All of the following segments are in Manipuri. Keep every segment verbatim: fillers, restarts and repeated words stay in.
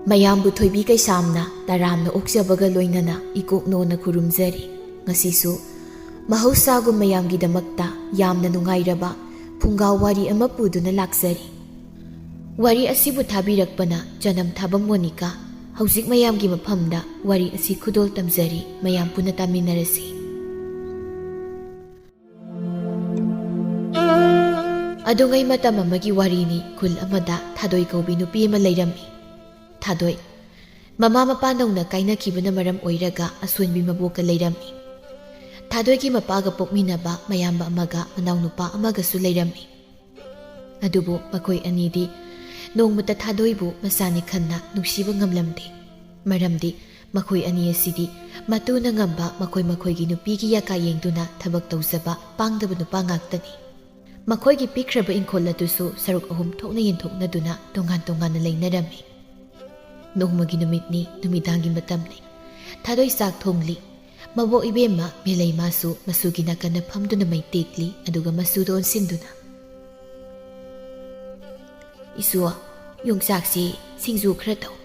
ꯃꯌꯥꯝꯕꯨ ꯊꯣꯏꯕꯤ ꯀꯩꯁꯥꯝꯅ ꯇꯔꯥꯝꯅ ꯑꯣꯛꯆꯕꯒ ꯂꯣꯏꯅꯅ ꯏꯀꯣꯛꯅꯣꯅ ꯈꯨꯔꯨꯝꯖꯔꯤ꯫ ꯉꯁꯤꯁꯨ ꯃꯍꯧꯁꯥꯒꯨꯝ ꯃꯌꯥꯝꯒꯤꯗꯃꯛꯇ ꯌꯥꯝꯅ ꯅꯨꯡꯉꯥꯏꯔꯕ ꯐꯨꯡꯒꯥ ꯋꯥꯔꯤ ꯑꯃ ꯄꯨꯗꯨꯅ ꯂꯥꯛꯆꯔꯤ꯫ ꯋꯥꯔꯤ ꯑꯁꯤꯕꯨ ꯊꯥꯕꯤꯔꯛꯄꯅ ꯆꯅꯝ ꯊꯥꯕꯝ ꯃꯣꯅꯤꯀꯥ꯫ ꯍꯧꯖꯤꯛ ꯃꯌꯥꯝꯒꯤ ꯃꯐꯝꯗ ꯋꯥꯔꯤ ꯑꯁꯤ ꯈꯨꯗꯣꯜ ꯇꯝꯖꯔꯤ, ꯃꯌꯥꯝ ꯄꯨꯟꯅ ꯇꯥꯃꯤꯟꯅꯔꯁꯤ꯫ ꯑꯗꯨꯉꯩ ꯃꯇꯝ ꯑꯃꯒꯤ ꯋꯥꯔꯤꯅꯤ꯫ ꯈꯨꯜ ꯑꯃꯗ ꯊꯥꯗꯣꯏ ꯀꯧꯕꯤ ꯅꯨꯄꯤ ꯑꯃ ꯂꯩꯔꯝꯃꯤ꯫ ꯊꯥꯗꯣꯏ ꯃꯃꯥ ꯃꯄꯥ ꯅꯧꯅ ꯀꯥꯏꯅꯈꯤꯕꯅ ꯃꯔꯝ ꯑꯣꯏꯔꯒ ꯑꯁꯣꯟꯕꯤ ꯃꯕꯣꯛꯀ ꯂꯩꯔꯝꯃꯤ꯫ ꯊꯥꯗꯣꯏꯒꯤ ꯃꯄꯥꯒ ꯄꯣꯛꯃꯤꯟꯅꯕ ꯃꯌꯥꯝꯕ ꯑꯃꯒ ꯃꯅꯥꯎꯅꯨꯄꯥ ꯑꯃꯒꯁꯨ ꯂꯩꯔꯝꯃꯤ꯫ ꯑꯗꯨꯕꯨ ꯃꯈꯣꯏ ꯑꯅꯤꯗꯤ ꯅꯣꯡꯃꯇ ꯊꯥꯗꯣꯏꯕꯨ ꯃꯆꯥꯅꯤ ꯈꯟꯅ ꯅꯨꯡꯁꯤꯕ ꯉꯝꯂꯝꯗꯦ꯫ ꯃꯔꯝꯗꯤ ꯃꯈꯣꯏ ꯑꯅꯤ ꯑꯁꯤꯗꯤ ꯃꯇꯨꯅ ꯉꯝꯕ ꯃꯈꯣꯏ ꯃꯈꯣꯏꯒꯤ ꯅꯨꯄꯤꯒꯤ ꯌꯥꯀꯥ ꯌꯦꯡꯗꯨꯅ ꯊꯕꯛ ꯇꯧꯖꯕ ꯄꯥꯡꯗꯕ ꯅꯨꯄꯥ ꯉꯥꯛꯇꯅꯤ꯫ ꯃꯈꯣꯏꯒꯤ ꯄꯤꯛꯈ꯭ꯔꯕ ꯏꯪꯈꯣꯜ ꯑꯗꯨꯁꯨ ꯁꯔꯨꯛ ꯑꯍꯨꯝ ꯊꯣꯛꯅ ꯌꯦꯟꯊꯣꯛꯅꯗꯨꯅ ꯇꯣꯉꯥꯟ ꯇꯣꯉꯥꯟꯅ ꯂꯩꯅꯔꯝꯃꯤ꯫ ꯅꯣꯡꯃꯒꯤ ꯅꯨꯃꯤꯠꯅꯤ, ꯅꯨꯃꯤꯗꯥꯡꯒꯤ ꯃꯇꯝꯅꯤ꯫ ꯊꯥꯗꯣꯏ ꯆꯥꯛ ꯊꯣꯡꯂꯤ꯫ ꯃꯕꯣꯛ ꯏꯕꯦꯝꯃ ꯃꯦꯂꯩꯃꯥꯁꯨ ꯃꯁꯨꯒꯤ ꯅꯥꯀꯟꯗ ꯐꯝꯗꯨꯅ ꯃꯩ ꯇꯦꯛꯂꯤ, ꯑꯗꯨꯒ ꯃꯁꯨꯗ ꯑꯣꯟꯁꯤꯟꯗꯨꯅ, "ꯏꯁꯨ, ꯌꯣꯡꯆꯥꯛꯁꯤ ꯁꯤꯡꯖꯨ ꯈꯔ ꯇꯧ,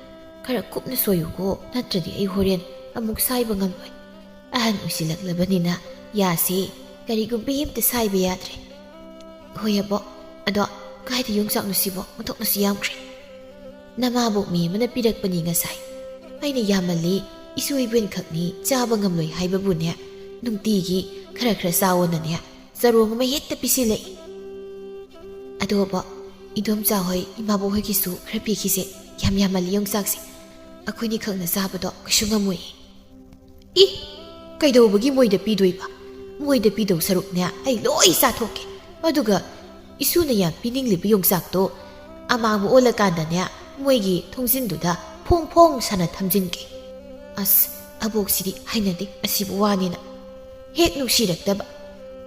ꯈꯔ ꯀꯨꯞꯅ ꯁꯣꯏꯌꯨꯀꯣ, ꯅꯠꯇ꯭ꯔꯗꯤ ꯑꯩ ꯍꯣꯔꯦꯟ ꯑꯃꯨꯛ ꯁꯥꯏꯕ ꯉꯝꯂꯣꯏ꯫ ꯑꯍꯟ ꯑꯣꯏꯁꯤꯜꯂꯛꯂꯕꯅꯤꯅ ꯌꯥꯁꯤ ꯀꯔꯤꯒꯨꯝꯕꯤ ꯑꯝꯇ ꯁꯥꯏꯕ ꯌꯥꯗ꯭ꯔꯦ꯫" "ꯍꯣꯏ ꯑꯕꯣꯛ, ꯑꯗꯣ ꯀꯥꯏꯗ ꯌꯣꯡꯆꯥꯛꯅꯣ ꯁꯤꯕꯣ? ꯑꯣꯟꯊꯣꯛꯅꯁꯨ ꯌꯥꯝꯈ꯭ꯔꯦ꯫" "ꯅꯃꯥꯕꯣꯛ ꯃꯤ ꯑꯃꯅ ꯄꯤꯔꯛꯄꯅꯤ ꯉꯁꯥꯏ꯫ ꯑꯩꯅ ꯌꯥꯝꯃꯜꯂꯤ, ꯏꯁꯨ ꯏꯕꯦꯟꯈꯛꯅꯤ ꯆꯥꯕ ꯉꯝꯂꯣꯏ ꯍꯥꯏꯕꯕꯨꯅꯦ, ꯅꯨꯡꯇꯤꯒꯤ ꯈꯔ ꯈꯔ ꯆꯥꯎꯑꯣꯅꯅꯦ ꯆꯔꯣꯡ ꯑꯃ ꯍꯦꯛꯇ ꯄꯤꯁꯤꯜꯂꯛꯏ꯫ ꯑꯗꯣ ꯑꯕꯣꯛ, ꯏꯗꯣꯝꯆꯥ ꯍꯣꯏ, ꯏꯃꯥꯕꯣꯛ ꯍꯣꯏꯒꯤꯁꯨ ꯈꯔ ꯄꯤꯈꯤꯁꯦ꯫ ꯌꯥꯝ ꯌꯥꯝꯃꯜꯂꯤ ꯌꯣꯡꯆꯥꯛꯁꯦ꯫ ꯑꯩꯈꯣꯏꯅꯤ ꯈꯛꯅ ꯆꯥꯕꯗꯣ ꯀꯩꯁꯨ ꯉꯝꯃꯣꯏ꯫" "ꯏ, ꯀꯩꯗꯧꯕꯒꯤ ꯃꯣꯏꯗ ꯄꯤꯗꯣꯏꯕ? ꯃꯣꯏꯗ ꯄꯤꯗꯧ ꯁꯔꯨꯛꯅꯦ ꯑꯩ ꯂꯣꯏ ꯆꯥꯊꯣꯛꯀꯦ꯫ ꯑꯗꯨꯒ ꯏꯁꯨꯅ ꯌꯥꯝ ꯄꯤꯅꯤꯡꯂꯤꯕ ꯌꯣꯡꯆꯥꯛꯇꯣ ꯑꯃꯥꯡꯕ ꯑꯣꯜꯂꯀꯥꯟꯗꯅꯦ ꯃꯣꯏꯒꯤ ꯊꯣꯡꯖꯤꯟꯗꯨꯗ ꯐꯣꯡ ꯐꯣꯡ ꯁꯥꯅ ꯊꯝꯖꯤꯟꯒꯦ꯫" "ꯑꯁ, ꯑꯕꯣꯛꯁꯤꯗꯤ ꯍꯩꯅꯗꯦ ꯑꯁꯤꯕꯨ ꯋꯥꯅꯤꯅ꯫ ꯍꯦꯛ ꯅꯨꯡꯁꯤꯔꯛꯇꯕ꯫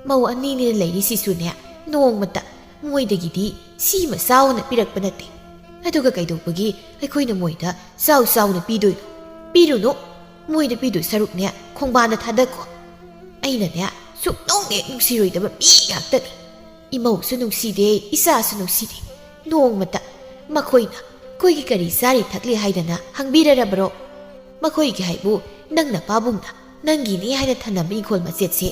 ꯃꯧ ꯑꯅꯤꯅꯤꯅ ꯂꯩꯔꯤꯁꯤꯁꯨꯅꯦ ꯅꯣꯡꯃꯇ ꯃꯣꯏꯗꯒꯤꯗꯤ ꯁꯤꯃ ꯆꯥꯎꯅ ꯄꯤꯔꯛꯄ ꯅꯠꯇꯦ꯫ ꯑꯗꯨꯒ ꯀꯩꯗꯧꯕꯒꯤ ꯑꯩꯈꯣꯏꯅ ꯃꯣꯏꯗ ꯆꯥꯎ ꯆꯥꯎꯅ ꯄꯤꯗꯣꯏꯅꯣ? ꯄꯤꯔꯨꯅꯨ꯫ ꯃꯣꯏꯗ ꯄꯤꯗꯣꯏ ꯁꯔꯨꯛꯅꯦ ꯈꯣꯡꯕꯥꯟꯗ ꯊꯥꯗꯈꯣ꯫ ꯑꯩꯅꯅꯦ ꯁꯨꯛꯅꯨꯡ ꯍꯦꯛ ꯅꯨꯡꯁꯤꯔꯣꯏꯗꯕ ꯃꯤ ꯉꯥꯛꯇꯅꯤ꯫ ꯏꯃꯧꯁꯨ ꯅꯨꯡꯁꯤꯗꯦ, ꯏꯆꯥꯁꯨ ꯅꯨꯡꯁꯤꯗꯦ꯫ ꯅꯣꯡꯃꯇ ꯃꯈꯣꯏꯅ "ꯑꯩꯈꯣꯏꯒꯤ ꯀꯔꯤ ꯆꯥꯔꯤ ꯊꯛꯂꯤ ꯍꯥꯏꯗꯅ ꯍꯪꯕꯤꯔꯔꯕ꯭ꯔꯣ? ꯃꯈꯣꯏꯒꯤ ꯍꯥꯏꯕꯨ ꯅꯪꯅ ꯄꯥꯕꯨꯡꯅ ꯅꯪꯒꯤꯅꯤ ꯍꯥꯏꯅ ꯊꯅꯝꯕ ꯏꯪꯈꯣꯜ ꯃꯆꯦꯠꯁꯦ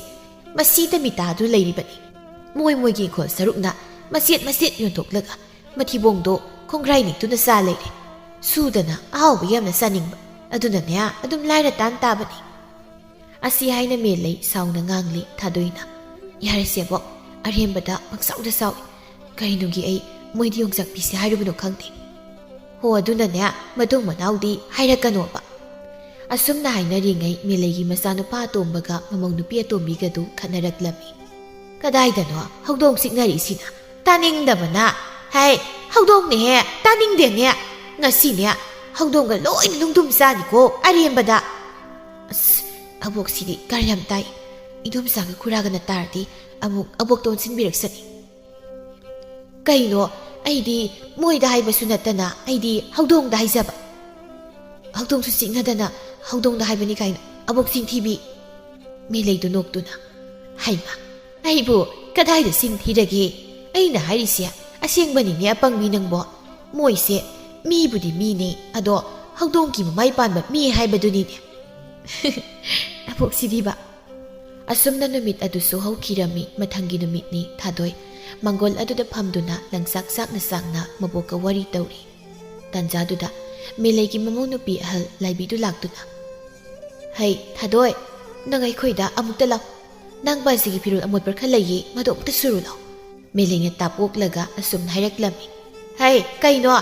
ꯃꯁꯤꯗ ꯃꯤꯇꯥꯗꯨꯅ ꯂꯩꯔꯤꯕꯅꯤ꯫ ꯃꯣꯏ ꯃꯣꯏꯒꯤ ꯏꯪꯈꯣꯜ ꯁꯔꯨꯛꯅ ꯃꯆꯦꯠ ꯃꯆꯦꯠ ꯌꯣꯟꯊꯣꯛꯂꯒ ꯃꯊꯤꯕꯣꯡꯗꯣ ꯈꯣꯡꯒ꯭ꯔꯥꯏ ꯅꯤꯛꯇꯨꯅ ꯆꯥ ꯂꯩꯔꯦ꯫ ꯁꯨꯗꯅ ꯑꯍꯥꯎꯕ ꯌꯥꯝꯅ ꯆꯥꯅꯤꯡꯕ, ꯑꯗꯨꯅꯅꯦ ꯑꯗꯨꯝ ꯂꯥꯏꯔ ꯇꯥꯟ ꯇꯥꯕꯅꯤ"꯫ ꯑꯁꯤ ꯍꯥꯏꯅ ꯃꯦꯂꯩ ꯁꯥꯎꯅ ꯉꯥꯡꯂꯤ ꯊꯥꯗꯣꯏꯅ꯫ "ꯌꯥꯔꯦꯁꯦꯕꯣ, ꯑꯔꯦꯝꯕꯗ ꯄꯪꯁꯥꯎꯗ ꯁꯥꯎꯏ꯫ ꯀꯔꯤꯅꯨꯡꯒꯤ ꯑꯩ ꯃꯣꯏꯗ ꯌꯣꯡꯆꯥꯛ ꯄꯤꯁꯦ ꯍꯥꯏꯔꯨꯕꯅꯣ ꯈꯪꯗꯦ꯫ ꯍꯣ, ꯑꯗꯨꯅꯅꯦ, ꯃꯇꯨꯡ ꯃꯅꯥꯎꯗꯤ ꯍꯥꯏꯔꯛꯀꯅꯣꯕ"꯫ ꯑꯁꯨꯝꯅ ꯍꯥꯏꯅꯔꯤꯉꯩ ꯃꯦꯂꯩꯒꯤ ꯃꯆꯥꯅꯨꯄꯥ ꯑꯇꯣꯝꯕꯒ ꯃꯃꯧ ꯅꯨꯄꯤ ꯑꯇꯣꯝꯕꯤꯒꯗꯨ ꯈꯠꯅꯔꯛꯂꯝꯃꯤ꯫ "ꯀꯗꯥꯏꯗꯅꯣ ꯍꯧꯗꯣꯡ ꯆꯤꯛꯅꯔꯤꯁꯤꯅ? ꯇꯥꯅꯤꯡꯗꯕꯅ꯫ ꯍꯥꯏ, ꯍꯧꯗꯣꯡꯅꯦꯍꯦ, ꯇꯥꯅꯤꯡꯗꯦꯅꯦ꯫ ꯉꯁꯤꯅꯦ ꯍꯧꯗꯣꯡꯒ ꯂꯣꯏꯅ ꯅꯨꯡꯗꯨꯝ ꯆꯥꯅꯤꯀꯣ, ꯑꯔꯦꯝꯕꯗ"꯫ ꯑꯁ, ꯑꯕꯣꯛꯁꯤꯗꯤ ꯀꯔꯟ ꯌꯥꯝ ꯇꯥꯏ꯫ ꯏꯗꯣꯝꯆꯥꯒ ꯈꯨꯔꯥꯒꯅ ꯇꯥꯔꯗꯤ ꯑꯃꯨꯛ ꯑꯕꯣꯛꯇ ꯑꯣꯟꯁꯤꯟꯕꯤꯔꯛꯁꯅꯤ꯫ "ꯀꯩꯅꯣ, ꯑꯩꯗꯤ ꯃꯣꯏꯗ ꯍꯥꯏꯕꯁꯨ ꯅꯠꯇꯅ ꯑꯩꯗꯤ ꯍꯧꯗꯣꯡꯗ ꯍꯥꯏꯖꯕ꯫ ꯍꯧꯗꯣꯡꯁꯨ ꯆꯤꯛꯅꯗꯅ ꯍꯧꯗꯣꯡꯗ ꯍꯥꯏꯕꯅꯤ ꯀꯥꯏꯅ, ꯑꯕꯣꯛ ꯆꯤꯟꯊꯤꯕꯤ"꯫ ꯃꯦꯂꯩꯗꯨ ꯅꯣꯛꯇꯨꯅ꯫ "ꯍꯩꯃ, ꯑꯩꯕꯨ ꯀꯗꯥꯏꯗ ꯆꯤꯟ ꯊꯤꯔꯒꯦ? ꯑꯩꯅ ꯍꯥꯏꯔꯤꯁꯦ ꯑꯁꯦꯡꯕꯅꯤꯅꯦ ꯑꯄꯪꯕꯤ ꯅꯪꯕꯣ꯫ ꯃꯣꯏꯁꯦ ꯃꯤꯕꯨꯗꯤ ꯃꯤꯅꯦ, ꯑꯗꯣ ꯍꯧꯗꯣꯡꯒꯤ ꯃꯃꯥꯏ ꯄꯥꯟꯕ ꯃꯤ ꯍꯥꯏꯕꯗꯨꯅꯤꯅꯦ"꯫ ꯑꯕꯣꯛꯁꯤꯗꯤꯕ꯫ ꯑꯁꯨꯝꯅ ꯅꯨꯃꯤꯠ ꯑꯗꯨꯁꯨ ꯍꯧꯈꯤꯔꯝꯃꯤ꯫ ꯃꯊꯪꯒꯤ ꯅꯨꯃꯤꯠꯅꯤ꯫ ꯊꯥꯗꯣꯏ ꯃꯪꯒꯣꯜ ꯑꯗꯨꯗ ꯐꯝꯗꯨꯅ ꯂꯪꯆꯥꯛ ꯆꯥꯛꯅ ꯆꯥꯛꯅ ꯃꯕꯣꯛꯀ ꯋꯥꯔꯤ ꯇꯧꯔꯤ꯫ ꯇꯥꯟꯖꯥꯗꯨꯗ ꯃꯦꯂꯩꯒꯤ ꯃꯃꯧ ꯅꯨꯄꯤ ꯑꯍꯜ ꯂꯥꯏꯕꯤꯗꯨ ꯂꯥꯛꯇꯨꯅ, "ꯍꯩ, ꯊꯥꯗꯣꯏ, ꯅꯪ ꯑꯩꯈꯣꯏꯗ ꯑꯃꯨꯛꯇ ꯂꯥꯛ꯫ ꯅꯪ ꯕꯥꯖꯤꯒꯤ ꯐꯤꯔꯣꯜ ꯑꯃꯣꯠꯄ ꯈꯔ ꯂꯩꯌꯦ, ꯃꯗꯨ ꯑꯃꯨꯛꯇ ꯁꯨꯔꯨ ꯂꯥꯎ"꯫ ꯃꯦꯂꯩꯅ ꯇꯥꯞ ꯑꯣꯛꯂꯒ ꯑꯁꯨꯝꯅ ꯍꯥꯏꯔꯛꯂꯝꯃꯤ, "ꯍꯩ, ꯀꯩꯅꯣ?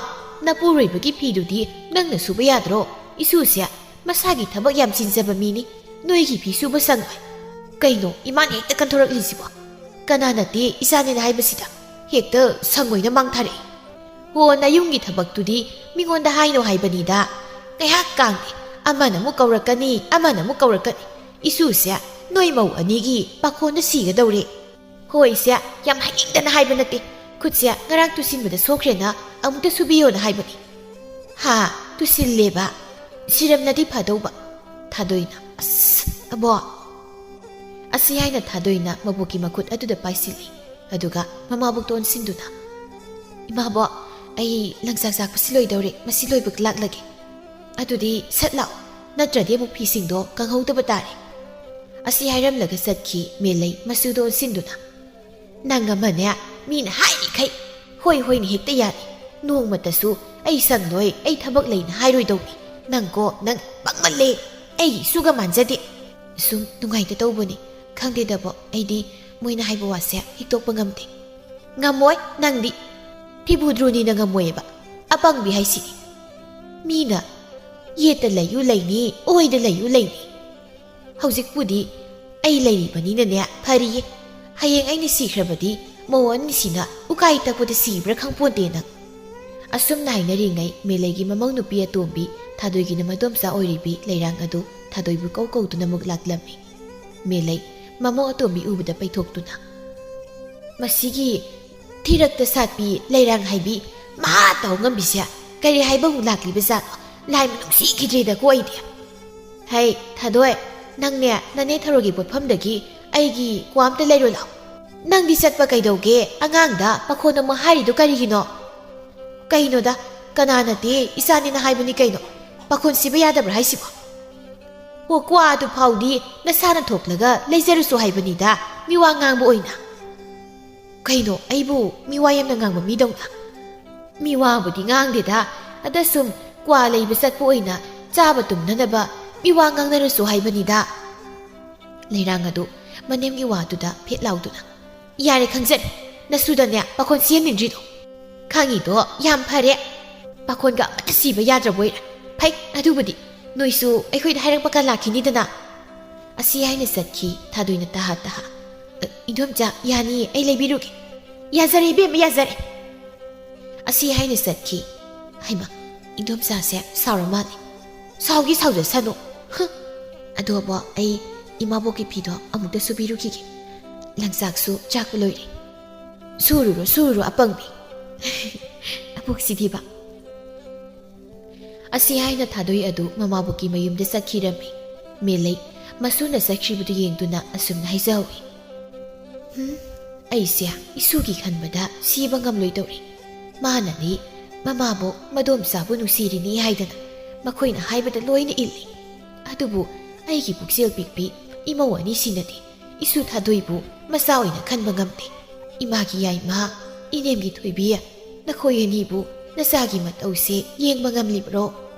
ꯅꯄꯨꯔꯣꯏꯕꯒꯤ ꯐꯤꯗꯨꯗꯤ ꯅꯪꯅ ꯁꯨꯕ ꯌꯥꯗ꯭ꯔꯣ? ꯏꯁꯨꯁꯦ ꯃꯁꯥꯒꯤ ꯊꯕꯛ ꯌꯥꯝ ꯆꯤꯟꯖꯕ ꯃꯤꯅꯤ꯫ ꯅꯣꯏꯒꯤ ꯐꯤ ꯁꯨꯕ ꯁꯪꯉꯣꯏ꯫ ꯀꯩꯅꯣ ꯏꯃꯥꯅ ꯍꯦꯛꯇ ꯀꯟꯊꯣꯔꯛꯂꯤꯁꯤꯕꯣ? ꯀꯅꯥꯅꯗꯤ ꯏꯆꯥꯅꯦꯅ ꯍꯥꯏꯕꯁꯤꯗ ꯍꯦꯛꯇ ꯁꯪꯉꯣꯏꯅ ꯃꯥꯡ ꯊꯥꯔꯛꯏ? ꯍꯣ, ꯅꯌꯨꯝꯒꯤ ꯊꯕꯛꯇꯨꯗꯤ ꯃꯤꯉꯣꯟꯗ ꯍꯥꯏꯅꯣ ꯍꯥꯏꯕꯅꯤꯗ꯫ ꯉꯥꯏꯍꯥꯛ ꯀꯥꯡꯗꯦ, ꯑꯃꯅ ꯑꯃꯨꯛ ꯀꯧꯔꯛꯀꯅꯤ, ꯑꯃꯅ ꯑꯃꯨꯛ ꯀꯧꯔꯛꯀꯅꯤ꯫ ꯏꯁꯨꯁꯦ ꯅꯣꯏ ꯃꯧ ꯑꯅꯤꯒꯤ ꯄꯥꯈꯣꯟꯗ ꯁꯤꯒꯗꯧꯔꯦ"꯫ "ꯍꯣꯏꯁꯦ, ꯌꯥꯝ ꯍꯥꯏꯅꯤꯡꯗꯅ ꯍꯥꯏꯕ ꯅꯠꯇꯦ꯫ ꯈꯨꯠꯁꯦ ꯉꯔꯥꯡ ꯇꯨꯁꯤꯟꯕꯗ ꯁꯣꯛꯈ꯭ꯔꯦꯅ ꯑꯃꯨꯛꯇ ꯁꯨꯕꯤꯌꯣꯅ ꯍꯥꯏꯕꯅꯤ"꯫ "ꯍꯥ, ꯇꯨꯁꯤꯜꯂꯦꯕ? ꯁꯤꯔꯝꯂꯗꯤ ꯐꯗꯧꯕ"꯫ ꯊꯥꯗꯣꯏꯅ, "ꯑꯁ, ꯑꯕꯣ"꯫ ꯑꯁꯤ ꯍꯥꯏꯅ ꯊꯥꯗꯣꯏꯅ ꯃꯕꯣꯛꯀꯤ ꯃꯈꯨꯠ ꯑꯗꯨꯗ ꯄꯥꯏꯁꯤꯜꯂꯤ꯫ ꯑꯗꯨꯒ ꯃꯃꯥꯕꯣꯛꯇ ꯑꯣꯟꯁꯤꯟꯗꯨꯅ, "ꯏꯃꯥꯕꯣꯛ, "ꯑꯩ ꯂꯪꯆꯥꯛ ꯆꯥꯛꯄꯁꯤ ꯂꯣꯏꯗꯧꯔꯦ, ꯃꯁꯤ ꯂꯣꯏꯕꯒ ꯂꯥꯛꯂꯒꯦ꯫ ꯑꯗꯨꯗꯤ ꯁꯠ ꯂꯥꯛꯑꯣ, ꯅꯠꯇ꯭ꯔꯗꯤ ꯑꯃꯨꯛ ꯐꯤꯁꯤꯡꯗꯣ ꯀꯪꯍꯧꯗꯕ ꯇꯥꯔꯦ"꯫ ꯑꯁꯤ ꯍꯥꯏꯔꯝꯂꯒ ꯆꯠꯈꯤ ꯃꯦꯂꯩ, ꯃꯆꯨꯗꯣ ꯑꯣꯟꯁꯤꯟꯗꯨꯅ꯫ "ꯅꯪ ꯑꯃꯅꯦ, ꯃꯤꯅ ꯍꯥꯏꯔꯤꯈꯩ ꯍꯣꯏ ꯍꯣꯏꯅ ꯍꯦꯛꯇ ꯌꯥꯅꯤ꯫ ꯅꯣꯡꯃꯇꯁꯨ 'ꯑꯩ ꯁꯪꯂꯣꯏ, ꯑꯩ ꯊꯕꯛ ꯂꯩꯅ' ꯍꯥꯏꯔꯣꯏꯗꯧꯅꯤ꯫ ꯅꯪꯀꯣ, ꯅꯪ ꯄꯪꯃꯜꯂꯦ꯫ ꯑꯩꯒꯤ ꯏꯁꯨꯒ ꯃꯥꯟꯖꯗꯦ"꯫ ꯁꯨꯝ ꯅꯨꯡꯉꯥꯏꯇ ꯇꯧꯕꯅꯤ꯫ ꯈꯪꯗꯦꯗꯕꯣ, ꯑꯩꯗꯤ ꯃꯣꯏꯅ ꯍꯥꯏꯕ ꯋꯥꯁꯦ ꯍꯤꯛꯇꯣꯛꯄ ꯉꯝꯗꯦ꯫ ꯉꯝꯃꯣꯏ ꯅꯪꯗꯤ꯫ ꯐꯤꯕꯨ ꯗ꯭ꯔꯣꯅꯤꯅ ꯉꯝꯃꯣꯏꯑꯕ꯫ ꯑꯄꯪꯕꯤ ꯍꯥꯏꯁꯤꯗꯤ꯫ ꯃꯤꯅ "ꯌꯦꯠꯇ ꯂꯩꯌꯨ ꯂꯩꯅꯤ, ꯑꯣꯏꯗ ꯂꯩꯌꯨ ꯂꯩꯅꯤ"꯫ ꯍꯧꯖꯤꯛꯄꯨꯗꯤ ꯑꯩ ꯂꯩꯔꯤꯕꯅꯤꯅꯅꯦ ꯐꯔꯤꯌꯦ꯫ ꯍꯌꯦꯡ ꯑꯩꯅ ꯁꯤꯈ꯭ꯔꯕꯗꯤ ꯃꯧ ꯑꯅꯤꯁꯤꯅ ꯎꯀꯥꯏ ꯇꯛꯄꯗ ꯁꯤꯕ꯭ꯔꯥ ꯈꯪꯄꯣꯟꯇꯦ ꯅꯪ꯫ ꯑꯁꯨꯝꯅ ꯍꯥꯏꯅꯔꯤꯉꯩ ꯃꯦꯂꯩꯒꯤ ꯃꯃꯧ ꯅꯨꯄꯤ ꯑꯇꯣꯝꯕꯤ, ꯊꯥꯗꯣꯏꯒꯤꯅ ꯃꯗꯣꯝꯆꯥ ꯑꯣꯏꯔꯤꯕꯤ ꯂꯩꯔꯥꯡ ꯑꯗꯨ ꯊꯥꯗꯣꯏꯕꯨ ꯀꯧ ꯀꯧꯗꯨꯅ ꯑꯃꯨꯛ ꯂꯥꯛꯂꯝꯃꯤ꯫ ꯃꯦꯂꯩ ꯃꯃꯧ ꯑꯇꯣꯝꯕꯤ ꯎꯕꯗ ꯄꯩꯊꯣꯛꯇꯨꯅ, "ꯃꯁꯤꯒꯤ ꯊꯤꯔꯛꯇ ꯁꯥꯠꯄꯤ ꯂꯩꯔꯥꯡ ꯍꯥꯏꯕꯤ ꯃꯍꯥ ꯇꯧ ꯉꯝꯕꯤꯁꯦ ꯀꯔꯤ ꯍꯥꯏꯕ ꯑꯃꯨꯛ ꯂꯥꯛꯂꯤꯕ ꯖꯥꯠꯅꯣ? ꯂꯥꯏ ꯅꯨꯡꯁꯤꯈꯤꯗ꯭ꯔꯦꯗꯀꯣ ꯑꯩꯗꯤ"꯫ "ꯍꯩ, ꯊꯥꯗꯣꯏ, ꯅꯪꯅꯦ ꯅꯅꯦ ꯊꯔꯣꯒꯤ ꯄꯣꯠꯐꯝꯗꯒꯤ ꯑꯩꯒꯤ ꯀ꯭ꯋꯥ ꯑꯝꯇ ꯂꯩꯔꯣ ꯂꯥꯎ"꯫ "ꯅꯪꯗꯤ ꯆꯠꯄ ꯀꯩꯗꯧꯒꯦ? ꯑꯉꯥꯡꯗ ꯄꯥꯈꯣꯟ ꯑꯃ ꯍꯥꯏꯔꯤꯗꯣ ꯀꯔꯤꯒꯤꯅꯣ?" "ꯀꯩꯅꯣꯗ, ꯀꯅꯥꯅꯗꯤ ꯏꯆꯥꯅꯦꯅ ꯍꯥꯏꯕꯅꯤ ꯀꯩꯅꯣ? ꯄꯥꯈꯣꯟ ꯁꯤꯕ ꯌꯥꯗꯕ꯭ꯔꯥ ꯍꯥꯏꯁꯤꯕꯣ? ꯑꯣ, ꯀ꯭ꯋꯥꯗꯨ ꯐꯥꯎꯗꯤ ꯅꯁꯥꯅ ꯊꯣꯛꯂꯒ ꯂꯩꯖꯔꯨꯁꯨ ꯍꯥꯏꯕꯅꯤꯗ, ꯃꯤꯋꯥ ꯉꯥꯡꯕ ꯑꯣꯏꯅ"꯫ "ꯀꯩꯅꯣ, ꯑꯩꯕꯨ ꯃꯤꯋꯥ ꯌꯥꯝꯅ ꯉꯥꯡꯕ ꯃꯤꯗꯧꯅ?" "ꯃꯤꯋꯥꯕꯨꯗꯤ ꯉꯥꯡꯗꯦꯗ, ꯑꯗ ꯁꯨꯝ ꯀ꯭ꯋꯥ ꯂꯩꯕ ꯆꯠꯄ ꯑꯣꯏꯅ ꯆꯥꯕ ꯇꯨꯝꯅꯅꯕ ꯃꯤꯋꯥ ꯉꯥꯡꯅꯔꯁꯨ ꯍꯥꯏꯕꯅꯤꯗ"꯫ ꯂꯩꯔꯥꯡ ꯑꯗꯨ ꯃꯅꯦꯝꯒꯤ ꯋꯥꯗꯨꯗ ꯐꯦꯠ ꯂꯥꯎꯗꯨꯅ, "ꯌꯥꯔꯦ, ꯈꯪꯖꯔꯦ꯫ ꯅꯁꯨꯗꯅꯦ ꯄꯥꯈꯣꯟ ꯁꯤꯍꯟꯅꯤꯡꯗ꯭ꯔꯤꯗꯣ꯫ ꯈꯪꯉꯤꯗꯣ ꯌꯥꯝ ꯐꯔꯦ꯫ ꯄꯥꯈꯣꯟꯒ ꯑꯃꯠꯇ ꯁꯤꯕ ꯌꯥꯗ꯭ꯔꯕꯣꯏꯔꯦ꯫ ꯐꯩ, ꯑꯗꯨꯕꯨꯗꯤ ꯅꯣꯏꯁꯨ ꯑꯩꯈꯣꯏꯗ ꯍꯥꯏꯔꯛꯄ ꯀꯥꯟ ꯂꯥꯛꯈꯤꯅꯤꯗꯅ"꯫ ꯑꯁꯤ ꯍꯥꯏꯅ ꯆꯠꯈꯤ ꯊꯥꯗꯣꯏꯅ ꯇꯍꯥ ꯇꯍꯥ꯫ "ꯑ, ꯏꯟꯗꯣꯝꯆꯥ, ꯌꯥꯅꯤꯌꯦ, ꯑꯩ ꯂꯩꯕꯤꯔꯨꯒꯦ"꯫ "ꯌꯥꯖꯔꯦ ꯏꯕꯦꯝꯃ, ꯌꯥꯖꯔꯦ"꯫ ꯑꯁꯤ ꯍꯥꯏꯅ ꯆꯠꯈꯤ꯫ ꯍꯩꯃꯥ, ꯏꯟꯗꯣꯝꯆꯥꯁꯦ ꯁꯥꯎꯔ ꯃꯥꯜꯂꯦ꯫ "ꯁꯥꯎꯒꯤ ꯁꯥꯎꯖꯁꯅꯨ꯫ ꯍ! ꯑꯗꯣꯕꯣ, ꯑꯩ ꯏꯃꯥꯕꯣꯛꯀꯤ ꯐꯤꯗꯣ ꯑꯃꯨꯛꯇ ꯁꯨꯕꯤꯔꯨꯈꯤꯒꯦ꯫ ꯂꯪꯆꯥꯛꯁꯨ ꯆꯥꯛꯄ ꯂꯣꯏꯔꯦ"꯫ "ꯁꯨꯔꯨꯔꯣ, ꯁꯨꯔꯨꯔꯣ, ꯑꯄꯪꯕꯤ"꯫ ꯑꯕꯣꯛꯁꯤꯗꯤꯕ꯫ ꯑꯁꯤ ꯍꯥꯏꯅ ꯊꯥꯗꯣꯏ ꯑꯗꯨ ꯃꯃꯥꯕꯣꯛꯀꯤ ꯃꯌꯨꯝꯗ ꯆꯠꯈꯤꯔꯝꯃꯤ꯫ ꯃꯦꯂꯩ ꯃꯁꯨꯅ ꯆꯠꯈ꯭ꯔꯤꯕꯗꯨ ꯌꯦꯡꯗꯨꯅ ꯑꯁꯨꯝꯅ ꯍꯥꯏꯖꯍꯧꯏ, "ꯍꯨꯝ, ꯑꯩꯁꯦ ꯏꯁꯨꯒꯤ ꯈꯟꯕꯗ ꯁꯤꯕ ꯉꯝꯂꯣꯏꯗꯧꯔꯤ꯫ ꯃꯥꯅꯗꯤ ꯃꯃꯥꯕꯣꯛ ꯃꯗꯣꯝꯆꯥꯕꯨ ꯅꯨꯡꯁꯤꯔꯤꯅꯤ ꯍꯥꯏꯗꯅ ꯃꯈꯣꯏꯅ ꯍꯥꯏꯕꯗ ꯂꯣꯏꯅ ꯏꯜꯂꯤ꯫ ꯑꯗꯨꯕꯨ ꯑꯩꯒꯤ ꯄꯨꯛꯆꯦꯜ ꯄꯤꯛꯄꯤ ꯏꯃꯧ ꯑꯅꯤꯁꯤꯅꯗꯤ ꯏꯁꯨ ꯊꯥꯗꯣꯏꯕꯨ ꯃꯆꯥ ꯑꯣꯏꯅ ꯈꯟꯕ ꯉꯝꯗꯦ꯫ ꯏꯃꯥꯒꯤ ꯌꯥꯏꯃ, ꯏꯅꯦꯝꯒꯤ ꯊꯣꯏꯕꯤ, ꯅꯈꯣꯏ ꯑꯅꯤꯕꯨ ꯅꯆꯥꯒꯤ ꯃꯇꯧꯁꯦ ꯌꯦꯡꯕ ꯉꯝꯂꯤꯕ꯭ꯔꯣ?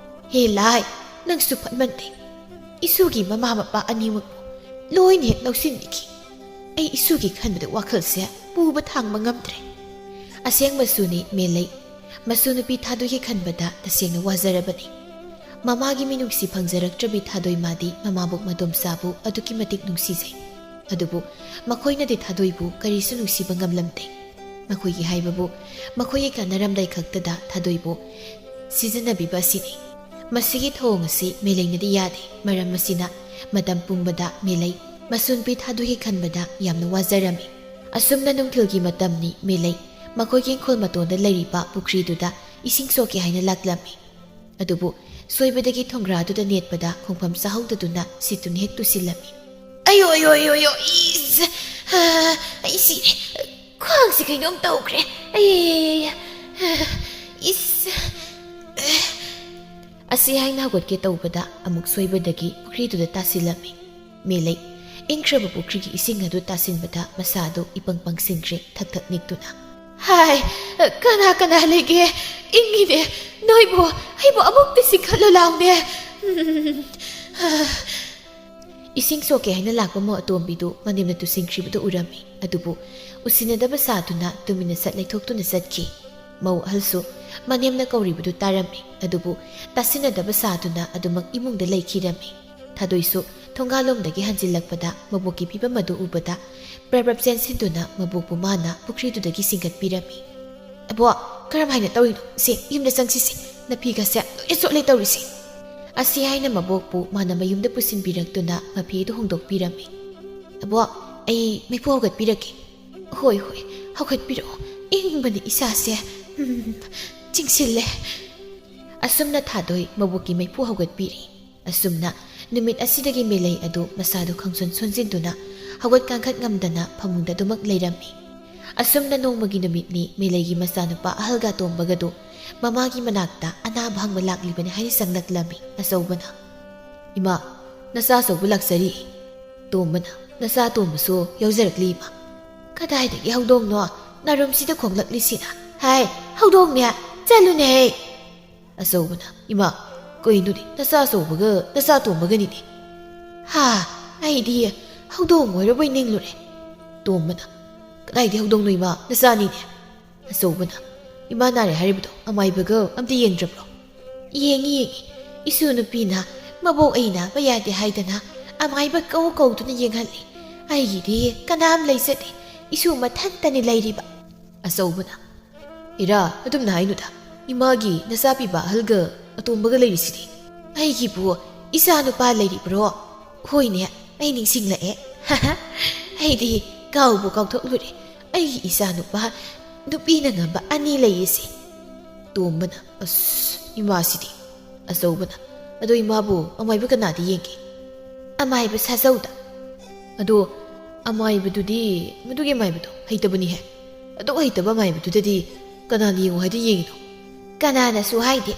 ꯍꯦ ꯂꯥꯏ, ꯅꯪꯁꯨ ꯐꯠꯃꯟꯗꯦ꯫ ꯏꯁꯨꯒꯤ ꯃꯃꯥ ꯃꯄꯥ ꯑꯅꯤꯃꯛꯄꯨ ꯂꯣꯏꯅ ꯍꯦꯛ ꯂꯧꯁꯤꯟꯕꯤꯈꯤ꯫ ꯑꯩ ꯏꯁꯨꯒꯤ ꯈꯟꯕꯗ ꯋꯥꯈꯜꯁꯦ ꯄꯨꯕ ꯊꯥꯡꯕ ꯉꯝꯗ꯭ꯔꯦ꯫ ꯑꯁꯦꯡꯕꯁꯨꯅꯤ ꯃꯦꯂꯩ, ꯃꯁꯨ ꯅꯨꯄꯤ ꯊꯥꯗꯣꯏꯒꯤ ꯈꯟꯕꯗ ꯇꯁꯦꯡꯅ ꯋꯥꯖꯔꯕꯅꯤ꯫ ꯃꯃꯥꯒꯤ ꯃꯤꯅꯨꯡꯁꯤ ꯐꯪꯖꯔꯛꯇ꯭ꯔꯕꯤ ꯊꯥꯗꯣꯏ ꯃꯥꯗꯤ ꯃꯃꯥꯕꯣꯛ ꯃꯗꯣꯝꯆꯥꯕꯨ ꯑꯗꯨꯛꯀꯤ ꯃꯇꯤꯛ ꯅꯨꯡꯁꯤꯖꯩ꯫ ꯑꯗꯨꯕꯨ ꯃꯈꯣꯏꯅꯗꯤ ꯊꯥꯗꯣꯏꯕꯨ ꯀꯔꯤꯁꯨ ꯅꯨꯡꯁꯤꯕ ꯉꯝꯂꯝꯗꯦ꯫ ꯃꯈꯣꯏꯒꯤ ꯍꯥꯏꯕꯕꯨ ꯃꯈꯣꯏꯒꯤ ꯀꯥꯟꯅꯔꯝꯗꯥꯏ ꯈꯛꯇꯗ ꯊꯥꯗꯣꯏꯕꯨ ꯁꯤꯖꯤꯟꯅꯕꯤꯕ ꯑꯁꯤꯅꯤ꯫ ꯃꯁꯤꯒꯤ ꯊꯧꯑꯣꯡ ꯑꯁꯤ ꯃꯦꯂꯩꯅꯗꯤ ꯌꯥꯗꯦ꯫ ꯃꯔꯝ ꯑꯁꯤꯅ ꯃꯇꯝ ꯄꯨꯝꯕꯗ ꯃꯦꯂꯩ ꯃꯁꯨ ꯅꯨꯄꯤ ꯊꯥꯗꯣꯏꯒꯤ ꯈꯟꯕꯗ ꯌꯥꯝꯅ ꯋꯥꯖꯔꯝꯃꯤ꯫ ꯑꯁꯨꯝꯅ ꯅꯨꯡꯊꯤꯜꯒꯤ ꯃꯇꯝꯅꯤ꯫ ꯃꯦꯂꯩ ꯃꯈꯣꯏꯒꯤ ꯏꯪꯈꯣꯜ ꯃꯇꯣꯟꯗ ꯂꯩꯔꯤꯕ ꯄꯨꯈ꯭ꯔꯤꯗꯨꯗ ꯏꯁꯤꯡ ꯁꯣꯛꯀꯦ ꯍꯥꯏꯅ ꯂꯥꯛꯂꯝꯃꯤ꯫ ꯑꯗꯨꯕꯨ ꯁꯣꯏꯕꯗꯒꯤ ꯊꯣꯡꯒ꯭ꯔꯥꯗꯨꯗ ꯅꯦꯠꯄꯗ ꯈꯣꯡꯐꯝ ꯆꯥꯍꯧꯗꯗꯨꯅ ꯁꯤꯠꯇꯨꯅ ꯍꯦꯛ ꯇꯨꯁꯤꯜꯂꯝꯃꯤ꯫ "ꯑꯌꯣ, ꯑꯌꯣ, ꯑꯌꯣ, ꯑꯌꯣ, ꯏꯁ! ꯑ, ꯑꯩ ꯁꯤꯔꯦ꯫ ꯈ꯭ꯋꯥꯡꯁꯤ ꯀꯩꯅꯣꯝ ꯇꯧꯈ꯭ꯔꯦ꯫ ꯑꯩ, ꯑ, ꯏꯁ!" ꯑꯁꯤ ꯍꯥꯏꯅ ꯍꯧꯒꯠꯀꯦ ꯇꯧꯕꯗ ꯑꯃꯨꯛ ꯁꯣꯏꯕꯗꯒꯤ ꯄꯨꯈ꯭ꯔꯤꯗꯨꯗ ꯇꯥꯁꯤꯜꯂꯝꯃꯤ꯫ ꯃꯦꯂꯩ ꯏꯪꯈ꯭ꯔꯕ ꯄꯨꯈ꯭ꯔꯤꯒꯤ ꯏꯁꯤꯡ ꯑꯗꯨ ꯇꯥꯁꯤꯟꯕꯗ ꯃꯁꯥ ꯑꯗꯨ ꯏꯄꯪ ꯄꯪꯁꯤꯟꯈ꯭ꯔꯦ, ꯊꯛ ꯊꯛ ꯅꯤꯛꯇꯨꯅ꯫ "ꯍꯥꯏ, ꯀꯅꯥ ꯀꯅꯥ ꯂꯩꯒꯦ? ꯏꯪꯉꯤꯅꯦ꯫ ꯅꯣꯏꯕꯨ, ꯑꯩꯕꯨ ꯑꯃꯨꯛꯇ ꯆꯤꯡꯈꯠꯂꯨ ꯂꯥꯎꯅꯦ꯫" ꯎꯝ, ꯍꯥ꯫ ꯏꯁꯤꯡ ꯁꯣꯛꯀꯦ ꯍꯥꯏꯅ ꯂꯥꯛꯄ ꯃꯧ ꯑꯇꯣꯝꯕꯤꯗꯨ ꯃꯅꯦꯝꯅ ꯇꯨꯁꯤꯟꯈ꯭ꯔꯤꯕꯗꯨ ꯎꯔꯝꯃꯤ꯫ ꯑꯗꯨꯕꯨ ꯎꯁꯤꯟꯅꯗꯕ ꯁꯥꯗꯨꯅ ꯇꯨꯃꯤꯟꯅ ꯁꯠ ꯂꯩꯊꯣꯛꯇꯨꯅ ꯆꯠꯈꯤ꯫ ꯃꯧ ꯑꯍꯜꯁꯨ ꯃꯅꯦꯝꯅ ꯀꯧꯔꯤꯕꯗꯨ ꯇꯥꯔꯝꯃꯤ꯫ ꯑꯗꯨꯕꯨ ꯇꯥꯁꯤꯟꯅꯗꯕ ꯁꯥꯗꯨꯅ ꯑꯗꯨꯃꯛ ꯏꯃꯨꯡꯗ ꯂꯩꯈꯤꯔꯝꯃꯤ꯫ ꯊꯥꯗꯣꯏꯁꯨ ꯊꯣꯡꯒꯥꯜꯂꯣꯝꯗꯒꯤ ꯍꯟꯖꯤꯜꯂꯛꯄꯗ ꯃꯕꯣꯛꯀꯤ ꯐꯤꯕꯝ ꯑꯗꯨ ꯎꯕꯗ ꯄ꯭ꯔꯞ ꯄ꯭ꯔꯞ ꯆꯦꯟꯁꯤꯟꯗꯨꯅ ꯃꯕꯣꯛꯄꯨ ꯃꯥꯅ ꯄꯨꯈ꯭ꯔꯤꯗꯨꯗꯒꯤ ꯆꯤꯡꯈꯠꯄꯤꯔꯝꯃꯤ꯫ "ꯑꯕꯣꯛ, ꯀꯔꯝ ꯍꯥꯏꯅ ꯇꯧꯔꯤꯅꯣ? ꯁꯦ, ꯌꯨꯝꯗ ꯆꯪꯁꯤꯁꯦ꯫ ꯅꯐꯤꯒꯁꯦ ꯂꯣꯏꯅ ꯆꯣꯠꯂꯦ ꯇꯧꯔꯤꯁꯦ꯫" ꯑꯁꯤ ꯍꯥꯏꯅ ꯃꯕꯣꯛꯄꯨ ꯃꯥꯅ ꯃꯌꯨꯝꯗ ꯄꯨꯁꯤꯟꯕꯤꯔꯛꯇꯨꯅ ꯃꯐꯤ ꯑꯗꯨ ꯍꯣꯡꯗꯣꯛꯄꯤꯔꯝꯃꯤ꯫ "ꯑꯕꯣꯛ, ꯑꯩ ꯃꯩꯐꯨ ꯍꯧꯒꯠꯄꯤꯔꯛꯀꯦ꯫" "ꯍꯣꯏ, ꯍꯣꯏ, ꯍꯧꯒꯠꯄꯤꯔꯛꯑꯣ꯫ ꯏꯪꯕꯅ ꯏꯁꯥꯁꯦ, ꯎꯝ, ꯆꯤꯡꯁꯤꯜꯂꯦ꯫" ꯑꯁꯨꯝꯅ ꯊꯥꯗꯣꯏ ꯃꯕꯣꯛꯀꯤ ꯃꯩꯐꯨ ꯍꯧꯒꯠꯄꯤꯔꯤ꯫ ꯑꯁꯨꯝꯅ ꯅꯨꯃꯤꯠ ꯑꯁꯤꯗꯒꯤ ꯃꯦꯂꯩ ꯑꯗꯨ ꯃꯁꯥꯗꯨ ꯈꯪꯁꯣꯟ ꯁꯣꯟꯖꯤꯟꯗꯨꯅ ꯍꯧꯒꯠ ꯀꯥꯡꯈꯠ ꯉꯝꯗꯅ ꯐꯃꯨꯡꯗ ꯑꯗꯨꯃꯛ ꯂꯩꯔꯝꯃꯤ꯫ ꯑꯁꯨꯝꯅ ꯅꯣꯡꯃꯒꯤ ꯅꯨꯃꯤꯠꯅꯤ, ꯃꯦꯂꯩꯒꯤ ꯃꯆꯥꯅꯨꯄꯥ ꯑꯍꯜꯒ ꯑꯇꯣꯝꯕꯒꯗꯨ ꯃꯃꯥꯒꯤ ꯃꯅꯥꯛꯇ ꯑꯅꯥꯕ ꯍꯪꯕ ꯂꯥꯛꯂꯤꯕꯅꯤ ꯍꯥꯏꯅ ꯆꯪꯂꯛꯂꯝꯃꯤ꯫ ꯑꯆꯧꯕꯅ, "ꯏꯃꯥ, ꯅꯆꯥ ꯑꯆꯧꯕ ꯂꯥꯛꯆꯔꯤ꯫" ꯇꯣꯝꯕꯅ, "ꯅꯆꯥ ꯑꯇꯣꯝꯕꯁꯨ ꯌꯥꯎꯖꯔꯛꯂꯤ, ꯏꯃꯥ?" "ꯀꯗꯥꯏꯗꯒꯤ ꯍꯧꯗꯣꯡꯅꯣ ꯅꯥꯔꯨꯝꯁꯤꯗ ꯈꯣꯡꯂꯛꯂꯤꯁꯤꯅ? ꯍꯥꯏ, ꯍꯧꯗꯣꯡꯅꯦ, ꯆꯠꯂꯨꯅꯦ!" ꯑꯆꯧꯕꯅ, "ꯏꯃꯥ, ꯀꯩꯅꯣꯅꯦ, ꯅꯆꯥ ꯑꯆꯧꯕꯒ ꯅꯆꯥ ꯑꯇꯣꯝꯕꯒꯅꯤꯅꯦ?" "ꯍꯥ, ꯑꯩꯗꯤ ꯍꯧꯗꯣꯡ ꯑꯣꯏꯔꯕꯣꯏ ꯅꯤꯡꯂꯨꯔꯦ꯫" ꯇꯣꯝꯕꯅ, "ꯀꯗꯥꯏꯗꯤ ꯍꯧꯗꯣꯡꯅꯣ ꯏꯃꯥ, ꯅꯆꯥꯅꯤꯅꯦ꯫" ꯑꯆꯧꯕꯅ, "ꯏꯃꯥ ꯅꯥꯔꯦ ꯍꯥꯏꯔꯤꯕꯗꯣ ꯑꯃꯥꯏꯕꯒ ꯑꯝꯇ ꯌꯦꯡꯗ꯭ꯔꯕ꯭ꯔꯣ?" "ꯌꯦꯡꯉꯤ, ꯌꯦꯡꯉꯤ꯫ ꯏꯁꯨ ꯅꯨꯄꯤꯅ ꯃꯕꯣꯛ ꯑꯩ ꯅꯥꯕ ꯌꯥꯗꯦ ꯍꯥꯏꯗꯅ ꯑꯃꯥꯏꯕ ꯀꯧ ꯀꯧꯗꯨꯅ ꯌꯦꯡꯍꯜꯂꯤ꯫ ꯑꯩꯒꯤꯗꯤ ꯀꯅꯥꯝ ꯂꯩꯖꯗꯦ, ꯏꯁꯨ ꯃꯊꯟꯇꯅꯤ ꯂꯩꯔꯤꯕ꯫" ꯑꯆꯧꯕꯅ, "ꯏꯔꯥ, ꯑꯗꯨꯝꯅ ꯍꯥꯏꯅꯨꯗ꯫ ꯏꯃꯥꯒꯤ ꯅꯆꯥꯄꯤꯕ ꯑꯍꯜꯒ ꯑꯇꯣꯝꯕꯒ ꯂꯩꯔꯤꯁꯤꯗꯤ꯫" "ꯑꯩꯒꯤꯕꯨ ꯏꯆꯥ ꯅꯨꯄꯥ ꯂꯩꯔꯤꯕ꯭ꯔꯣ? ꯍꯣꯏꯅꯦ, ꯑꯩ ꯅꯤꯡꯁꯤꯡꯂꯛꯑꯦ꯫ ꯑꯩꯗꯤ ꯀꯥꯎꯕꯨ ꯀꯥꯎꯊꯣꯛꯂꯨꯔꯦ, ꯑꯩꯒꯤ ꯏꯆꯥ ꯅꯨꯄꯥ ꯅꯨꯄꯤꯅ ꯉꯝꯕ ꯑꯅꯤ ꯂꯩꯔꯤꯁꯦ꯫" ꯇꯣꯝꯕꯅ, "ꯑꯁ, ꯏꯃꯥꯁꯤꯗꯤ꯫" ꯑꯆꯧꯕꯅ, "ꯑꯗꯣ ꯏꯃꯥꯕꯨ ꯑꯃꯥꯏꯕ ꯀꯅꯥꯗ ꯌꯦꯡꯒꯦ?" "ꯑꯃꯥꯏꯕ ꯁꯥꯖꯧꯗ꯫" "ꯑꯗꯣ ꯑꯃꯥꯏꯕꯗꯨꯗꯤ, ꯃꯗꯨꯒꯤ ꯑꯃꯥꯏꯕꯗꯣ ꯍꯩꯇꯕꯅꯤꯍꯦ꯫ ꯑꯗꯨꯛ ꯍꯩꯇꯕ ꯑꯃꯥꯏꯕꯗꯨꯗꯗꯤ ꯀꯅꯥꯅ ꯌꯦꯡꯉꯨ ꯍꯥꯏꯗꯨ ꯌꯦꯡꯉꯤꯅꯣ?" "ꯀꯅꯥꯅꯁꯨ ꯍꯥꯏꯗꯦ꯫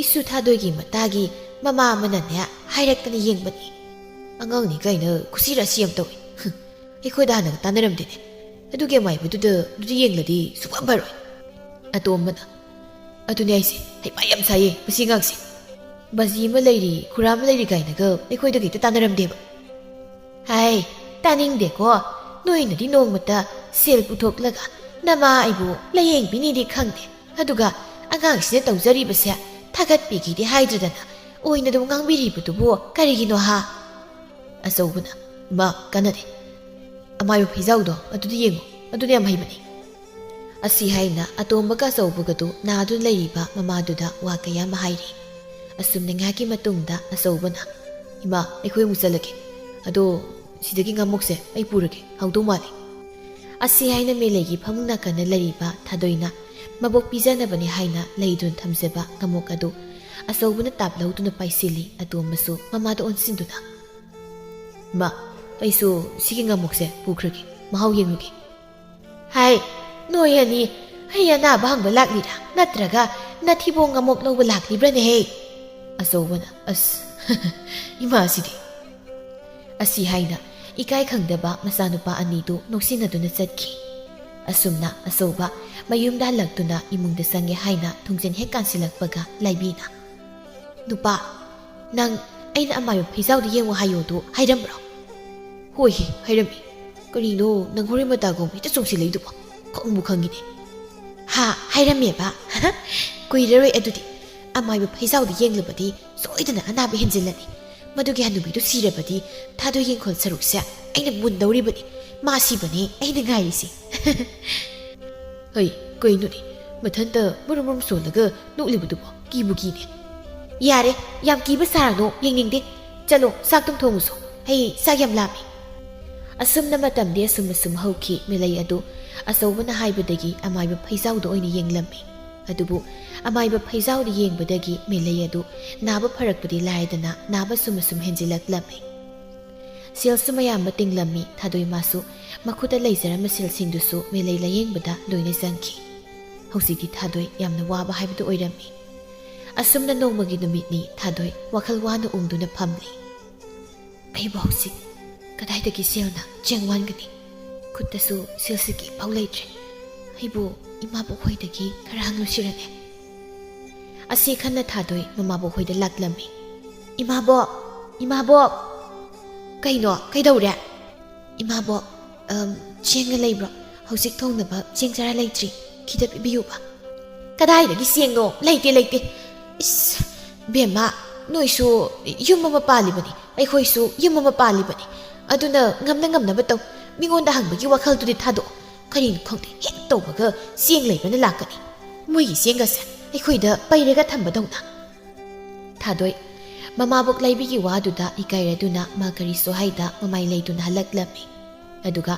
ꯏꯁꯨ ꯊꯥꯗꯣꯏꯒꯤ ꯃꯇꯥꯒꯤ ꯃꯃꯥ ꯑꯃꯅꯅꯦ ꯍꯥꯏꯔꯛꯇꯅ ꯌꯦꯡꯕꯅꯤ꯫" "ꯑꯉꯥꯡꯅꯤ ꯀꯥꯏꯅ ꯀꯨꯁꯤ ꯔꯥꯁꯤ ꯌꯥꯝ ꯇꯧꯏ꯫ ꯍꯨꯝ, ꯑꯩꯈꯣꯏꯗ ꯍꯥꯟꯅꯒ ꯇꯥꯟꯅꯔꯝꯗꯦꯅꯦ꯫ ꯑꯗꯨꯒꯤ ꯑꯃꯥꯏꯕꯗꯨꯗ ꯑꯗꯨꯗ ꯌꯦꯡꯂꯗꯤ ꯁꯨꯛꯐ ꯐꯔꯣꯏ꯫" ꯑꯇꯣꯝꯕꯅ, "ꯑꯗꯨꯅꯦ ꯑꯩꯁꯦ, ꯍꯩꯄꯥ ꯌꯥꯝ ꯁꯥꯏꯌꯦ ꯃꯁꯤ ꯑꯉꯥꯡꯁꯦ꯫ ꯕꯥꯖꯤ ꯑꯃ ꯂꯩꯔꯤ, ꯈꯨꯔꯥ ꯑꯃ ꯂꯩꯔꯤ ꯀꯥꯏꯅꯒ ꯑꯩꯈꯣꯏꯗ ꯍꯦꯛꯇ ꯇꯥꯟꯅꯔꯝꯗꯦꯕ꯫" "ꯍꯥꯏ, ꯇꯥꯅꯤꯡꯗꯦꯀꯣ꯫ ꯅꯣꯏꯅꯗꯤ ꯅꯣꯡꯃꯇ ꯁꯦꯜ ꯄꯨꯊꯣꯛꯂꯒ ꯅꯃꯥ ꯑꯩꯕꯨ ꯂꯥꯌꯦꯡꯕꯤꯅꯤꯗꯤ ꯈꯪꯗꯦ꯫ ꯑꯗꯨꯒ ꯑꯉꯥꯡꯁꯤꯅ ꯇꯧꯖꯔꯤꯕꯁꯦ ꯊꯥꯒꯠꯄꯤꯒꯦꯗꯤ ꯍꯥꯏꯗ꯭ꯔꯗꯅ ꯑꯣꯏꯅ ꯑꯗꯨꯝ ꯉꯥꯡꯕꯤꯔꯤꯕꯗꯨꯕꯨ ꯀꯔꯤꯒꯤꯅꯣ ꯍꯥ?" ꯑꯆꯧꯕꯅ, "ꯏꯃꯥ, ꯀꯥꯟꯅꯗꯦ꯫ ꯑꯃꯥꯏꯕ ꯐꯤꯖꯥꯎꯗꯣ ꯑꯗꯨꯗꯤ ꯌꯦꯡꯉꯨ, ꯑꯗꯨꯅ ꯌꯥꯝ ꯍꯩꯕꯅꯤ꯫" ꯑꯁꯤ ꯍꯥꯏꯅ ꯑꯇꯣꯝꯕꯒ ꯑꯆꯧꯕꯒꯗꯨ ꯅꯥꯗꯨꯅ ꯂꯩꯔꯤꯕ ꯃꯃꯥꯗꯨꯗ ꯋꯥ ꯀꯌꯥ ꯑꯃ ꯍꯥꯏꯔꯤ꯫ ꯑꯁꯨꯝꯅ ꯉꯥꯏꯍꯥꯛꯀꯤ ꯃꯇꯨꯡꯗ ꯑꯆꯧꯕꯅ, "ꯏꯃꯥ, ꯑꯩꯈꯣꯏ ꯑꯃꯨꯛ ꯆꯠꯂꯒꯦ꯫ ꯑꯗꯣ ꯁꯤꯗꯒꯤ ꯉꯥꯃꯣꯛꯁꯦ ꯑꯩ ꯄꯨꯔꯒꯦ, ꯍꯥꯎꯗꯧ ꯃꯥꯜꯂꯤ꯫" ꯑꯁꯤ ꯍꯥꯏꯅ ꯃꯦꯂꯩꯒꯤ ꯐꯃꯨꯡ ꯅꯥꯀꯟꯗ ꯂꯩꯔꯤꯕ ꯊꯥꯗꯣꯏꯅ ꯃꯕꯣꯛ ꯄꯤꯖꯅꯕꯅꯤ ꯍꯥꯏꯅ ꯂꯩꯗꯨꯅ ꯊꯝꯖꯕ ꯉꯥꯃꯣꯛ ꯑꯗꯨ ꯑꯆꯧꯕꯅ ꯇꯥꯞ ꯂꯧꯗꯨꯅ ꯄꯥꯏꯁꯤꯜꯂꯤ꯫ ꯑꯇꯣꯝꯕꯁꯨ ꯃꯃꯥꯗ ꯑꯣꯟꯁꯤꯟꯗꯨꯅ, "ꯏꯃꯥ, ꯑꯩꯁꯨ ꯁꯤꯒꯤ ꯉꯥꯃꯣꯛꯁꯦ ꯄꯨꯈ꯭ꯔꯒꯦ, ꯃꯍꯥꯎ ꯌꯦꯡꯂꯨꯒꯦ꯫" "ꯍꯥꯏ, ꯅꯣꯏ ꯑꯅꯤ ꯑꯩ ꯑꯅꯥꯕ ꯍꯪꯕ ꯂꯥꯛꯂꯤꯔꯥ? ꯅꯠꯇ꯭ꯔꯒ ꯅꯊꯤꯕꯣꯡ ꯑꯃꯣꯛ ꯂꯧꯕ ꯂꯥꯛꯂꯤꯕ꯭ꯔꯥꯅꯦꯍꯦ?" ꯑꯆꯧꯕꯅ, "ꯑꯁ, ꯏꯃꯥꯁꯤꯗꯤ!" ꯑꯁꯤ ꯍꯥꯏꯅ ꯏꯀꯥꯏ ꯈꯪꯗꯕ ꯃꯆꯥꯅꯨꯄꯥ ꯑꯅꯤꯗꯨ ꯅꯣꯛꯁꯤꯟꯅꯗꯨꯅ ꯆꯠꯈꯤ꯫ ꯑꯁꯨꯝꯅ ꯑꯆꯧꯕ ꯃꯌꯨꯝꯗ ꯍꯜꯂꯛꯇꯨꯅ ꯏꯃꯨꯡꯗ ꯆꯪꯉꯦ ꯍꯥꯏꯅ ꯊꯣꯡꯖꯤꯟ ꯍꯦꯛ ꯀꯥꯟꯁꯤꯜꯂꯛꯄꯒ ꯂꯥꯏꯕꯤꯅ, "ꯅꯨꯄꯥ, ꯅꯪ ꯑꯩꯅ ꯑꯃꯥꯏꯕ ꯐꯩꯖꯥꯎꯗ ꯌꯦꯡꯉꯨ ꯍꯥꯏꯌꯣꯗꯣ ꯍꯥꯏꯔꯝꯕ꯭ꯔꯣ?" "ꯍꯣꯏꯍꯦ, ꯍꯥꯏꯔꯝꯃꯤ꯫ ꯀꯔꯤꯅꯣ ꯅꯪ ꯍꯣꯔꯤ ꯃꯇꯥꯒꯨꯝ ꯍꯦꯛꯇ ꯆꯣꯡꯁꯤꯜꯂꯛꯏꯗꯨꯕꯣ? ꯈꯪꯕꯨ ꯈꯪꯉꯤꯅꯦ꯫" "ꯍꯥ, ꯍꯥꯏꯔꯝꯃꯦꯕ?" "ꯀꯨꯏꯔꯔꯣꯏ ꯑꯗꯨꯗꯤ꯫ ꯑꯃꯥꯏꯕ ꯐꯩꯖꯥꯎꯗ ꯌꯦꯡꯂꯕꯗꯤ ꯁꯣꯏꯗꯅ ꯑꯅꯥꯕ ꯍꯦꯟꯖꯤꯜꯂꯅꯤ꯫ ꯃꯗꯨꯒꯤ ꯍꯅꯨꯕꯤꯗꯨ ꯁꯤꯔꯕꯗꯤ ꯊꯥꯗꯣꯏ ꯌꯦꯡꯈꯣꯜ ꯁꯔꯨꯛꯁꯦ ꯑꯩꯅ ꯃꯨꯟꯗꯧꯔꯤꯕꯅꯤ꯫ ꯃꯥ ꯁꯤꯕꯅꯦ ꯑꯩꯅ ꯉꯥꯏꯔꯤꯁꯦ꯫" "ꯍꯩ, ꯀꯩꯅꯣꯅꯦ? ꯃꯊꯟꯇ ꯃꯔꯨꯝ ꯃꯔꯨꯝ ꯁꯣꯜꯂꯒ ꯅꯣꯛꯂꯤꯕꯗꯨꯕꯣ? ꯀꯤꯕꯨ ꯀꯤꯅꯦ꯫" "ꯌꯥꯔꯦ, ꯌꯥꯝ ꯀꯤꯕ ꯁꯥꯔꯅꯨ, ꯌꯦꯡꯅꯤꯡꯗꯦ꯫ ꯆꯠꯂꯣ, ꯆꯥꯛꯇꯨꯝ ꯊꯣꯡꯉꯨꯁꯣ꯫ ꯑꯩ ꯆꯥꯛ ꯌꯥꯝ ꯂꯥꯝꯃꯤ꯫" ꯑꯁꯨꯝꯅ ꯃꯇꯝꯗꯤ ꯑꯁꯨꯝ ꯑꯁꯨꯝ ꯍꯧꯈꯤ꯫ ꯃꯦꯂꯩ ꯑꯗꯨ ꯑꯆꯧꯕꯅ ꯍꯥꯏꯕꯗꯒꯤ ꯑꯃꯥꯏꯕ ꯐꯩꯖꯥꯎꯗ ꯑꯣꯏꯅ ꯌꯦꯡꯂꯝꯃꯤ꯫ ꯑꯗꯨꯕꯨ ꯑꯃꯥꯏꯕ ꯐꯩꯖꯥꯎꯗ ꯌꯦꯡꯕꯗꯒꯤ ꯃꯦꯂꯩ ꯑꯗꯨ ꯅꯥꯕ ꯐꯔꯛꯄꯗꯤ ꯂꯥꯏꯗꯅ ꯅꯥꯕ ꯁꯨꯝ ꯑꯁꯨꯝ ꯍꯦꯟꯖꯤꯜꯂꯛꯂꯝꯃꯤ꯫ ꯁꯦꯜꯁꯨ ꯃꯌꯥꯝ ꯑꯃ ꯇꯤꯡꯂꯝꯃꯤ꯫ ꯊꯥꯗꯣꯏ ꯃꯥꯁꯨ ꯃꯈꯨꯠꯇ ꯂꯩꯖꯔꯝꯕ ꯁꯦꯜꯁꯤꯡꯗꯨꯁꯨ ꯃꯦꯂꯩ ꯂꯥꯌꯦꯡꯕꯗ ꯂꯣꯏꯅ ꯆꯪꯈꯤ꯫ ꯍꯧꯖꯤꯛꯇꯤ ꯊꯥꯗꯣꯏ ꯌꯥꯝꯅ ꯋꯥꯕ ꯍꯥꯏꯕꯗꯨ ꯑꯣꯏꯔꯝꯃꯤ꯫ ꯑꯁꯨꯝꯅ ꯅꯣꯡꯃꯒꯤ ꯅꯨꯃꯤꯠꯅꯤ ꯊꯥꯗꯣꯏ ꯋꯥꯈꯜ ꯋꯥꯅ ꯎꯪꯗꯨꯅ ꯐꯝꯂꯤ꯫ "ꯑꯩꯕꯨ ꯍꯧꯖꯤꯛ ꯀꯗꯥꯏꯗꯒꯤ ꯁꯦꯜꯅ ꯆꯦꯡ ꯋꯥꯟꯒꯅꯤ? ꯈꯨꯠꯇꯁꯨ ꯁꯦꯜ ꯁꯤꯀꯤ ꯐꯥꯎ ꯂꯩꯇ꯭ꯔꯦ꯫ ꯑꯩꯕꯨ ꯏꯃꯥꯕꯣꯛ ꯍꯣꯏꯗꯒꯤ ꯈꯔ ꯍꯪꯂꯨꯁꯤꯔꯅꯦ?" ꯑꯁꯤ ꯈꯟꯅ ꯊꯥꯗꯣꯏ ꯃꯃꯥꯕꯣꯛ ꯍꯣꯏꯗ ꯂꯥꯛꯂꯝꯃꯤ꯫ "ꯏꯃꯥꯕꯣꯛ! ꯏꯃꯥꯕꯣꯛ!" "ꯀꯩꯅꯣ? ꯀꯩꯗꯧꯔꯦ?" "ꯏꯃꯥꯕꯣꯛ, ꯑꯝ, ꯆꯦꯡꯒ ꯂꯩꯕ꯭ꯔꯣ? ꯍꯧꯖꯤꯛ ꯊꯣꯡꯅꯕ ꯆꯦꯡ ꯆꯔꯥ ꯂꯩꯇ꯭ꯔꯤ꯫ ꯈꯤꯇ ꯄꯤꯕꯤꯌꯨꯕ꯫" "ꯀꯗꯥꯏꯗꯒꯤ ꯆꯦꯡꯅꯣ? ꯂꯩꯇꯦ, ꯂꯩꯇꯦ꯫" "ꯏꯁ, ꯕꯦꯝꯃ, ꯅꯣꯏꯁꯨ ꯌꯨꯝ ꯑꯃ ꯄꯥꯜꯂꯤꯕꯅꯤ, ꯑꯩꯈꯣꯏꯁꯨ ꯌꯨꯝ ꯑꯃ ꯄꯥꯜꯂꯤꯕꯅꯤ꯫ ꯑꯗꯨꯅ ꯉꯝꯅ ꯉꯝꯅꯕ ꯇꯧ꯫ ꯃꯤꯉꯣꯟꯗ ꯍꯪꯕꯒꯤ ꯋꯥꯈꯜꯗꯨꯗꯤ ꯊꯥꯗꯣꯛꯑꯣ꯫ ꯀꯔꯤꯅꯣ ꯈꯪꯗꯦ, ꯍꯦꯛ ꯇꯧꯕꯒ ꯆꯦꯡ ꯂꯩꯕꯅ ꯂꯥꯛꯀꯅꯤ꯫ ꯃꯣꯏꯒꯤ ꯆꯦꯡꯒꯁꯦ ꯑꯩꯈꯣꯏꯗ ꯄꯩꯔꯒ ꯊꯝꯕꯗꯧꯅ꯫" ꯊꯥꯗꯣꯏ ꯃꯃꯥꯕꯣꯛ ꯂꯥꯏꯕꯤꯒꯤ ꯋꯥꯗꯨꯗ ꯏꯀꯥꯏꯔꯗꯨꯅ ꯃꯥ ꯀꯔꯤꯁꯨ ꯍꯥꯏꯗ ꯃꯃꯥꯏ ꯂꯩꯗꯨꯅ ꯍꯜꯂꯛꯂꯝꯃꯤ꯫ ꯑꯗꯨꯒ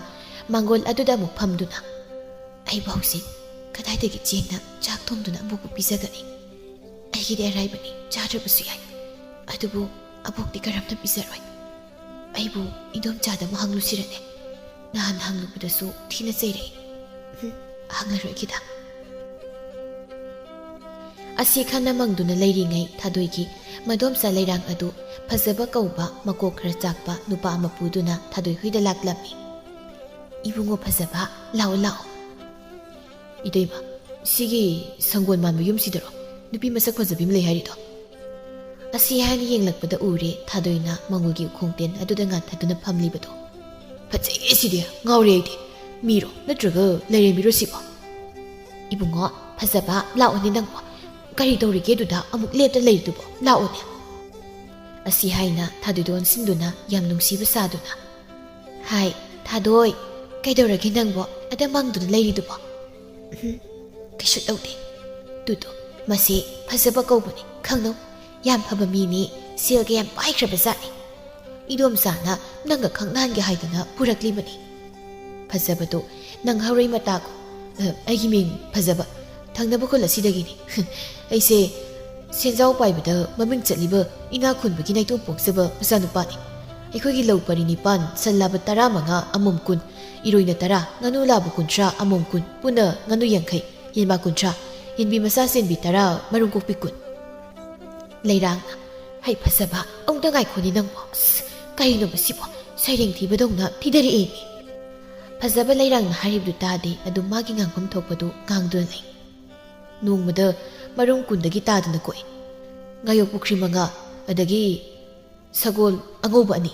ꯃꯥꯡꯒꯣꯜ ꯑꯗꯨꯗ ꯑꯃꯨꯛ ꯐꯝꯗꯨꯅ, "ꯑꯩꯕꯨ ꯍꯧꯖꯤꯛ ꯀꯗꯥꯏꯗꯒꯤ ꯆꯦꯡꯅ ꯆꯥꯛ ꯊꯣꯡꯗꯨꯅ ꯑꯕꯣꯛꯄꯨ ꯄꯤꯖꯒꯅꯤ? ꯑꯩꯒꯤꯗꯤ ꯑꯔꯥꯏꯕꯅꯤ, ꯆꯥꯗ꯭ꯔꯕꯁꯨ ꯌꯥꯏ꯫ ꯑꯗꯨꯕꯨ ꯑꯕꯣꯛꯇꯤ ꯀꯔꯝꯅ ꯄꯤꯖꯔꯣꯏ? ꯑꯩꯕꯨ ꯏꯗꯣꯝꯆꯥꯗ ꯑꯃꯨꯛ ꯍꯪꯂꯨꯁꯤꯔꯅꯦ? ꯅꯍꯥꯟ ꯍꯪꯂꯨꯕꯗꯁꯨ ꯊꯤꯅ ꯆꯩꯔꯛꯏ꯫ "ꯎꯝ, ꯍꯪꯂꯔꯣꯏꯒꯦꯗ"꯫ ꯑꯁꯤ ꯈꯟꯅ ꯃꯪꯗꯨꯅ ꯂꯩꯔꯤꯉꯩ ꯊꯥꯗꯣꯏꯒꯤ ꯃꯗꯣꯝꯆꯥ ꯂꯩꯔꯥꯡ ꯑꯗꯨ ꯐꯖꯕ ꯀꯧꯕ ꯃꯀꯣꯛ ꯈꯔ ꯆꯥꯛꯄ ꯅꯨꯄꯥ ꯑꯃ ꯄꯨꯗꯨꯅ ꯊꯥꯗꯣꯏ ꯍꯣꯏꯗ ꯂꯥꯛꯂꯝꯃꯤ꯫ "ꯏꯕꯨꯡꯉꯣ ꯐꯖꯕ, ꯂꯥꯛꯑꯣ, ꯂꯥꯛꯑꯣ"꯫ "ꯏꯇꯩꯃ, ꯁꯤꯒꯤ ꯁꯪꯒꯣꯜ ꯃꯥꯟꯕ ꯌꯨꯝꯁꯤꯗꯔꯣ ꯅꯨꯄꯤ ꯃꯁꯛ ꯐꯖꯕꯤ ꯑꯃ ꯂꯩ ꯍꯥꯏꯔꯤꯗꯣ?" ꯑꯁꯤ ꯍꯥꯏꯅ ꯌꯦꯡꯂꯛꯄꯗ ꯎꯔꯦ ꯊꯥꯗꯣꯏꯅ ꯃꯉꯣꯏꯒꯤ ꯎꯈꯣꯡ ꯇꯦꯟ ꯑꯗꯨꯗ ꯉꯥꯟꯊꯗꯨꯅ ꯐꯝꯂꯤꯕꯗꯣ꯫ "ꯐꯖꯩꯌꯦ ꯁꯤꯗꯤ, ꯉꯥꯎꯔꯦ ꯑꯩꯗꯤ꯫ ꯃꯤꯔꯣ ꯅꯠꯇ꯭ꯔꯒ ꯂꯥꯏꯔꯦꯝꯕꯤꯔꯣ ꯁꯤꯕꯣ?" "ꯏꯕꯨꯡꯉꯣ ꯐꯖꯕ, ꯂꯥꯛꯑꯣꯅꯦ ꯅꯪꯕꯣ꯫ ꯀꯔꯤ ꯇꯧꯔꯤꯒꯦ ꯑꯗꯨꯗ ꯑꯃꯨꯛ ꯂꯦꯞꯇ ꯂꯩꯔꯤꯗꯨꯕꯣ? ꯂꯥꯛꯑꯣꯅꯦ"꯫ ꯑꯁꯤ ꯍꯥꯏꯅ ꯊꯥꯗꯣꯏꯗ ꯑꯣꯟꯁꯤꯟꯗꯨꯅ ꯌꯥꯝ ꯅꯨꯡꯁꯤꯕ ꯁꯥꯗꯨꯅ, "ꯍꯥꯏ, ꯊꯥꯗꯣꯏ, ꯀꯩꯗꯧꯔꯒꯦ ꯅꯪꯕꯣ ꯑꯗ ꯃꯪꯗꯨꯅ ꯂꯩꯔꯤꯗꯨꯕꯣ?" "ꯎꯝ, ꯀꯩꯁꯨ ꯇꯧꯗꯦ꯫ ꯇꯨꯗꯣ, ꯃꯁꯦ ꯐꯖꯕ ꯀꯧꯕꯅꯤ, ꯈꯪꯅꯧ꯫ ꯌꯥꯝ ꯐꯕ ꯃꯤꯅꯤ, ꯁꯦꯜꯒ ꯌꯥꯝ ꯄꯥꯏꯈ꯭ꯔꯕ ꯖꯥꯠꯅꯤ꯫ ꯏꯗꯣꯝꯆꯥꯅ ꯅꯪꯒ ꯈꯪꯅꯍꯟꯒꯦ ꯍꯥꯏꯗꯅ ꯄꯨꯔꯛꯂꯤꯕꯅꯤ"꯫ "ꯐꯖꯕꯗꯣ, ꯅꯪ ꯍꯧꯔꯩ ꯃꯇꯥꯒꯣ꯫ ꯑ, ꯑꯩꯒꯤ ꯃꯤꯡ ꯐꯖꯕ, ꯊꯪꯅꯕ ꯈꯨꯜ ꯑꯁꯤꯗꯒꯤꯅꯤ꯫ ꯑꯩꯁꯦ ꯁꯦꯟꯖꯥꯎ ꯄꯥꯏꯕꯗ ꯃꯃꯤꯡ ꯆꯠꯂꯤꯕ ꯏꯅꯥꯛ ꯈꯨꯟꯕꯒꯤ ꯅꯥꯏꯇꯣꯝ ꯄꯣꯛꯆꯕ ꯃꯆꯥꯅꯨꯄꯥꯅꯤ꯫ ꯑꯩꯈꯣꯏꯒꯤ ꯂꯧ ꯄꯔꯤ ꯅꯤꯄꯥꯟ, ꯁꯟ ꯂꯥꯕ ꯇꯔꯥꯃꯉꯥ, ꯑꯃꯣꯝ ꯀꯨꯟ, ꯏꯔꯣꯏꯅ ꯇꯔꯥ, ꯉꯥꯅꯨ ꯂꯥꯕ ꯀꯨꯟꯊ꯭ꯔꯥ, ꯑꯃꯣꯝ ꯀꯨꯟ, ꯄꯨꯟꯅ ꯉꯥꯅꯨ ꯌꯥꯡꯈꯩ, ꯌꯦꯟꯕꯥ ꯀꯨꯟꯊ꯭ꯔꯥ, ꯌꯦꯟꯕꯤ ꯃꯆꯥ ꯆꯦꯟꯕꯤ ꯇꯔꯥ, ꯃꯔꯨꯝ ꯀꯣꯛꯄꯤ ꯀꯨꯟ"꯫ ꯂꯩꯔꯥꯡꯅ, "ꯍꯩ ꯐꯖꯕ, ꯑꯃꯨꯛꯇ ꯉꯥꯏꯈꯣꯅꯦ ꯅꯪꯕꯣ꯫ ꯑꯁ, ꯀꯔꯤꯅꯣ ꯃꯁꯤꯕꯣ? ꯁꯩꯔꯦꯡ ꯊꯤꯕꯗꯧꯅ ꯊꯤꯗꯔꯛꯑꯦ ꯃꯤ"꯫ ꯐꯖꯕ ꯂꯩꯔꯥꯡꯅ ꯍꯥꯏꯔꯤꯕꯗꯨ ꯇꯥꯗꯦ, ꯑꯗꯨꯝ ꯃꯥꯒꯤ ꯉꯥꯡꯐꯝ ꯊꯣꯛꯄꯗꯨ ꯉꯥꯡꯗꯨꯅ ꯂꯩ꯫ "ꯅꯣꯡꯃꯗ ꯃꯔꯨꯝ ꯀꯨꯟꯗꯒꯤ ꯇꯥꯗꯅ ꯀꯣꯛꯏ꯫ ꯉꯥꯌꯣꯛ ꯄꯨꯈ꯭ꯔꯤ ꯃꯉꯥ, ꯑꯗꯒꯤ ꯁꯒꯣꯜ ꯑꯉꯧꯕ ꯑꯅꯤ꯫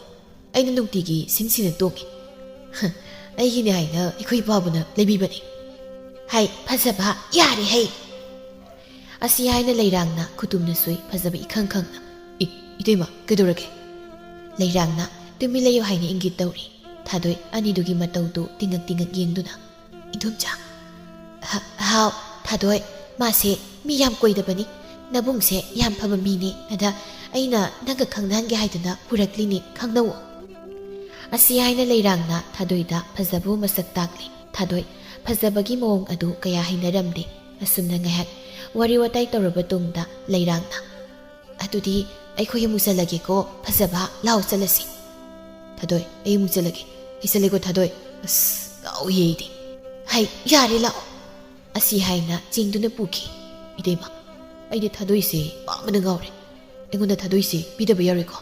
ꯑꯩꯅ ꯅꯨꯡꯇꯤꯒꯤ ꯁꯤꯟ ꯁꯤꯟꯅ ꯇꯣꯡꯏ꯫ ꯑꯩꯒꯤꯅꯦ ꯍꯥꯏꯅ ꯑꯩꯈꯣꯏ ꯏꯄꯥꯕꯨꯅ ꯂꯩꯕꯤꯕꯅꯤ"꯫ "ꯍꯥꯏ ꯐꯖꯕ, ꯌꯥꯔꯦ ꯍꯩ"꯫ ꯑꯁꯤ ꯍꯥꯏꯅ ꯂꯩꯔꯥꯡꯅ ꯈꯨꯇꯨꯝꯅ ꯁꯨꯏ ꯐꯖꯕ ꯏꯈꯪ ꯈꯪꯅ꯫ "ꯏ, ꯏꯇꯩꯃ, ꯀꯩꯗꯧꯔꯒꯦ?" ꯂꯩꯔꯥꯡꯅ ꯇꯨꯃꯤꯟ ꯂꯩꯌꯨ ꯍꯥꯏꯅ ꯏꯪꯒꯤꯠ ꯇꯧꯔꯤ꯫ ꯊꯥꯗꯣꯏ ꯑꯅꯤꯗꯨꯒꯤ ꯃꯇꯧꯗꯨ ꯇꯤꯡꯉꯛ ꯇꯤꯡꯉꯛ ꯌꯦꯡꯗꯨꯅ, "ꯏꯗꯣꯝꯆꯥ"꯫ "ꯍ-, ꯍꯥꯎ, ꯊꯥꯗꯣꯏ, ꯃꯥꯁꯦ ꯃꯤ ꯌꯥꯝ ꯀꯣꯏꯗꯕꯅꯤ꯫ ꯅꯕꯨꯡꯁꯦ ꯌꯥꯝ ꯐꯕ ꯃꯤꯅꯤ꯫ ꯑꯗ ꯑꯩꯅ ꯅꯪꯒ ꯈꯪꯅꯍꯟꯒꯦ ꯍꯥꯏꯗꯨꯅ ꯄꯨꯔꯛꯂꯤꯅꯤ, ꯈꯪꯅꯧꯑꯣ"꯫ ꯑꯁꯤ ꯍꯥꯏꯅ ꯂꯩꯔꯥꯡꯅ ꯊꯥꯗꯣꯏꯗ ꯐꯖꯕꯕꯨ ꯃꯁꯛ ꯇꯥꯛꯂꯤ꯫ ꯊꯥꯗꯣꯏ ꯐꯖꯕꯒꯤ ꯃꯑꯣꯡ ꯑꯗꯨ ꯀꯌꯥ ꯍꯩꯅꯔꯝꯗꯦ꯫ ꯑꯁꯨꯝꯅ ꯉꯥꯏꯍꯥꯛ ꯋꯥꯔꯤ ꯋꯥꯇꯥꯏ ꯇꯧꯔꯕ ꯇꯨꯡꯗ ꯂꯩꯔꯥꯡꯅ, "ꯑꯗꯨꯗꯤ ꯑꯩꯈꯣꯏ ꯑꯃꯨꯛ ꯆꯠꯂꯒꯦꯀꯣ ꯐꯖꯕ, ꯂꯥꯎ ꯆꯠꯂꯁꯤ"꯫ "ꯊꯥꯗꯣꯏ, ꯑꯩ ꯑꯃꯨꯛ ꯆꯠꯂꯒꯦ"꯫ "ꯑꯩ ꯆꯠꯂꯦꯀꯣ ꯊꯥꯗꯣꯏ꯫ ꯑꯁ, ꯉꯥꯎꯏꯌꯦ ꯑꯩꯗꯤ"꯫ "ꯍꯩ, ꯌꯥꯔꯦ, ꯂꯥꯛꯑꯣ," ꯑꯁꯤ ꯍꯥꯏꯅ ꯆꯦꯡꯗꯨꯅ ꯄꯨꯈꯤ꯫ "ꯏꯇꯩꯃ, ꯑꯩꯗꯤ ꯊꯥꯗꯣꯏꯁꯦ ꯄꯥꯝꯕꯅ ꯉꯥꯎꯔꯦ꯫ ꯑꯩꯉꯣꯟꯗ ꯊꯥꯗꯣꯏꯁꯦ ꯄꯤꯗꯕ ꯌꯥꯔꯣꯏꯀꯣ?"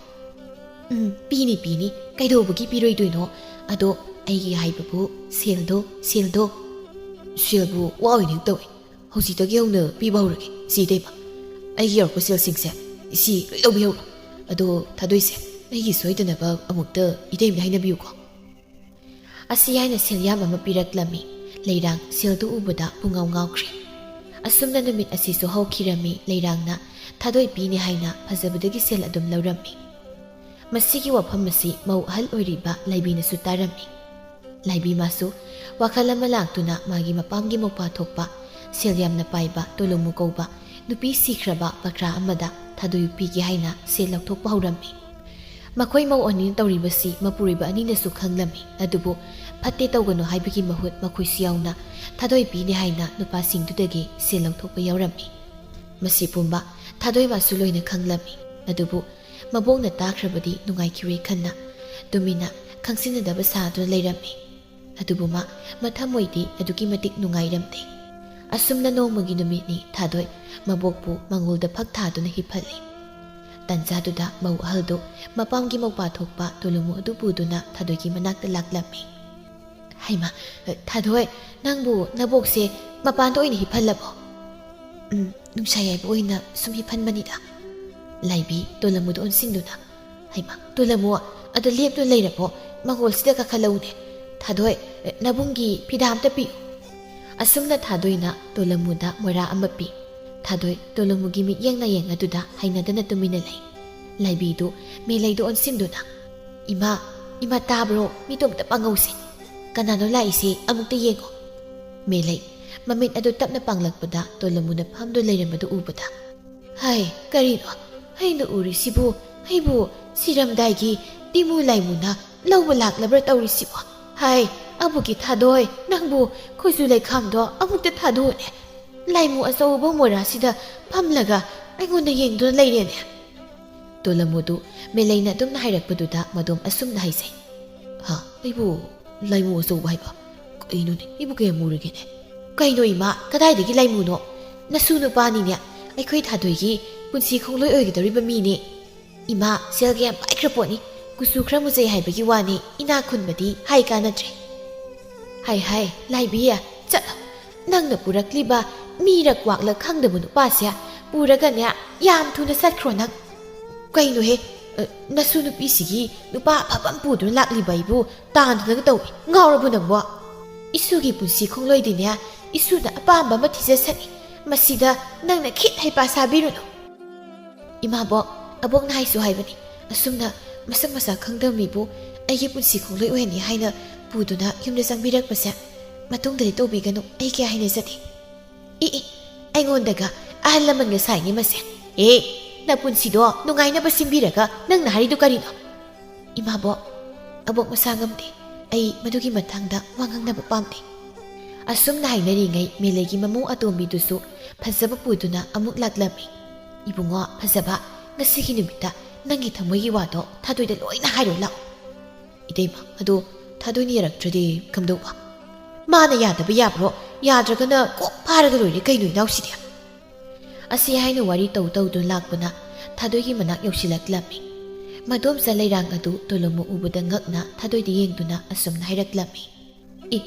"ꯎꯝ, ꯄꯤꯅꯤ, ꯄꯤꯅꯤ꯫ ꯀꯩꯗꯧꯕꯒꯤ ꯄꯤꯔꯣꯏꯗꯣꯏꯅꯣ? ꯑꯗꯣ ꯑꯩꯒꯤ ꯍꯥꯏꯕꯕꯨ ꯁꯦꯜꯗꯣ, ꯁꯦꯜꯗꯣ꯫" "ꯁꯦꯜꯕꯨ ꯋꯥ ꯑꯣꯏꯅ ꯍꯦꯛ ꯇꯧꯏ꯫ ꯍꯧꯖꯤꯛꯇꯒꯤ ꯍꯧꯅ ꯄꯤꯕ ꯍꯧꯔꯒꯦ, ꯏꯆꯦ ꯏꯇꯩꯃ꯫ ꯑꯩꯒꯤ ꯌꯧꯔꯛꯄ ꯁꯦꯜꯁꯤꯡꯁꯦ ꯏꯆꯦ ꯂꯣꯏ ꯂꯧꯕꯤꯍꯧꯔꯣ꯫ ꯑꯗꯣ ꯊꯥꯗꯣꯏꯁꯦ ꯑꯩꯒꯤ ꯁꯣꯏꯗꯅꯕ ꯑꯃꯨꯛꯇ ꯏꯇꯩꯃꯗ ꯍꯥꯏꯅꯕꯤꯌꯨꯀꯣ꯫" ꯑꯁꯤ ꯍꯥꯏꯅ ꯁꯦꯜꯌꯥꯝ ꯑꯃ ꯄꯤꯔꯛꯂꯝꯃꯤ꯫ ꯂꯩꯔꯥꯡ ꯁꯦꯜꯗꯨ ꯎꯕꯗ ꯄꯨꯡꯉꯥꯎ ꯉꯥꯎꯈ꯭ꯔꯦ꯫ ꯑꯁꯨꯝꯅ ꯅꯨꯃꯤꯠ ꯑꯁꯤꯁꯨ ꯍꯧꯈꯤꯔꯝꯃꯤ꯫ ꯂꯩꯔꯥꯡꯅ ꯊꯥꯗꯣꯏ ꯄꯤꯅꯤ ꯍꯥꯏꯅ ꯐꯖꯕꯗꯒꯤ ꯁꯦꯜ ꯑꯗꯨꯝ ꯂꯧꯔꯝꯃꯤ꯫ ꯃꯁꯤꯒꯤ ꯋꯥꯐꯝ ꯑꯁꯤ ꯃꯧ ꯑꯍꯜ ꯑꯣꯏꯔꯤꯕ ꯂꯥꯏꯕꯤꯅꯁꯨ ꯇꯥꯔꯝꯃꯤ꯫ ꯂꯥꯏꯕꯤ ꯃꯥꯁꯨ ꯋꯥꯈꯜ ꯑꯃ ꯂꯥꯛꯇꯨꯅ ꯃꯥꯒꯤ ꯃꯄꯥꯝꯒꯤ ꯃꯧꯄꯥ ꯊꯣꯛꯄ, ꯁꯦꯜ ꯌꯥꯝꯅ ꯄꯥꯏꯕ ꯇꯣꯂꯨꯃꯨ ꯀꯧꯕ ꯅꯨꯄꯤ ꯁꯤꯈ꯭ꯔꯕ ꯄꯀ꯭ꯔꯥ ꯑꯃꯗ ꯊꯥꯗꯣꯏ ꯄꯤꯒꯦ ꯍꯥꯏꯅ ꯁꯦꯜ ꯂꯧꯊꯣꯛꯄ ꯍꯧꯔꯝꯃꯤ꯫ ꯃꯈꯣꯏ ꯃꯧ ꯑꯅꯤꯅ ꯇꯧꯔꯤꯕꯁꯤ ꯃꯄꯨꯔꯣꯏꯕ ꯑꯅꯤꯅꯁꯨ ꯈꯪꯂꯝꯃꯤ, ꯑꯗꯨꯕꯨ ꯐꯠꯇꯦ ꯇꯧꯒꯅꯨ ꯍꯥꯏꯕꯒꯤ ꯃꯍꯨꯠ ꯃꯈꯣꯏꯁꯨ ꯌꯥꯎꯅ ꯊꯥꯗꯣꯏ ꯄꯤꯅꯤ ꯍꯥꯏꯅ ꯅꯨꯄꯥꯁꯤꯡꯗꯨꯗꯒꯤ ꯁꯦꯜ ꯂꯧꯊꯣꯛꯄ ꯌꯥꯎꯔꯝꯃꯤ꯫ ꯃꯁꯤ ꯄꯨꯝꯕ ꯊꯥꯗꯣꯏ ꯃꯥꯁꯨ ꯂꯣꯏꯅ ꯈꯪꯂꯝꯃꯤ, ꯑꯗꯨꯕꯨ ꯃꯕꯣꯛꯅ ꯇꯥꯈ꯭ꯔꯕꯗꯤ ꯅꯨꯡꯉꯥꯏꯈꯤꯔꯣꯏ ꯈꯟꯅ ꯇꯨꯃꯤꯟꯅ ꯈꯪꯁꯤꯟꯅꯗꯕ ꯁꯥꯗꯨꯅ ꯂꯩꯔꯝꯃꯤ꯫ ꯑꯗꯨꯕꯨ ꯃꯥ ꯃꯊꯃꯣꯏꯗꯤ ꯑꯗꯨꯛꯀꯤ ꯃꯇꯤꯛ ꯅꯨꯡꯉꯥꯏꯔꯝꯗꯦ꯫ ꯑꯁꯨꯝꯅ ꯅꯣꯡꯃꯒꯤ ꯅꯨꯃꯤꯠꯅꯤ ꯊꯥꯗꯣꯏ ꯃꯕꯣꯛꯄꯨ ꯃꯉꯣꯜꯗ ꯐꯛ ꯊꯥꯗꯨꯅ ꯍꯤꯞꯍꯜꯂꯤ꯫ ꯇꯟꯖꯥꯗꯨꯗ ꯃꯧ ꯑꯍꯜꯗꯨ ꯃꯄꯥꯝꯒꯤ ꯃꯧꯄꯥ ꯊꯣꯛꯄ ꯇꯣꯂꯨꯃꯨ ꯑꯗꯨ ꯄꯨꯗꯨꯅ ꯊꯥꯗꯣꯏꯒꯤ ꯃꯅꯥꯛꯇ ꯂꯥꯛꯂꯝꯃꯤ꯫ "ꯍꯩꯃꯥ, ꯊꯥꯗꯣꯏ, ꯅꯪꯕꯨ ꯅꯕꯣꯛꯁꯦ ꯃꯄꯥꯟꯗ ꯑꯣꯏꯅ ꯍꯤꯞꯍꯜꯂꯕꯣ?" "ꯎꯝ, ꯅꯨꯡꯁꯥ ꯌꯥꯏꯕ ꯑꯣꯏꯅ ꯁꯨꯝ ꯍꯤꯞꯍꯟꯕꯅꯤꯗ꯫" ꯂꯥꯏꯕꯤ ꯇꯣꯂꯝꯃꯨꯗ ꯑꯣꯟꯁꯤꯟꯗꯨꯅ, "ꯍꯩꯃꯥ, ꯇꯣꯂꯝꯃꯨ, ꯑꯗ ꯂꯦꯞꯇꯨꯅ ꯂꯩꯔꯕꯣ? ꯃꯉꯣꯜꯁꯤꯗ ꯀꯥꯈꯠꯂꯛꯎꯅꯦ꯫ ꯊꯥꯗꯣꯏ, ꯅꯕꯨꯡꯒꯤ ꯐꯤꯗꯥ ꯑꯝꯇ ꯄꯤꯌꯨ꯫" ꯑꯁꯨꯝꯅ ꯊꯥꯗꯣꯏꯅ ꯇꯣꯂꯝꯃꯨꯗ ꯃꯣꯏꯔꯥ ꯑꯃ ꯄꯤ꯫ ꯊꯥꯗꯣꯏ ꯇꯣꯂꯝꯃꯨꯒꯤ ꯃꯤꯠꯌꯦꯡ ꯅꯥꯌꯦꯡ ꯑꯗꯨꯗ ꯍꯩꯅꯗꯅ ꯇꯨꯃꯤꯟꯅ ꯂꯩ꯫ ꯂꯥꯏꯕꯤꯗꯨ ꯃꯦꯂꯩꯗ ꯑꯣꯟꯁꯤꯟꯗꯨꯅ, "ꯏꯃꯥ, ꯏꯃꯥ ꯇꯥꯕ꯭ꯔꯣ? ꯃꯤꯇꯣꯝꯇ ꯄꯥꯡꯉꯧꯁꯦ꯫ ꯀꯅꯥꯅꯣ ꯂꯥꯛꯏꯁꯦ? ꯑꯃꯨꯛꯇ ꯌꯦꯡꯉꯣ꯫" ꯃꯦꯂꯩ ꯃꯃꯤꯠ ꯑꯗꯨ ꯇꯞꯅ ꯄꯥꯡꯂꯛꯄꯗ ꯇꯣꯂꯝꯃꯨꯅ ꯐꯝꯗꯨ ꯂꯩꯔꯝꯕꯗꯨ ꯎꯕꯗ, "ꯍꯥꯏ, ꯀꯔꯤꯅꯣ ꯑꯩꯅ ꯎꯔꯤꯁꯤꯕꯨ? ꯑꯩꯕꯨ ꯁꯤꯔꯝꯗꯥꯏꯒꯤ ꯇꯤꯃꯨ ꯂꯥꯏꯃꯨꯅ ꯂꯧꯕ ꯂꯥꯛꯂꯕ꯭ꯔꯥ ꯇꯧꯔꯤꯁꯤꯕꯣ? ꯍꯥꯏ, ꯑꯕꯨꯒꯤ ꯊꯥꯗꯣꯏ, ꯅꯪꯕꯨ ꯈꯨꯖꯨ ꯂꯩꯈꯥꯝꯗꯣ ꯑꯃꯨꯛꯇ ꯊꯥꯗꯣꯛꯑꯣꯅꯦ꯫ ꯂꯥꯏꯃꯨ ꯑꯆꯧꯕ ꯃꯣꯔꯥꯁꯤꯗ ꯐꯝꯂꯒ ꯑꯩꯉꯣꯟꯗ ꯌꯦꯡꯗꯨꯅ ꯂꯩꯔꯦꯅꯦ꯫" ꯇꯣꯂꯝꯃꯨꯗꯨ ꯃꯦꯂꯩꯅ ꯑꯗꯨꯝꯅ ꯍꯥꯏꯔꯛꯄꯗꯨꯗ ꯃꯗꯣꯝ ꯑꯁꯨꯝꯅ ꯍꯥꯏꯖꯩ, "ꯍꯥ, ꯑꯩꯕꯨ ꯂꯥꯏꯃꯨ ꯑꯆꯧꯕ ꯍꯥꯏꯕ? "ꯀꯩꯅꯣꯅꯦ, ꯏꯕꯨ ꯀꯌꯥꯝ ꯃꯨꯔꯒꯦꯅꯦ?" "ꯀꯩꯅꯣ ꯏꯃꯥ, ꯀꯗꯥꯏꯗꯒꯤ ꯂꯥꯏꯃꯨꯅꯣ? ꯅꯁꯨ ꯅꯨꯄꯥꯅꯤꯅꯦ, ꯑꯩꯈꯣꯏ ꯊꯥꯗꯣꯏꯒꯤ ꯄꯨꯟꯁꯤ ꯈꯣꯡꯂꯣꯏ ꯑꯣꯏꯒꯗꯧꯔꯤꯕ ꯃꯤꯅꯦ꯫ ꯏꯃꯥ, ꯁꯦꯜꯒ ꯌꯥꯝ ꯄꯥꯏꯈ꯭ꯔ ꯄꯣꯠꯅꯤ꯫ ꯀꯨꯆꯨ ꯈꯔ ꯃꯨꯖꯩ ꯍꯥꯏꯕꯒꯤ ꯋꯥꯅꯤ, ꯏꯅꯥꯛ ꯈꯨꯟꯕꯗꯤ ꯍꯥꯏ ꯀꯥꯟꯅꯗ꯭ꯔꯦ꯫ ꯍꯥꯏ ꯍꯥꯏ, ꯂꯥꯏꯕꯤ, ꯆꯠꯂꯣ꯫ ꯅꯪꯅ ꯄꯨꯔꯛꯂꯤꯕ ꯃꯤꯔꯛ ꯋꯥꯛꯂ ꯈꯪꯗꯕ ꯅꯨꯄꯥꯁꯦ ꯄꯨꯔꯒꯅꯦ, ꯌꯥꯝ ꯊꯨꯅ ꯆꯠꯈ꯭ꯔꯣ ꯅꯪ꯫" "ꯀꯩꯅꯣꯍꯦ, ꯑ, ꯅꯁꯨ ꯅꯨꯄꯤꯁꯤꯒꯤ ꯅꯨꯄꯥ ꯑꯐꯕ ꯑꯃ ꯄꯨꯗꯨꯅ ꯂꯥꯛꯂꯤꯕ ꯑꯩꯕꯨ ꯇꯥꯟꯗꯅꯒ ꯇꯧꯏ꯫ ꯉꯥꯎꯔꯕꯣ ꯅꯪꯕꯣ? ꯏꯁꯨꯒꯤ ꯄꯨꯟꯁꯤ ꯈꯣꯡꯂꯣꯏꯗꯤꯅꯦ, ꯏꯁꯨꯅ ꯑꯄꯥꯝꯕ ꯑꯃ ꯊꯤꯖꯁꯅꯤ꯫ ꯃꯁꯤꯗ ꯅꯪꯅ ꯈꯤꯠ ꯍꯩꯄꯥ ꯁꯥꯕꯤꯔꯨꯅꯨ꯫" "ꯏꯃꯥꯕꯣꯛ, ꯑꯕꯣꯛꯅ ꯍꯥꯏꯁꯨ ꯍꯥꯏꯕꯅꯤ, ꯑꯁꯨꯝꯅ ꯃꯁꯛ ꯃꯁꯥ ꯈꯪꯗꯕ ꯃꯤꯕꯨ ꯑꯩꯒꯤ ꯄꯨꯟꯁꯤ ꯈꯣꯡꯂꯣꯏ ꯑꯣꯏꯍꯟꯅꯤ ꯍꯥꯏꯅ ꯄꯨꯗꯨꯅ ꯌꯨꯝꯗ ꯆꯪꯕꯤꯔꯛꯄꯁꯦ ꯃꯇꯨꯡꯗꯗꯤ ꯇꯧꯕꯤꯒꯅꯨ, ꯑꯩ ꯀꯌꯥ ꯍꯩꯅꯖꯗꯦ꯫" "ꯏ ꯏ, ꯑꯩꯉꯣꯟꯗꯒ ꯑꯍꯜ ꯂꯃꯟꯒ ꯁꯥꯏꯅꯦ ꯃꯁꯦ꯫ ꯑꯦ, ꯅꯄꯨꯟꯁꯤꯗꯣ ꯅꯨꯡꯉꯥꯏꯅꯕ ꯁꯤꯟꯕꯤꯔꯒ ꯅꯪꯅ ꯍꯥꯏꯔꯤꯗꯣ ꯀꯔꯤꯅꯣ?" "ꯏꯃꯥꯕꯣꯛ, ꯑꯕꯣꯛ ꯃꯁꯥ ꯉꯝꯗꯦ꯫ ꯑꯩ ꯃꯗꯨꯒꯤ ꯃꯇꯥꯡꯗ ꯋꯥ ꯉꯥꯡꯅꯕ ꯄꯥꯝꯗꯦ꯫" ꯑꯁꯨꯝꯅ ꯍꯥꯏꯅꯔꯤꯉꯩ ꯃꯦꯂꯩꯒꯤ ꯃꯃꯧ ꯑꯇꯣꯝꯕꯤꯗꯨꯁꯨ ꯐꯖꯕ ꯄꯨꯗꯨꯅ ꯑꯃꯨꯛ ꯂꯥꯛꯂꯝꯃꯤ꯫ "ꯏꯕꯨꯡꯉꯣ ꯐꯖꯕ, ꯉꯁꯤꯒꯤ ꯅꯨꯃꯤꯠꯇ ꯅꯪꯒꯤ ꯊꯃꯣꯏꯒꯤ ꯋꯥꯗꯣ ꯊꯥꯗꯣꯏꯗ ꯂꯣꯏꯅ ꯍꯥꯏꯔꯣ ꯂꯥꯛꯑꯣ꯫" "ꯏꯇꯩꯃ, ꯑꯗꯣ ꯊꯥꯗꯣꯏꯅ ꯌꯥꯔꯛꯇ꯭ꯔꯗꯤ ꯀꯝꯗꯧꯕ?" "ꯃꯥꯅ ꯌꯥꯗꯕ ꯌꯥꯕ꯭ꯔꯣ? ꯌꯥꯗ꯭ꯔꯒꯅ ꯀꯣꯛ ꯐꯥꯔꯒ ꯂꯣꯏꯔꯦ ꯀꯩꯅꯣ ꯏꯅꯥꯎꯁꯤꯗꯤ꯫" ꯑꯁꯤ ꯍꯥꯏꯅ ꯋꯥꯔꯤ ꯇꯧ ꯇꯧꯗꯨꯅ ꯂꯥꯛꯄꯅ ꯊꯥꯗꯣꯏꯒꯤ ꯃꯅꯥꯛ ꯌꯧꯁꯤꯜꯂꯛꯂꯝꯃꯤ꯫ ꯃꯗꯣꯝꯆꯥ ꯂꯩꯔꯥꯡ ꯑꯗꯨ ꯇꯣꯂꯣꯃꯨ ꯎꯕꯗ ꯉꯛꯅ ꯊꯥꯗꯣꯏꯗ ꯌꯦꯡꯗꯨꯅ ꯑꯁꯨꯝꯅ ꯍꯥꯏꯔꯛꯂꯝꯃꯤ꯫ "ꯏ,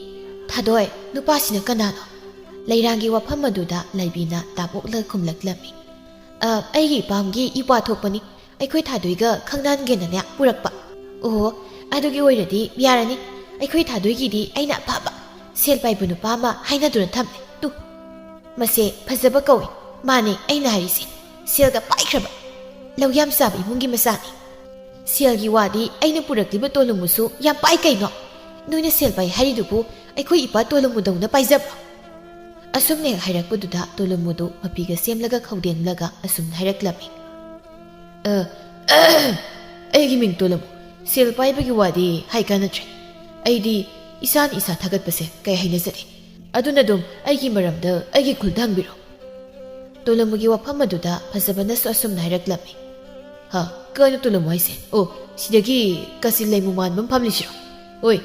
ꯊꯥꯗꯣꯏ, ꯅꯨꯄꯥꯁꯤꯅ ꯀꯅꯥꯅꯣ?" ꯂꯩꯔꯥꯡꯒꯤ ꯋꯥꯐꯝ ꯑꯗꯨꯗ ꯂꯥꯏꯕꯤꯅ ꯇꯥꯞ ꯑꯣꯛꯂꯒ ꯈꯨꯝꯂꯛꯂꯝꯃꯤ꯫ "ꯑ, ꯑꯩꯒꯤ ꯏꯄꯥꯝꯒꯤ ꯏꯄ꯭ꯋꯥ ꯊꯣꯛꯄꯅꯤ꯫ ꯑꯩꯈꯣꯏ ꯊꯥꯗꯣꯏꯒ ꯈꯪꯅꯍꯟꯒꯦꯅꯅꯦ ꯄꯨꯔꯛꯄ꯫" "ꯑꯣꯍꯣ, ꯑꯗꯨꯒꯤ ꯑꯣꯏꯔꯗꯤ ꯌꯥꯔꯅꯤ꯫ ꯑꯩꯈꯣꯏ ꯊꯥꯗꯣꯏꯒꯤꯗꯤ ꯑꯩꯅ ꯑꯐꯕ ꯁꯦꯜ ꯄꯥꯏꯕ ꯅꯨꯄꯥ ꯑꯃ ꯍꯥꯏꯅꯗꯨꯅ ꯊꯝꯃꯦ꯫ ꯇꯨ, ꯃꯁꯦ ꯐꯖꯕ ꯀꯧꯏ꯫ ꯃꯥꯅꯦ ꯑꯩꯅ ꯍꯥꯏꯔꯤꯁꯦ, ꯁꯦꯜꯒ ꯄꯥꯏꯈ꯭ꯔꯕ, ꯂꯧ ꯌꯥꯝ ꯆꯥꯕ ꯏꯃꯨꯡꯒꯤ ꯃꯆꯥꯅꯤ꯫ ꯁꯦꯜꯒꯤ ꯋꯥꯗꯤ ꯑꯩꯅ ꯄꯨꯔꯛꯂꯤꯕ ꯇꯣꯂꯨꯃꯨꯁꯨ ꯌꯥꯝ ꯄꯥꯏ ꯀꯩꯅꯣ꯫ ꯅꯣꯏꯅ ꯁꯦꯜ ꯄꯥꯏ ꯍꯥꯏꯔꯤꯗꯨꯕꯨ ꯑꯩꯈꯣꯏ ꯏꯄꯥ ꯇꯣꯂꯨꯃꯨꯗꯧꯅ ꯄꯥꯏꯖꯕ꯭ꯔꯣ?" ꯑꯁꯨꯝꯅ ꯍꯦꯛ ꯍꯥꯏꯔꯛꯄꯗꯨꯗ ꯇꯣꯂꯨꯃꯨꯗꯨ ꯃꯄꯤꯒ ꯁꯦꯝꯂꯒ ꯈꯧꯗꯦꯡꯂꯒ ꯑꯁꯨꯝꯅ ꯍꯥꯏꯔꯛꯂꯝꯃꯤ꯫ "ꯑ, ꯑꯩꯒꯤ ꯃꯤꯡ ꯇꯣꯂꯨꯃꯨ꯫ ꯁꯦꯜ ꯄꯥꯏꯕꯒꯤ ꯋꯥꯗꯤ ꯍꯥꯏ ꯀꯥꯟꯅꯗ꯭ꯔꯦ꯫ ꯑꯩꯗꯤ ꯏꯁꯥꯅ ꯏꯁꯥ ꯊꯥꯒꯠꯄꯁꯦ ꯀꯌꯥ ꯍꯩꯅꯖꯗꯦ꯫ ꯑꯗꯨꯅ ꯑꯗꯨꯝ ꯑꯩꯒꯤ ꯃꯔꯝꯗ ꯑꯩꯒꯤ ꯈꯨꯜꯗ ꯍꯪꯕꯤꯔꯣ꯫" ꯇꯣꯂꯨꯃꯨꯒꯤ ꯋꯥꯐꯝ ꯑꯗꯨꯗ ꯐꯖꯕꯅꯁꯨ ꯑꯁꯨꯝꯅ ꯍꯥꯏꯔꯛꯂꯝꯃꯤ꯫ "ꯍꯥ, ꯀꯩꯅꯣ ꯇꯣꯂꯨꯃꯨ ꯍꯥꯏꯁꯦ? ꯑꯣ, ꯁꯤꯗꯒꯤ ꯀꯥꯆꯤꯟ ꯂꯩꯃꯨ ꯃꯥꯟꯕ ꯑꯃ ꯐꯝꯂꯤꯁꯤꯔꯣ? ꯑꯣꯏ,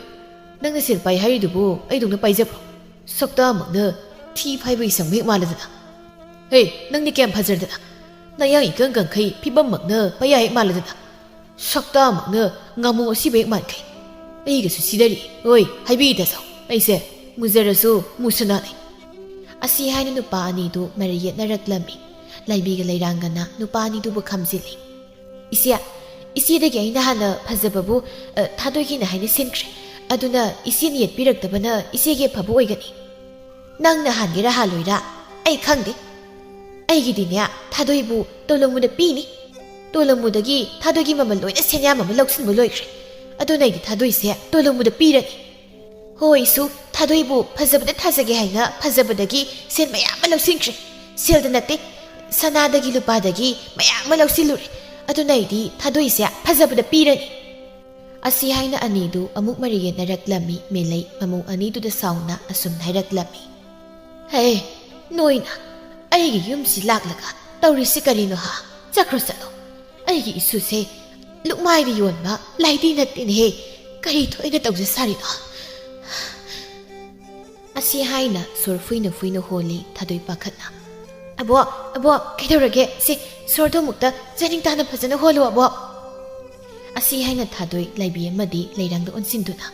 "ꯅꯪꯅ ꯁꯦꯜ ꯄꯥꯏ ꯍꯥꯏꯔꯤꯗꯨꯕꯨ ꯑꯩꯗꯧꯅ ꯄꯥꯏꯖꯕ꯭ꯔꯣ? ꯁꯛꯇꯥꯃꯛꯅ ꯊꯤ ꯐꯥꯏꯕꯒꯤ ꯁꯪꯕ ꯍꯦꯛ ꯃꯥꯜꯂꯗꯅ꯫ ꯍꯦ, ꯅꯪꯗꯤ ꯀꯌꯥꯝ ꯐꯖꯔꯗꯅ? ꯅꯌꯥꯡ ꯏꯀꯪ ꯀꯪꯈꯩ ꯐꯤꯕꯝꯃꯛꯅ ꯄꯩꯌꯥ ꯍꯦꯛ ꯃꯥꯜꯂꯗꯅ꯫ ꯁꯛꯇꯥꯃꯛꯅ ꯉꯥꯃꯨ ꯑꯁꯤꯕ ꯍꯦꯛ ꯃꯥꯟꯈꯩ꯫ ꯑꯩꯒꯁꯨ ꯁꯤꯗꯔꯤ꯫ ꯍꯣꯏ, ꯍꯥꯏꯕꯤꯗ ꯁꯥꯎ꯫ ꯑꯩꯁꯦ ꯃꯨꯖꯔꯁꯨ ꯃꯨꯁꯅꯥꯅꯤ꯫" ꯑꯁꯤ ꯍꯥꯏꯅ ꯅꯨꯄꯥ ꯑꯅꯤꯗꯨ ꯃꯔꯩ ꯌꯦꯠꯅꯔꯛꯂꯝꯃꯤ꯫ ꯂꯥꯏꯕꯤꯒ ꯂꯩꯔꯥꯡꯒꯅ ꯅꯨꯄꯥ ꯑꯅꯤꯗꯨꯕꯨ ꯈꯥꯝꯖꯤꯜꯂꯤ꯫ "ꯏꯆꯦ, ꯏꯆꯦꯗꯒꯤ ꯑꯩꯅ ꯍꯥꯟꯅ ꯐꯖꯕꯕꯨ, ꯑ, ꯊꯥꯗꯣꯏꯒꯤꯅ ꯍꯥꯏꯅ ꯁꯤꯟꯈ꯭ꯔꯦ꯫ ꯑꯗꯨꯅ ꯏꯆꯦꯅ ꯌꯦꯠꯄꯤꯔꯛꯇꯕꯅ ꯏꯆꯦꯒꯤ ꯑꯐꯕ ꯑꯣꯏꯒꯅꯤ꯫" "ꯅꯪꯅ ꯍꯥꯟꯒꯦꯔꯥ ꯍꯥꯜꯂꯣꯏꯔꯥ ꯑꯩ ꯈꯪꯗꯦ꯫ ꯑꯩꯒꯤꯗꯤꯅꯦ, ꯊꯥꯗꯣꯏꯕꯨ ꯇꯣꯂꯣꯃꯨꯗ ꯄꯤꯅꯤ꯫ ꯇꯣꯂꯣꯃꯨꯗꯒꯤ ꯊꯥꯗꯣꯏꯒꯤ ꯃꯃꯜ ꯂꯣꯏꯅ ꯁꯦꯟꯌꯥꯝ ꯑꯃ ꯂꯧꯁꯤꯟꯕ ꯂꯣꯏꯈ꯭ꯔꯦ꯫ ꯑꯗꯨꯅ ꯑꯩꯗꯤ ꯊꯥꯗꯣꯏꯁꯦ ꯇꯣꯂꯣꯃꯨꯗ ꯄꯤꯔꯅꯤ꯫ ꯍꯣꯏꯁꯨ, ꯊꯥꯗꯣꯏꯕꯨ ꯐꯖꯕꯗ ꯊꯥꯖꯒꯦ ꯍꯥꯏꯅ ꯐꯖꯕꯗꯒꯤ ꯁꯦꯟ ꯃꯌꯥꯝ ꯑꯃ ꯂꯧꯁꯤꯟꯈ꯭ꯔꯦ꯫ ꯁꯦꯜꯗ ꯅꯠꯇꯦ, ꯁꯅꯥꯗꯒꯤ ꯂꯨꯄꯥꯗꯒꯤ ꯃꯌꯥꯝ ꯑꯃ ꯂꯧꯁꯤꯜꯂꯨꯔꯦ꯫ ꯑꯗꯨꯅ ꯑꯩꯗꯤ ꯊꯥꯗꯣꯏꯁꯦ ꯐꯖꯕꯗ ꯄꯤꯔꯅꯤ꯫" ꯑꯁꯤ ꯍꯥꯏꯅ ꯑꯅꯤꯗꯨ ꯑꯃꯨꯛ ꯃꯔꯩ ꯌꯦꯠꯅꯔꯛꯂꯝꯃꯤ꯫ ꯃꯦꯂꯩ ꯃꯃꯧ ꯑꯅꯤꯗꯨꯗ ꯁꯥꯎꯅ ꯑꯁꯨꯝꯅ ꯍꯥꯏꯔꯛꯂꯝꯃꯤ꯫ "ꯍꯦ, ꯅꯣꯏꯅ ꯑꯩꯒꯤ ꯌꯨꯝꯁꯤ ꯂꯥꯛꯂꯒ ꯇꯧꯔꯤꯁꯤ ꯀꯔꯤꯅꯣ ꯍꯥ? ꯆꯠꯈ꯭ꯔꯣ ꯆꯠꯂꯣ꯫ ꯑꯩꯒꯤ ꯏꯁꯨꯁꯦ ꯂꯨꯛꯃꯥꯏꯗ ꯌꯣꯟꯕ ꯂꯥꯏꯗꯤ ꯅꯠꯇꯦꯅꯦꯍꯦ꯫ ꯀꯔꯤ ꯊꯣꯛꯑꯦꯅ ꯇꯧꯖ ꯁꯥꯔꯤꯅꯣ?" ꯑꯁꯤ ꯍꯥꯏꯅ ꯁꯣꯔ ꯐꯨꯏꯅ ꯐꯨꯏꯅ ꯍꯣꯜꯂꯤ ꯊꯥꯗꯣꯏ ꯄꯥꯈꯠꯅ꯫ "ꯑꯕꯣꯛ, ꯑꯕꯣꯛ, ꯀꯩꯗꯧꯔꯒꯦ? ꯁꯦ, ꯁꯣꯔꯗꯣ ꯑꯃꯨꯛꯇ ꯆꯥꯅꯤꯡ ꯇꯥꯅ ꯐꯖꯅ ꯍꯣꯜꯂꯨ, ꯑꯕꯣꯛ꯫" ꯑꯁꯤ ꯍꯥꯏꯅ ꯊꯥꯗꯣꯏ ꯂꯥꯏꯕꯤ ꯑꯃꯗꯤ ꯂꯩꯔꯥꯡꯗ ꯑꯣꯟꯁꯤꯟꯗꯨꯅ,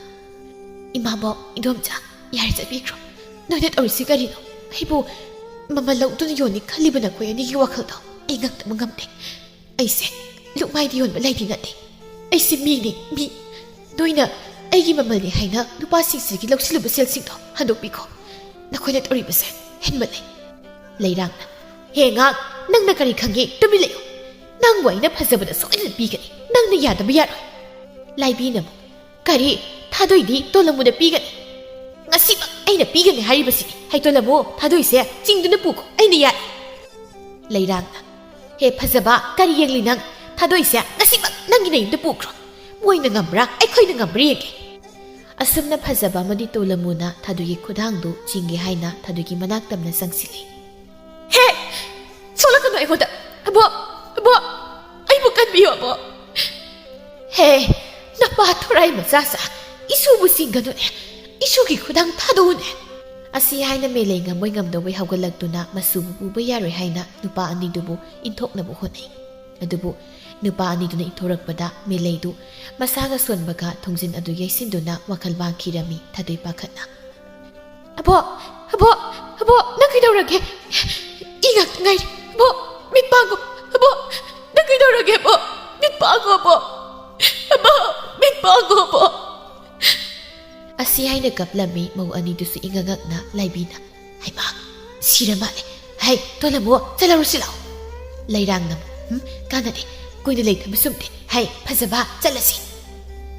"ꯏꯃꯥꯕꯣꯛ, ꯏꯗꯣꯝꯆꯥ, ꯌꯥꯔꯦ, ꯆꯠꯄꯤꯈ꯭ꯔꯣ꯫ ꯅꯣꯏꯅ ꯇꯧꯔꯤꯁꯤ ꯀꯔꯤꯅꯣ? ꯑꯩꯕꯨ ꯃꯃꯜ ꯂꯧꯗꯨꯅ ꯌꯣꯟꯅꯤ ꯈꯜꯂꯤꯕ ꯅꯈꯣꯏ ꯑꯅꯤꯒꯤ ꯋꯥꯈꯜꯗꯣ ꯑꯩ ꯉꯛꯇꯕ ꯉꯝꯗꯦ꯫ ꯑꯩꯁꯦ ꯂꯨꯛꯃꯥꯏꯗ ꯌꯣꯟꯕ ꯂꯩꯗꯤ ꯅꯠꯇꯦ꯫ ꯑꯩꯁꯦ ꯃꯤꯅꯤ, ꯃꯤ꯫ ꯅꯣꯏꯅ ꯑꯩꯒꯤ ꯃꯃꯜꯅꯤ ꯍꯥꯏꯅ ꯅꯨꯄꯥꯁꯤꯡꯁꯤꯗꯒꯤ ꯂꯧꯁꯤꯜꯂꯨꯕ ꯁꯦꯜꯁꯤꯡꯗꯣ ꯍꯟꯗꯣꯛꯄꯤꯈꯣ꯫ ꯅꯈꯣꯏꯅ ꯇꯧꯔꯤꯕꯁꯦ ꯍꯦꯟꯃꯜꯂꯦ꯫" ꯂꯩꯔꯥꯡꯅ, "ꯍꯦ ꯑꯉꯥꯡ, ꯅꯪꯅ ꯀꯔꯤ ꯈꯪꯉꯤ? ꯇꯨꯃꯤꯟ ꯂꯩꯌꯨ꯫ ꯅꯪꯕꯨ ꯑꯩꯅ ꯐꯖꯕꯗ ꯁꯣꯏꯗꯅ ꯄꯤꯒꯅꯤ꯫ ꯅꯪꯅ ꯌꯥꯗꯕ ꯌꯥꯔꯣꯏ꯫" ꯂꯥꯏꯕꯤꯅ ꯑꯃꯨꯛ, "ꯀꯔꯤ? ꯊꯥꯗꯣꯏꯗꯤ ꯇꯣꯂꯝꯃꯨꯗ ꯄꯤꯒꯅꯤ꯫ ꯉꯁꯤꯃꯛ ꯑꯩꯅ ꯄꯤꯒꯅꯤ ꯍꯥꯏꯔꯤꯕꯁꯤꯅꯤ꯫ ꯍꯩ ꯇꯣꯂꯝꯃꯨ, ꯊꯥꯗꯣꯏꯁꯦ ꯆꯤꯡꯗꯨꯅ ꯄꯨꯈꯣ, ꯑꯩꯅ ꯌꯥꯔꯦ꯫" ꯂꯩꯔꯥꯡꯅ, "ꯍꯦ ꯐꯖꯕ, ꯀꯔꯤ ꯌꯦꯡꯂꯤ ꯅꯪ? ꯊꯥꯗꯣꯏꯁꯦ ꯉꯁꯤꯃꯛ ꯅꯪꯒꯤ ꯅꯌꯨꯝꯗ ꯄꯨꯈ꯭ꯔꯣ꯫ ꯃꯣꯏꯅ ꯉꯝꯕ꯭ꯔꯥ, ꯑꯩꯈꯣꯏꯅ ꯉꯝꯕ꯭ꯔꯥ ꯌꯦꯡꯒꯦ꯫" ꯑꯁꯨꯝꯅ ꯐꯖꯕ ꯑꯃꯗꯤ ꯇꯣꯂꯝꯃꯨꯅ ꯊꯥꯗꯣꯏꯒꯤ ꯈꯨꯗꯥꯡꯗꯨ ꯆꯤꯡꯒꯦ ꯍꯥꯏꯅ ꯊꯥꯗꯣꯏꯒꯤ ꯃꯅꯥꯛ ꯇꯝꯅ ꯆꯪꯁꯤꯜꯂꯤ꯫ "ꯍꯦ! ꯁꯣꯛꯂꯛꯀꯅꯨ ꯑꯩꯉꯣꯟꯗ! ꯑꯕꯣꯛ! ꯑꯕꯣꯛ! ꯑꯩꯕꯨ ꯀꯟꯕꯤꯌꯨ, ꯑꯕꯣꯛ!" "ꯍꯦ! ꯅꯄꯥ ꯊꯣꯔꯥꯏ ꯃꯆꯥꯁꯥ! "ꯏꯁꯨꯕꯨ ꯆꯤꯡꯒꯅꯨꯅꯦ, ꯏꯁꯨꯒꯤ ꯈꯨꯗꯥꯡ ꯊꯥꯗꯣꯛꯎꯅꯦ"꯫ ꯑꯁꯤ ꯍꯥꯏꯅ ꯃꯦꯂꯩ ꯉꯝꯃꯣꯏ ꯉꯝꯗꯧꯕꯩ ꯍꯧꯒꯠꯂꯛꯇꯨꯅ ꯃꯁꯨꯕꯨ ꯄꯨꯕ ꯌꯥꯔꯣꯏ ꯍꯥꯏꯅ ꯅꯨꯄꯥ ꯑꯅꯤꯗꯨꯕꯨ ꯏꯟꯊꯣꯛꯅꯕ ꯍꯣꯠꯅꯩ꯫ ꯑꯗꯨꯕꯨ ꯅꯨꯄꯥ ꯑꯅꯤꯗꯨꯅ ꯏꯟꯊꯣꯔꯛꯄꯗ ꯃꯦꯂꯩꯗꯨ ꯃꯁꯥꯒ ꯁꯣꯟꯕꯒ ꯊꯣꯡꯖꯤꯟ ꯑꯗꯨ ꯌꯩꯁꯤꯟꯗꯨꯅ ꯋꯥꯈꯜ ꯋꯥꯡꯈꯤꯔꯝꯃꯤ ꯊꯥꯗꯣꯏ ꯄꯥꯈꯠꯅ꯫ "ꯑꯕꯣꯛ, ꯑꯕꯣꯛ, ꯑꯕꯣꯛ, ꯅꯪ ꯀꯩꯗꯧꯔꯒꯦ? ꯏ ꯉꯥꯛꯇ ꯉꯥꯏꯔꯤ꯫ ꯑꯕꯣꯛ, ꯃꯤꯠ ꯄꯥꯡꯉꯣ꯫ ꯑꯕꯣꯛ, ꯅꯪ ꯀꯩꯗꯧꯔꯒꯦ, ꯑꯕꯣꯛ? ꯃꯤꯠ ꯄꯥꯡꯉꯣ, ꯑꯕꯣꯛ꯫ ꯑꯕꯣꯛ, ꯃꯤꯠ ꯄꯥꯡꯉꯣ, ꯑꯕꯣꯛ"꯫ ꯑꯁꯤ ꯍꯥꯏꯅ ꯀꯞꯂꯝꯃꯤ ꯃꯧ ꯑꯅꯤꯗꯨꯁꯨ ꯏꯉꯛꯉꯛꯅ ꯂꯥꯏꯕꯤꯅ꯫ "ꯍꯩꯃꯥ, ꯁꯤꯔ ꯃꯥꯜꯂꯦ꯫ ꯍꯩ, ꯇꯣꯂꯝꯃꯣ, ꯆꯠꯂꯔꯨꯁꯤ ꯂꯥꯛꯑꯣ"꯫ ꯂꯩꯔꯥꯡꯅ ꯑꯃꯨꯛ, "ꯎꯝ, ꯀꯥꯟꯅꯗꯦ꯫ ꯀꯨꯏꯅ ꯂꯩꯊꯕ ꯆꯨꯝꯗꯦ꯫ ꯍꯩ, ꯐꯖꯕ, ꯆꯠꯂꯁꯤ"꯫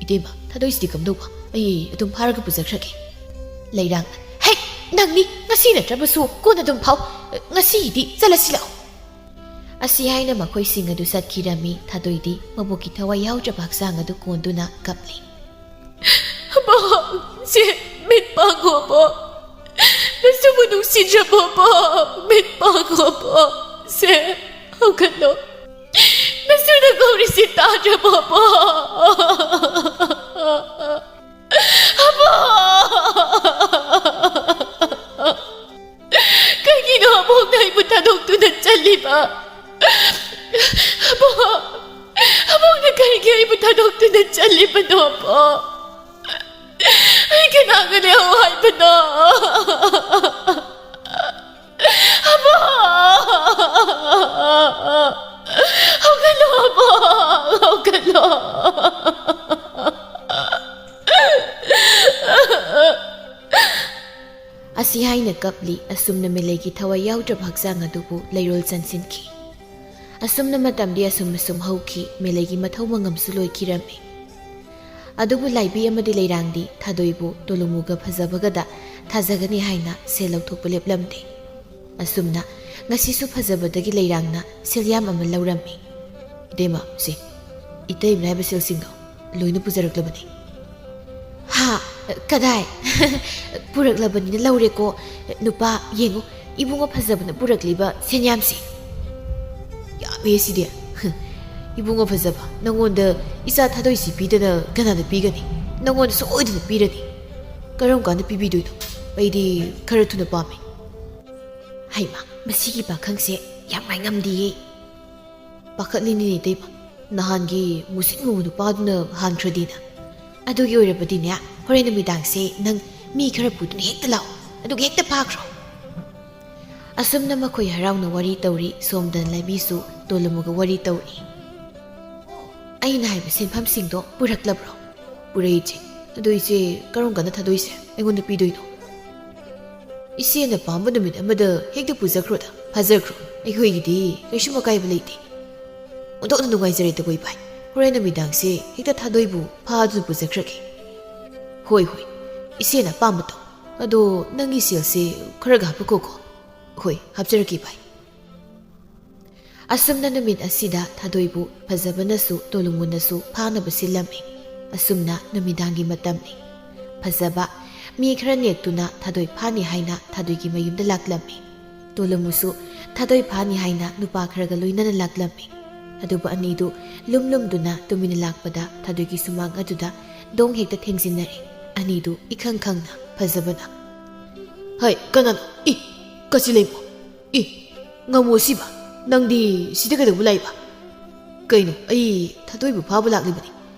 "ꯏꯇꯩꯃ, ꯊꯥꯗꯣꯏꯁꯤꯗꯤ ꯀꯝꯗꯧꯕ? ꯑꯩ ꯑꯗꯨꯝ ꯐꯥꯔꯒ ꯄꯨꯖꯈ꯭ꯔꯒꯦ"꯫ ꯂꯩꯔꯥꯡꯅ, "ꯍꯦꯛ, ꯅꯪꯅꯤ, ꯉꯁꯤ ꯅꯠꯇ꯭ꯔꯕꯁꯨ ꯀꯣꯟꯅ ꯑꯗꯨꯝ ꯐꯥꯎ꯫ ꯉꯁꯤꯒꯤꯗꯤ ꯆꯠꯂꯁꯤ ꯂꯥꯛꯑꯣ"꯫ ꯑꯁꯤ ꯍꯥꯏꯅ ꯃꯈꯣꯏꯁꯤꯡ ꯑꯗꯨ ꯆꯠꯈꯤꯔꯝꯃꯤ꯫ ꯊꯥꯗꯣꯏꯗꯤ ꯃꯕꯣꯛꯀꯤ ꯊꯋꯥꯏ ꯌꯥꯎꯗ꯭ꯔꯕ ꯍꯛꯆꯥꯡ ꯑꯗꯨ ꯀꯣꯟꯗꯨꯅ ꯀꯞꯂꯤ꯫ "ꯑꯕꯣꯛ, ꯁꯦ, ꯃꯤꯠ ꯄꯥꯡꯉꯣ, ꯑꯕꯣꯛ꯫ ꯅꯁꯨꯕꯨ ꯅꯨꯡꯁꯤꯗ꯭ꯔꯕꯣ, ꯑꯕꯣꯛ? ꯃꯤꯠ ꯄꯥꯡꯉꯣ, ꯑꯕꯣꯛ꯫ ꯁꯦ, ꯍꯧꯒꯠꯂꯣ꯫ ꯅꯁꯨꯅ ꯀꯧꯔꯤꯁꯤ ꯇꯥꯗ꯭ꯔꯕꯣ, ꯑꯕꯣꯛ? ꯑꯕꯣꯛ! ꯀꯩꯒꯤꯅꯣ ꯑꯕꯣꯛꯅ ꯑꯩꯕꯨ ꯊꯥꯗꯣꯛꯇꯨꯅ ꯆꯠꯂꯤꯕ? ꯑꯕꯣꯛ! ꯑꯕꯣꯛꯅ ꯀꯔꯤꯒꯤ ꯑꯩꯕꯨ ꯊꯥꯗꯣꯛꯇꯨꯅ ꯆꯠꯂꯤꯕꯅꯣ, ꯑꯕꯣꯛ? ꯑꯩ ꯀꯅꯥꯒ ꯂꯩꯍꯧ ꯍꯥꯏꯕꯅꯣ? ꯑꯕꯣꯛ! ꯍꯧꯒꯠꯂꯣ, ꯑꯕꯣꯛ! ꯍꯧꯒꯠꯂꯣ!" ꯑꯁꯤ ꯍꯥꯏꯅ ꯀꯞꯂꯤ꯫ ꯑꯁꯨꯝꯅ ꯃꯦꯂꯩꯒꯤ ꯊꯋꯥꯏ ꯌꯥꯎꯗ꯭ꯔꯕ ꯍꯛꯆꯥꯡ ꯑꯗꯨꯕꯨ ꯂꯩꯔꯣꯜ ꯆꯟꯁꯤꯟꯈꯤ꯫ ꯑꯁꯨꯝꯅ ꯃꯇꯝꯗꯤ ꯑꯁꯨꯝ ꯑꯁꯨꯝ ꯍꯧꯈꯤ꯫ ꯃꯦꯂꯩꯒꯤ ꯃꯊꯧ ꯃꯉꯝꯁꯨ ꯂꯣꯏꯈꯤꯔꯝꯃꯤ꯫ ꯑꯗꯨꯕꯨ ꯂꯥꯏꯕꯤ ꯑꯃꯗꯤ ꯂꯩꯔꯥꯡꯗꯤ ꯊꯥꯗꯣꯏꯕꯨ ꯇꯣꯂꯨꯃꯨꯒ ꯐꯖꯕꯒꯗ ꯊꯥꯖꯒꯅꯤ ꯍꯥꯏꯅ ꯁꯦꯜ ꯂꯧꯊꯣꯛꯄ ꯂꯦꯞꯂꯝꯗꯦ꯫ ꯑꯁꯨꯝꯅ ꯉꯁꯤꯁꯨ ꯐꯖꯕꯗꯒꯤ ꯂꯩꯔꯥꯡꯅ ꯁꯦꯜ ꯌꯥꯝ ꯑꯃ ꯂꯧꯔꯝꯃꯤ꯫ "ꯏꯇꯩꯃ, ꯁꯦ, ꯏꯇꯩꯃꯅ ꯍꯥꯏꯕ ꯁꯦꯜꯁꯤꯡꯗꯣ ꯂꯣꯏꯅ ꯄꯨꯖꯔꯛꯂꯕꯅꯤ"꯫ "ꯍꯥ? ꯀꯗꯥꯏ?" "ꯄꯨꯔꯛꯂꯕꯅꯤꯅ ꯂꯧꯔꯦꯀꯣ꯫ ꯅꯨꯄꯥ, ꯌꯦꯡꯉꯨ, ꯏꯕꯨꯡꯉꯣ ꯐꯖꯕꯅ ꯄꯨꯔꯛꯂꯤꯕ ꯁꯦꯟꯌꯥꯝꯁꯦ꯫ ꯌꯥꯝꯃꯦ ꯁꯤꯗꯤ꯫ ꯏꯕꯨꯡꯉꯣ ꯐꯖꯕ, ꯅꯉꯣꯟꯗ ꯏꯆꯥ ꯊꯥꯗꯣꯏꯁꯤ ꯄꯤꯗꯅ ꯀꯅꯥꯗ ꯄꯤꯒꯅꯤ? ꯅꯪꯉꯣꯟꯗ ꯁꯣꯏꯗꯅ ꯄꯤꯔꯅꯤ꯫ ꯀꯔꯝ ꯀꯥꯟꯗ ꯄꯤꯕꯤꯗꯣꯏꯅꯣ? ꯑꯩꯗꯤ ꯈꯔ ꯊꯨꯅ ꯄꯥꯝꯃꯤ꯫ ꯍꯩꯃꯥ, ꯃꯁꯤꯒꯤ ꯄꯥꯈꯪꯁꯦ ꯌꯥꯝ ꯉꯥꯏꯉꯝꯗꯤꯌꯦ꯫ ꯄꯥꯈꯠꯂꯤꯅꯤꯅꯦ ꯏꯇꯩꯃ, ꯅꯍꯥꯟꯒꯤ ꯃꯨꯁꯤꯠ ꯃꯨꯕ ꯅꯨꯄꯥꯗꯨꯅ ꯍꯥꯟꯈ꯭ꯔꯗꯤꯅ꯫ ꯑꯗꯨꯒꯤ ꯑꯣꯏꯔꯕꯗꯤꯅꯦ, ꯍꯣꯔꯦꯟ ꯅꯨꯃꯤꯗꯥꯡꯁꯦ ꯅꯪ ꯃꯤ ꯈꯔ ꯄꯨꯗꯨꯅ ꯍꯦꯛꯇ ꯂꯥꯛꯑꯣ, ꯑꯗꯨꯒ ꯍꯦꯛꯇ ꯐꯥꯈ꯭ꯔꯣ꯫ ꯑꯁꯨꯝꯅ ꯃꯈꯣꯏ ꯍꯔꯥꯎꯅ ꯋꯥꯔꯤ ꯇꯧꯔꯤ꯫ ꯁꯣꯝꯗꯅ ꯂꯥꯏꯕꯤꯁꯨ ꯇꯣꯂꯨꯃꯨꯒ ꯋꯥꯔꯤ ꯇꯧꯔꯤ꯫ ꯑꯩꯅ ꯍꯥꯏꯕ ꯁꯦꯟꯐꯝꯁꯤꯡꯗꯣ ꯄꯨꯔꯛꯂꯕ꯭ꯔꯣ? ꯄꯨꯔꯛꯏ ꯏꯆꯦ꯫ ꯑꯗꯣ ꯏꯆꯦ, ꯀꯔꯝ ꯀꯥꯟꯗ ꯊꯥꯗꯣꯏꯁꯦ ꯑꯩꯉꯣꯟꯗ ꯄꯤꯗꯣꯏꯅꯣ? ꯏꯆꯦꯅ ꯄꯥꯝꯕ ꯅꯨꯃꯤꯠ ꯑꯃꯗ ꯍꯦꯛꯇ ꯄꯨꯖꯈ꯭ꯔꯣꯗ, ꯐꯥꯖꯈ꯭ꯔꯣ꯫ ꯑꯩꯈꯣꯏꯒꯤꯗꯤ ꯀꯩꯁꯨꯝ ꯑꯀꯥꯏꯕ ꯂꯩꯇꯦ꯫ ꯑꯣꯟꯊꯣꯛꯅ ꯅꯨꯡꯉꯥꯏꯖꯔꯦ ꯇꯒꯣꯏ ꯚꯥꯏ꯫ ꯍꯣꯔꯦꯟ ꯅꯨꯃꯤꯗꯥꯡꯁꯦ ꯍꯦꯛꯇ ꯊꯥꯗꯣꯏꯕꯨ ꯐꯥꯗꯨꯅ ꯄꯨꯖꯈ꯭ꯔꯒꯦ꯫ ꯍꯣꯏ, ꯍꯣꯏ, ꯏꯆꯦꯅ ꯑꯄꯥꯝꯕꯗꯣ꯫ ꯑꯗꯣ ꯅꯪꯒꯤ ꯁꯦꯜꯁꯦ ꯈꯔꯒ ꯍꯥꯞꯄꯛꯈꯣꯀꯣ꯫ ꯍꯣꯏ, ꯍꯥꯞꯆꯔꯛꯀꯦ ꯚꯥꯏ꯫ ꯑꯁꯨꯝꯅ ꯅꯨꯃꯤꯠ ꯑꯁꯤꯗ ꯊꯥꯗꯣꯏꯕꯨ ꯐꯖꯕꯅꯁꯨ ꯇꯣꯂꯨꯃꯨꯅꯁꯨ ꯐꯥꯅꯕ ꯁꯤꯜꯂꯝꯃꯤ꯫ ꯑꯁꯨꯝꯅ ꯅꯨꯃꯤꯗꯥꯡꯒꯤ ꯃꯇꯝꯅꯤ꯫ ꯐꯖꯕ ꯃꯤ ꯈꯔ ꯅꯦꯛꯇꯨꯅ ꯊꯥꯗꯣꯏ ꯐꯥꯅꯤ ꯍꯥꯏꯅ ꯊꯥꯗꯣꯏꯒꯤ ꯃꯌꯨꯝꯗ ꯂꯥꯛꯂꯝꯃꯤ꯫ ꯇꯣꯂꯨꯃꯨꯁꯨ ꯊꯥꯗꯣꯏ ꯐꯥꯅꯤ ꯍꯥꯏꯅ ꯅꯨꯄꯥ ꯈꯔꯒ ꯂꯣꯏꯅꯅ ꯂꯥꯛꯂꯝꯃꯤ꯫ ꯑꯗꯨꯕꯨ ꯑꯅꯤꯗꯨ ꯂꯨꯝ ꯂꯨꯝꯗꯨꯅ ꯇꯨꯃꯤꯟꯅ ꯂꯥꯛꯄꯗ ꯊꯥꯗꯣꯏꯒꯤ ꯁꯨꯃꯥꯡ ꯑꯗꯨꯗ ꯗꯣꯡ ꯍꯦꯛꯇ ꯊꯦꯡꯖꯤꯟꯅꯔꯦ꯫ ꯑꯅꯤꯗꯨ ꯏꯈꯪ ꯈꯪꯅ ꯐꯖꯕꯅ, "ꯍꯩ, ꯀꯅꯥꯅꯣ? ꯏ, ꯀꯆꯤꯜ ꯂꯩꯕꯣ? ꯏ, ꯉꯝꯃꯣ ꯁꯤꯕ, ꯅꯪꯗꯤ ꯁꯤꯗ ꯀꯩꯗꯧꯕ ꯂꯥꯛꯏꯕ?" "ꯀꯩꯅꯣ, ꯑꯩ ꯊꯥꯗꯣꯏꯕꯨ ꯐꯥꯕ ꯂꯥꯛꯂꯤꯕꯅꯤ꯫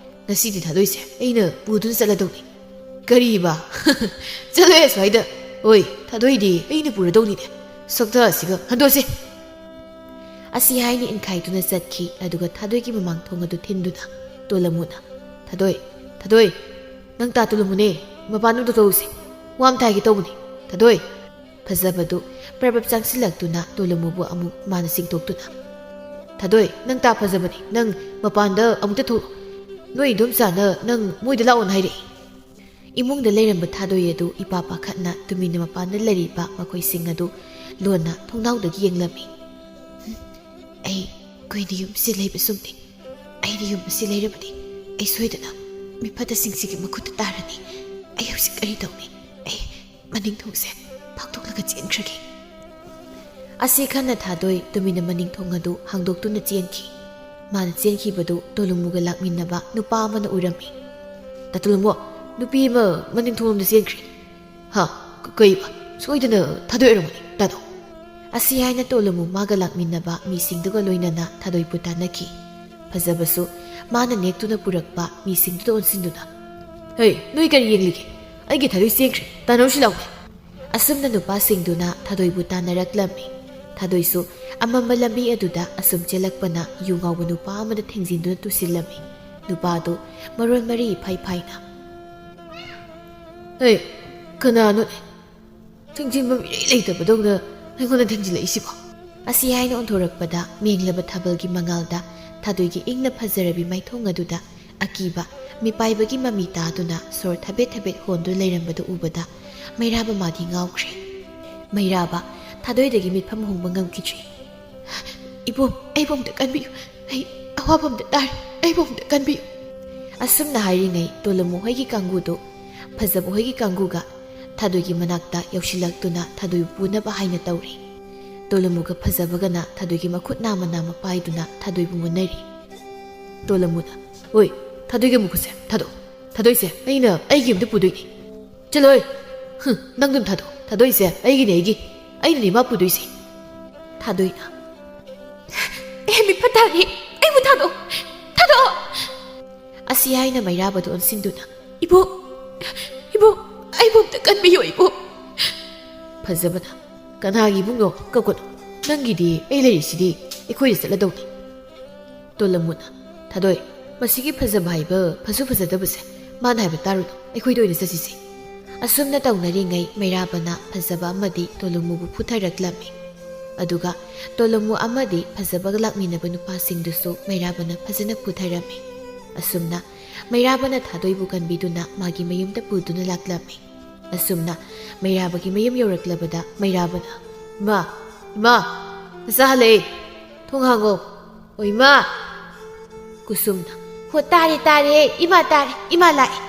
ꯉꯁꯤꯗꯤ ꯊꯥꯗꯣꯏꯁꯦ ꯑꯩꯅ ꯄꯨꯗꯨꯅ ꯆꯠꯂꯗꯧꯅꯤ꯫" "ꯀꯔꯤꯕ? ꯆꯠꯂꯣꯍꯦ ꯑꯁ꯭ꯋꯥꯏꯗ꯫ ꯍꯣꯏ, ꯊꯥꯗꯣꯏꯗꯤ ꯑꯩꯅ ꯄꯨꯔꯗꯧꯅꯤꯅꯦ꯫ ꯁꯛꯇ ꯑꯁꯤꯒ ꯍꯟꯗꯣꯛꯁꯦ!" ꯑꯁꯤ ꯍꯥꯏꯅ ꯏꯟꯈꯥꯏꯗꯨꯅ ꯆꯠꯈꯤ꯫ ꯑꯗꯨꯒ ꯊꯥꯗꯣꯏꯒꯤ ꯃꯃꯥꯡ ꯊꯣꯡ ꯑꯗꯨ ꯊꯤꯟꯗꯨꯅ ꯇꯣꯂꯃꯨꯅ, "ꯊꯥꯗꯣꯏ, ꯊꯥꯗꯣꯏ, ꯅꯪ ꯇꯥ ꯇꯨꯂꯃꯨꯅꯦ, ꯃꯄꯥꯟ ꯑꯝꯇ ꯊꯣꯛꯎꯁꯦ, ꯋꯥ ꯑꯝꯇ ꯍꯥꯏꯒꯦ ꯇꯧꯕꯅꯤ, ꯊꯥꯗꯣꯏ!" ꯐꯖꯕꯗꯨ ꯄ꯭ꯔꯞ ꯄ꯭ꯔꯞ ꯆꯪꯁꯤꯜꯂꯛꯇꯨꯅ ꯇꯣꯂꯃꯨꯕꯨ ꯑꯃꯨꯛ ꯃꯥꯅ ꯆꯤꯡꯊꯣꯛꯇꯨꯅ, "ꯊꯥꯗꯣꯏ, ꯅꯪ ꯇꯥ ꯐꯖꯕꯅꯤ, ꯅꯪ ꯃꯄꯥꯟꯗ ꯑꯃꯨꯛꯇ ꯊꯣꯛꯂꯛꯑꯣ꯫ ꯅꯣꯏ ꯏꯗꯣꯝꯆꯥꯅ ꯅꯪ ꯃꯣꯏꯗ ꯂꯥꯛꯑꯣꯅ ꯍꯥꯏꯔꯛꯏ꯫" ꯏꯃꯨꯡꯗ ꯂꯩꯔꯝꯕ ꯊꯥꯗꯣꯏ ꯑꯗꯨ ꯏꯄꯥ ꯄꯥꯈꯠꯅ ꯇꯨꯃꯤꯟꯅ ꯃꯄꯥꯟꯗ ꯂꯩꯔꯤꯕ ꯃꯈꯣꯏꯁꯤꯡ ꯑꯗꯨ ꯂꯣꯟꯅ ꯊꯣꯡꯅꯥꯎꯗꯒꯤ ꯌꯦꯡꯂꯝꯃꯤ꯫ "ꯍꯨꯝ, ꯑꯩ ꯀꯨꯏꯅ ꯌꯨꯝꯁꯤ ꯂꯩꯕ ꯁꯨꯝꯗꯤ꯫ ꯑꯩꯅ ꯌꯨꯝ ꯑꯁꯤ ꯂꯩꯔꯕꯗꯤ ꯑꯩ ꯁꯣꯏꯗꯅ ꯃꯤꯐꯠꯇꯁꯤꯡꯁꯤꯒꯤ ꯃꯈꯨꯠꯇ ꯇꯥꯔꯅꯤ꯫ ꯑꯩ ꯍꯧꯖꯤꯛ ꯀꯔꯤ ꯇꯧꯅꯤ? ꯑꯩ ꯃꯅꯤꯡ ꯊꯣꯡꯁꯦ ꯐꯥꯛꯇꯣꯛꯂꯒ ꯆꯦꯟꯈ꯭ꯔꯒꯦ꯫" ꯑꯁꯤ ꯈꯟꯅ ꯊꯥꯗꯣꯏ ꯇꯨꯃꯤꯟꯅ ꯃꯅꯤꯡ ꯊꯣꯡ ꯑꯗꯨ ꯍꯥꯡꯗꯣꯛꯇꯨꯅ ꯆꯦꯟꯈꯤ꯫ ꯃꯥꯅ ꯆꯦꯟꯈꯤꯕꯗꯨ ꯇꯣꯂꯨꯃꯨꯒ ꯂꯥꯛꯃꯤꯟꯅꯕ ꯅꯨꯄꯥ ꯑꯃꯅ ꯎꯔꯝꯃꯤ꯫ "ꯇꯥꯇꯣꯂꯝꯃꯣ, ꯅꯨꯄꯤ ꯑꯃ ꯃꯅꯤꯡ ꯊꯣꯡꯂꯣꯝꯗ ꯆꯦꯟꯈ꯭ꯔꯦ꯫" "ꯍꯥ? ꯀ-, ꯀꯩꯕ? ꯁꯣꯏꯗꯅ ꯊꯥꯗꯣꯏ ꯑꯣꯏꯔꯝꯒꯅꯤ, ꯇꯥꯗꯣ꯫" ꯑꯁꯤ ꯍꯥꯏꯅ ꯇꯣꯂꯨꯃꯨ ꯃꯥꯒ ꯂꯥꯛꯃꯤꯟꯅꯕ ꯃꯤꯁꯤꯡꯗꯨꯒ ꯂꯣꯏꯅꯅ ꯊꯥꯗꯣꯏꯕꯨ ꯇꯥꯟꯅꯈꯤ꯫ ꯐꯖꯕꯁꯨ ꯃꯥꯅ ꯅꯦꯛꯇꯨꯅ ꯄꯨꯔꯛꯄ ꯃꯤꯁꯤꯡꯗꯨꯗ ꯑꯣꯟꯁꯤꯟꯗꯨꯅ, "ꯍꯦ, ꯅꯣꯏ ꯀꯔꯤ ꯌꯦꯡꯂꯤꯒꯦ? ꯑꯩꯒꯤ ꯊꯥꯗꯣꯏ ꯆꯦꯟꯈ꯭ꯔꯦ, ꯇꯥꯟꯅꯧꯁꯤ ꯂꯥꯎꯅꯦ꯫" ꯑꯁꯨꯝꯅ ꯅꯨꯄꯥꯁꯤꯡꯗꯨꯅ ꯊꯥꯗꯣꯏꯕꯨ ꯇꯥꯟꯅꯔꯛꯂꯝꯃꯤ꯫ ꯊꯥꯗꯣꯏꯁꯨ ꯑꯃꯝꯕ ꯂꯝꯕꯤ ꯑꯗꯨꯗ ꯑꯁꯨꯝ ꯆꯦꯜꯂꯛꯄꯅ ꯌꯨ ꯉꯥꯎꯕ ꯅꯨꯄꯥ ꯑꯃꯗ ꯊꯦꯡꯖꯤꯟꯗꯨꯅ ꯇꯨꯁꯤꯜꯂꯝꯃꯤ꯫ ꯅꯨꯄꯥꯗꯨ ꯃꯔꯣꯟ ꯃꯔꯤ ꯏꯐꯥꯏ ꯐꯥꯏꯅ, "ꯍꯦ, ꯀꯅꯥꯅꯣꯅꯦ? ꯊꯦꯡꯖꯤꯟꯕ ꯃꯤꯔꯩ ꯂꯩꯇꯕꯗꯧꯅ ꯑꯩꯉꯣꯟꯗ ꯊꯦꯡꯖꯤꯜꯂꯛꯏꯁꯤꯕꯣ?" ꯑꯁꯤ ꯍꯥꯏꯅ ꯑꯣꯟꯊꯣꯔꯛꯄꯗ ꯃꯦꯡꯂꯕ ꯊꯥꯕꯜꯒꯤ ꯃꯉꯥꯜꯗ ꯊꯥꯗꯣꯏꯒꯤ ꯏꯪꯅ ꯐꯖꯔꯕꯤ ꯃꯥꯏꯊꯣꯡ ꯑꯗꯨꯗ ꯑꯀꯤꯕ ꯃꯤꯄꯥꯏꯕꯒꯤ ꯃꯃꯤ ꯇꯥꯗꯨꯅ ꯁꯣꯔ ꯊꯕꯦꯠ ꯊꯕꯦꯠ ꯍꯣꯟꯗꯨꯅ ꯂꯩꯔꯝꯕꯗꯨ ꯎꯕꯗ ꯃꯩꯔꯥꯕ ꯃꯥꯗꯤ ꯉꯥꯎꯈ꯭ꯔꯦ꯫ ꯃꯩꯔꯥꯕ ꯊꯥꯗꯣꯏꯗꯒꯤ ꯃꯤꯠꯐꯝ ꯍꯣꯡꯕ ꯉꯝꯈꯤꯗ꯭ꯔꯦ꯫ "ꯏꯕꯣꯝ, ꯑꯩꯕꯨ ꯑꯝꯇ ꯀꯟꯕꯤꯌꯨ꯫ ꯑꯩ ꯑꯋꯥꯕ ꯑꯝꯇ ꯇꯥꯔꯦ꯫ ꯑꯩꯕꯨ ꯑꯝꯇ ꯀꯟꯕꯤꯌꯨ꯫" ꯑꯁꯨꯝꯅ ꯍꯥꯏꯔꯤꯉꯩ ꯇꯣꯂꯨꯃꯨ ꯍꯣꯏꯒꯤ ꯀꯥꯡꯒꯨꯗꯨ ꯐꯖꯕ ꯍꯣꯏꯒꯤ ꯀꯥꯡꯒꯨꯒ ꯊꯥꯗꯣꯏꯒꯤ ꯃꯅꯥꯛꯇ ꯌꯧꯁꯤꯜꯂꯛꯇꯨꯅ ꯊꯥꯗꯣꯏꯕꯨ ꯄꯨꯅꯕ ꯍꯥꯏꯅ ꯇꯧꯔꯤ꯫ ꯇꯣꯂꯨꯃꯨꯒ ꯐꯖꯕꯒꯅ ꯊꯥꯗꯣꯏꯒꯤ ꯃꯈꯨꯠ ꯅꯥꯝꯃ ꯅꯥꯝꯃ ꯄꯥꯏꯗꯨꯅ ꯊꯥꯗꯣꯏꯕꯨ ꯃꯨꯟꯅꯔꯤ꯫ ꯇꯣꯂꯨꯃꯨꯅ, "ꯍꯣꯏ, ꯊꯥꯗꯣꯏꯒꯤ ꯃꯈꯨꯠꯁꯦ ꯊꯥꯗꯣꯛ꯫ ꯊꯥꯗꯣꯏꯁꯦ ꯑꯩꯅ ꯑꯩꯒꯤ ꯑꯝꯇ ꯄꯨꯗꯣꯏꯅꯤ꯫ ꯆꯠꯂꯣꯏ꯫ ꯍꯨꯝ, ꯅꯪꯗꯨꯝ ꯊꯥꯗꯣꯛ꯫ ꯊꯥꯗꯣꯏꯁꯦ ꯑꯩꯒꯤꯅꯦ, ꯑꯩꯒꯤ꯫ ꯑꯩꯅꯅꯦ ꯃꯥ ꯄꯨꯗꯣꯏꯁꯦ꯫" ꯊꯥꯗꯣꯏꯅ, "ꯑꯦ, ꯃꯤ ꯐꯠꯇ ꯍꯥꯏꯗꯤ ꯑꯩꯕꯨ ꯊꯥꯗꯣꯛ꯫ ꯊꯥꯗꯣꯛ!" ꯑꯁꯤ ꯍꯥꯏꯅ ꯃꯩꯔꯥꯕꯗꯨ ꯑꯣꯟꯁꯤꯟꯗꯨꯅ, "ꯏꯕꯣꯛ, ꯏꯕꯣꯛ, ꯑꯩꯕꯨ ꯑꯝꯇ ꯀꯟꯕꯤꯌꯨ, ꯏꯕꯣꯛ꯫" ꯐꯖꯕꯅ, "ꯀꯅꯥꯒꯤ ꯏꯕꯨꯡꯅꯣ? ꯀꯞꯀꯅꯨ꯫ ꯅꯪꯒꯤꯗꯤ ꯑꯩ ꯂꯩꯔꯤꯁꯤꯗꯤ, ꯑꯩꯈꯣꯏꯗ ꯆꯠꯂꯗꯧꯅꯤ꯫" ꯇꯣꯂꯝꯃꯨꯅ, "ꯊꯥꯗꯣꯏ, ꯃꯁꯤꯒꯤ ꯐꯖꯕ ꯍꯥꯏꯕ ꯐꯖ ꯐꯖꯗꯕꯁꯦ ꯃꯥꯅ ꯍꯥꯏꯕ ꯇꯥꯔꯨꯅꯨ, ꯑꯩꯈꯣꯏꯗ ꯑꯣꯏꯅ ꯆꯠꯁꯤꯁꯦ꯫" ꯑꯁꯨꯝꯅ ꯇꯧꯅꯔꯤꯉꯩ ꯃꯩꯔꯥꯕꯅ ꯐꯖꯕ ꯑꯃꯗꯤ ꯇꯣꯂꯝꯃꯨꯕꯨ ꯐꯨꯊꯔꯛꯂꯝꯃꯤ꯫ ꯑꯗꯨꯒ ꯇꯣꯂꯝꯃꯨ ꯑꯃꯗꯤ ꯐꯖꯕꯒ ꯂꯥꯛꯃꯤꯟꯅꯕ ꯅꯨꯄꯥꯁꯤꯡꯗꯨꯁꯨ ꯃꯩꯔꯥꯕꯅ ꯐꯖꯅ ꯐꯨꯊꯔꯝꯃꯤ꯫ ꯑꯁꯨꯝꯅ ꯃꯩꯔꯥꯕꯅ ꯊꯥꯗꯣꯏꯕꯨ ꯀꯟꯕꯤꯗꯨꯅ ꯃꯥꯒꯤ ꯃꯌꯨꯝꯗ ꯄꯨꯗꯨꯅ ꯂꯥꯛꯂꯝꯃꯤ꯫ ꯑꯁꯨꯝꯅ ꯃꯩꯔꯥꯕꯒꯤ ꯃꯌꯨꯝ ꯌꯧꯔꯛꯂꯕꯗ ꯃꯩꯔꯥꯕꯅ, "ꯏꯃꯥ, ꯏꯃꯥ, ꯅꯆꯥ ꯍꯜꯂꯛꯑꯦ꯫ ꯊꯣꯡ ꯍꯥꯡꯉꯣ꯫" "ꯑꯣ ꯏꯃꯥ!" ꯀꯨꯁꯨꯝꯅ, "ꯍꯣ, ꯇꯥꯔꯦ, ꯇꯥꯔꯦ, ꯏꯃꯥ ꯇꯥꯔꯦ, ꯏꯃꯥ ꯂꯥꯛꯑꯦ꯫"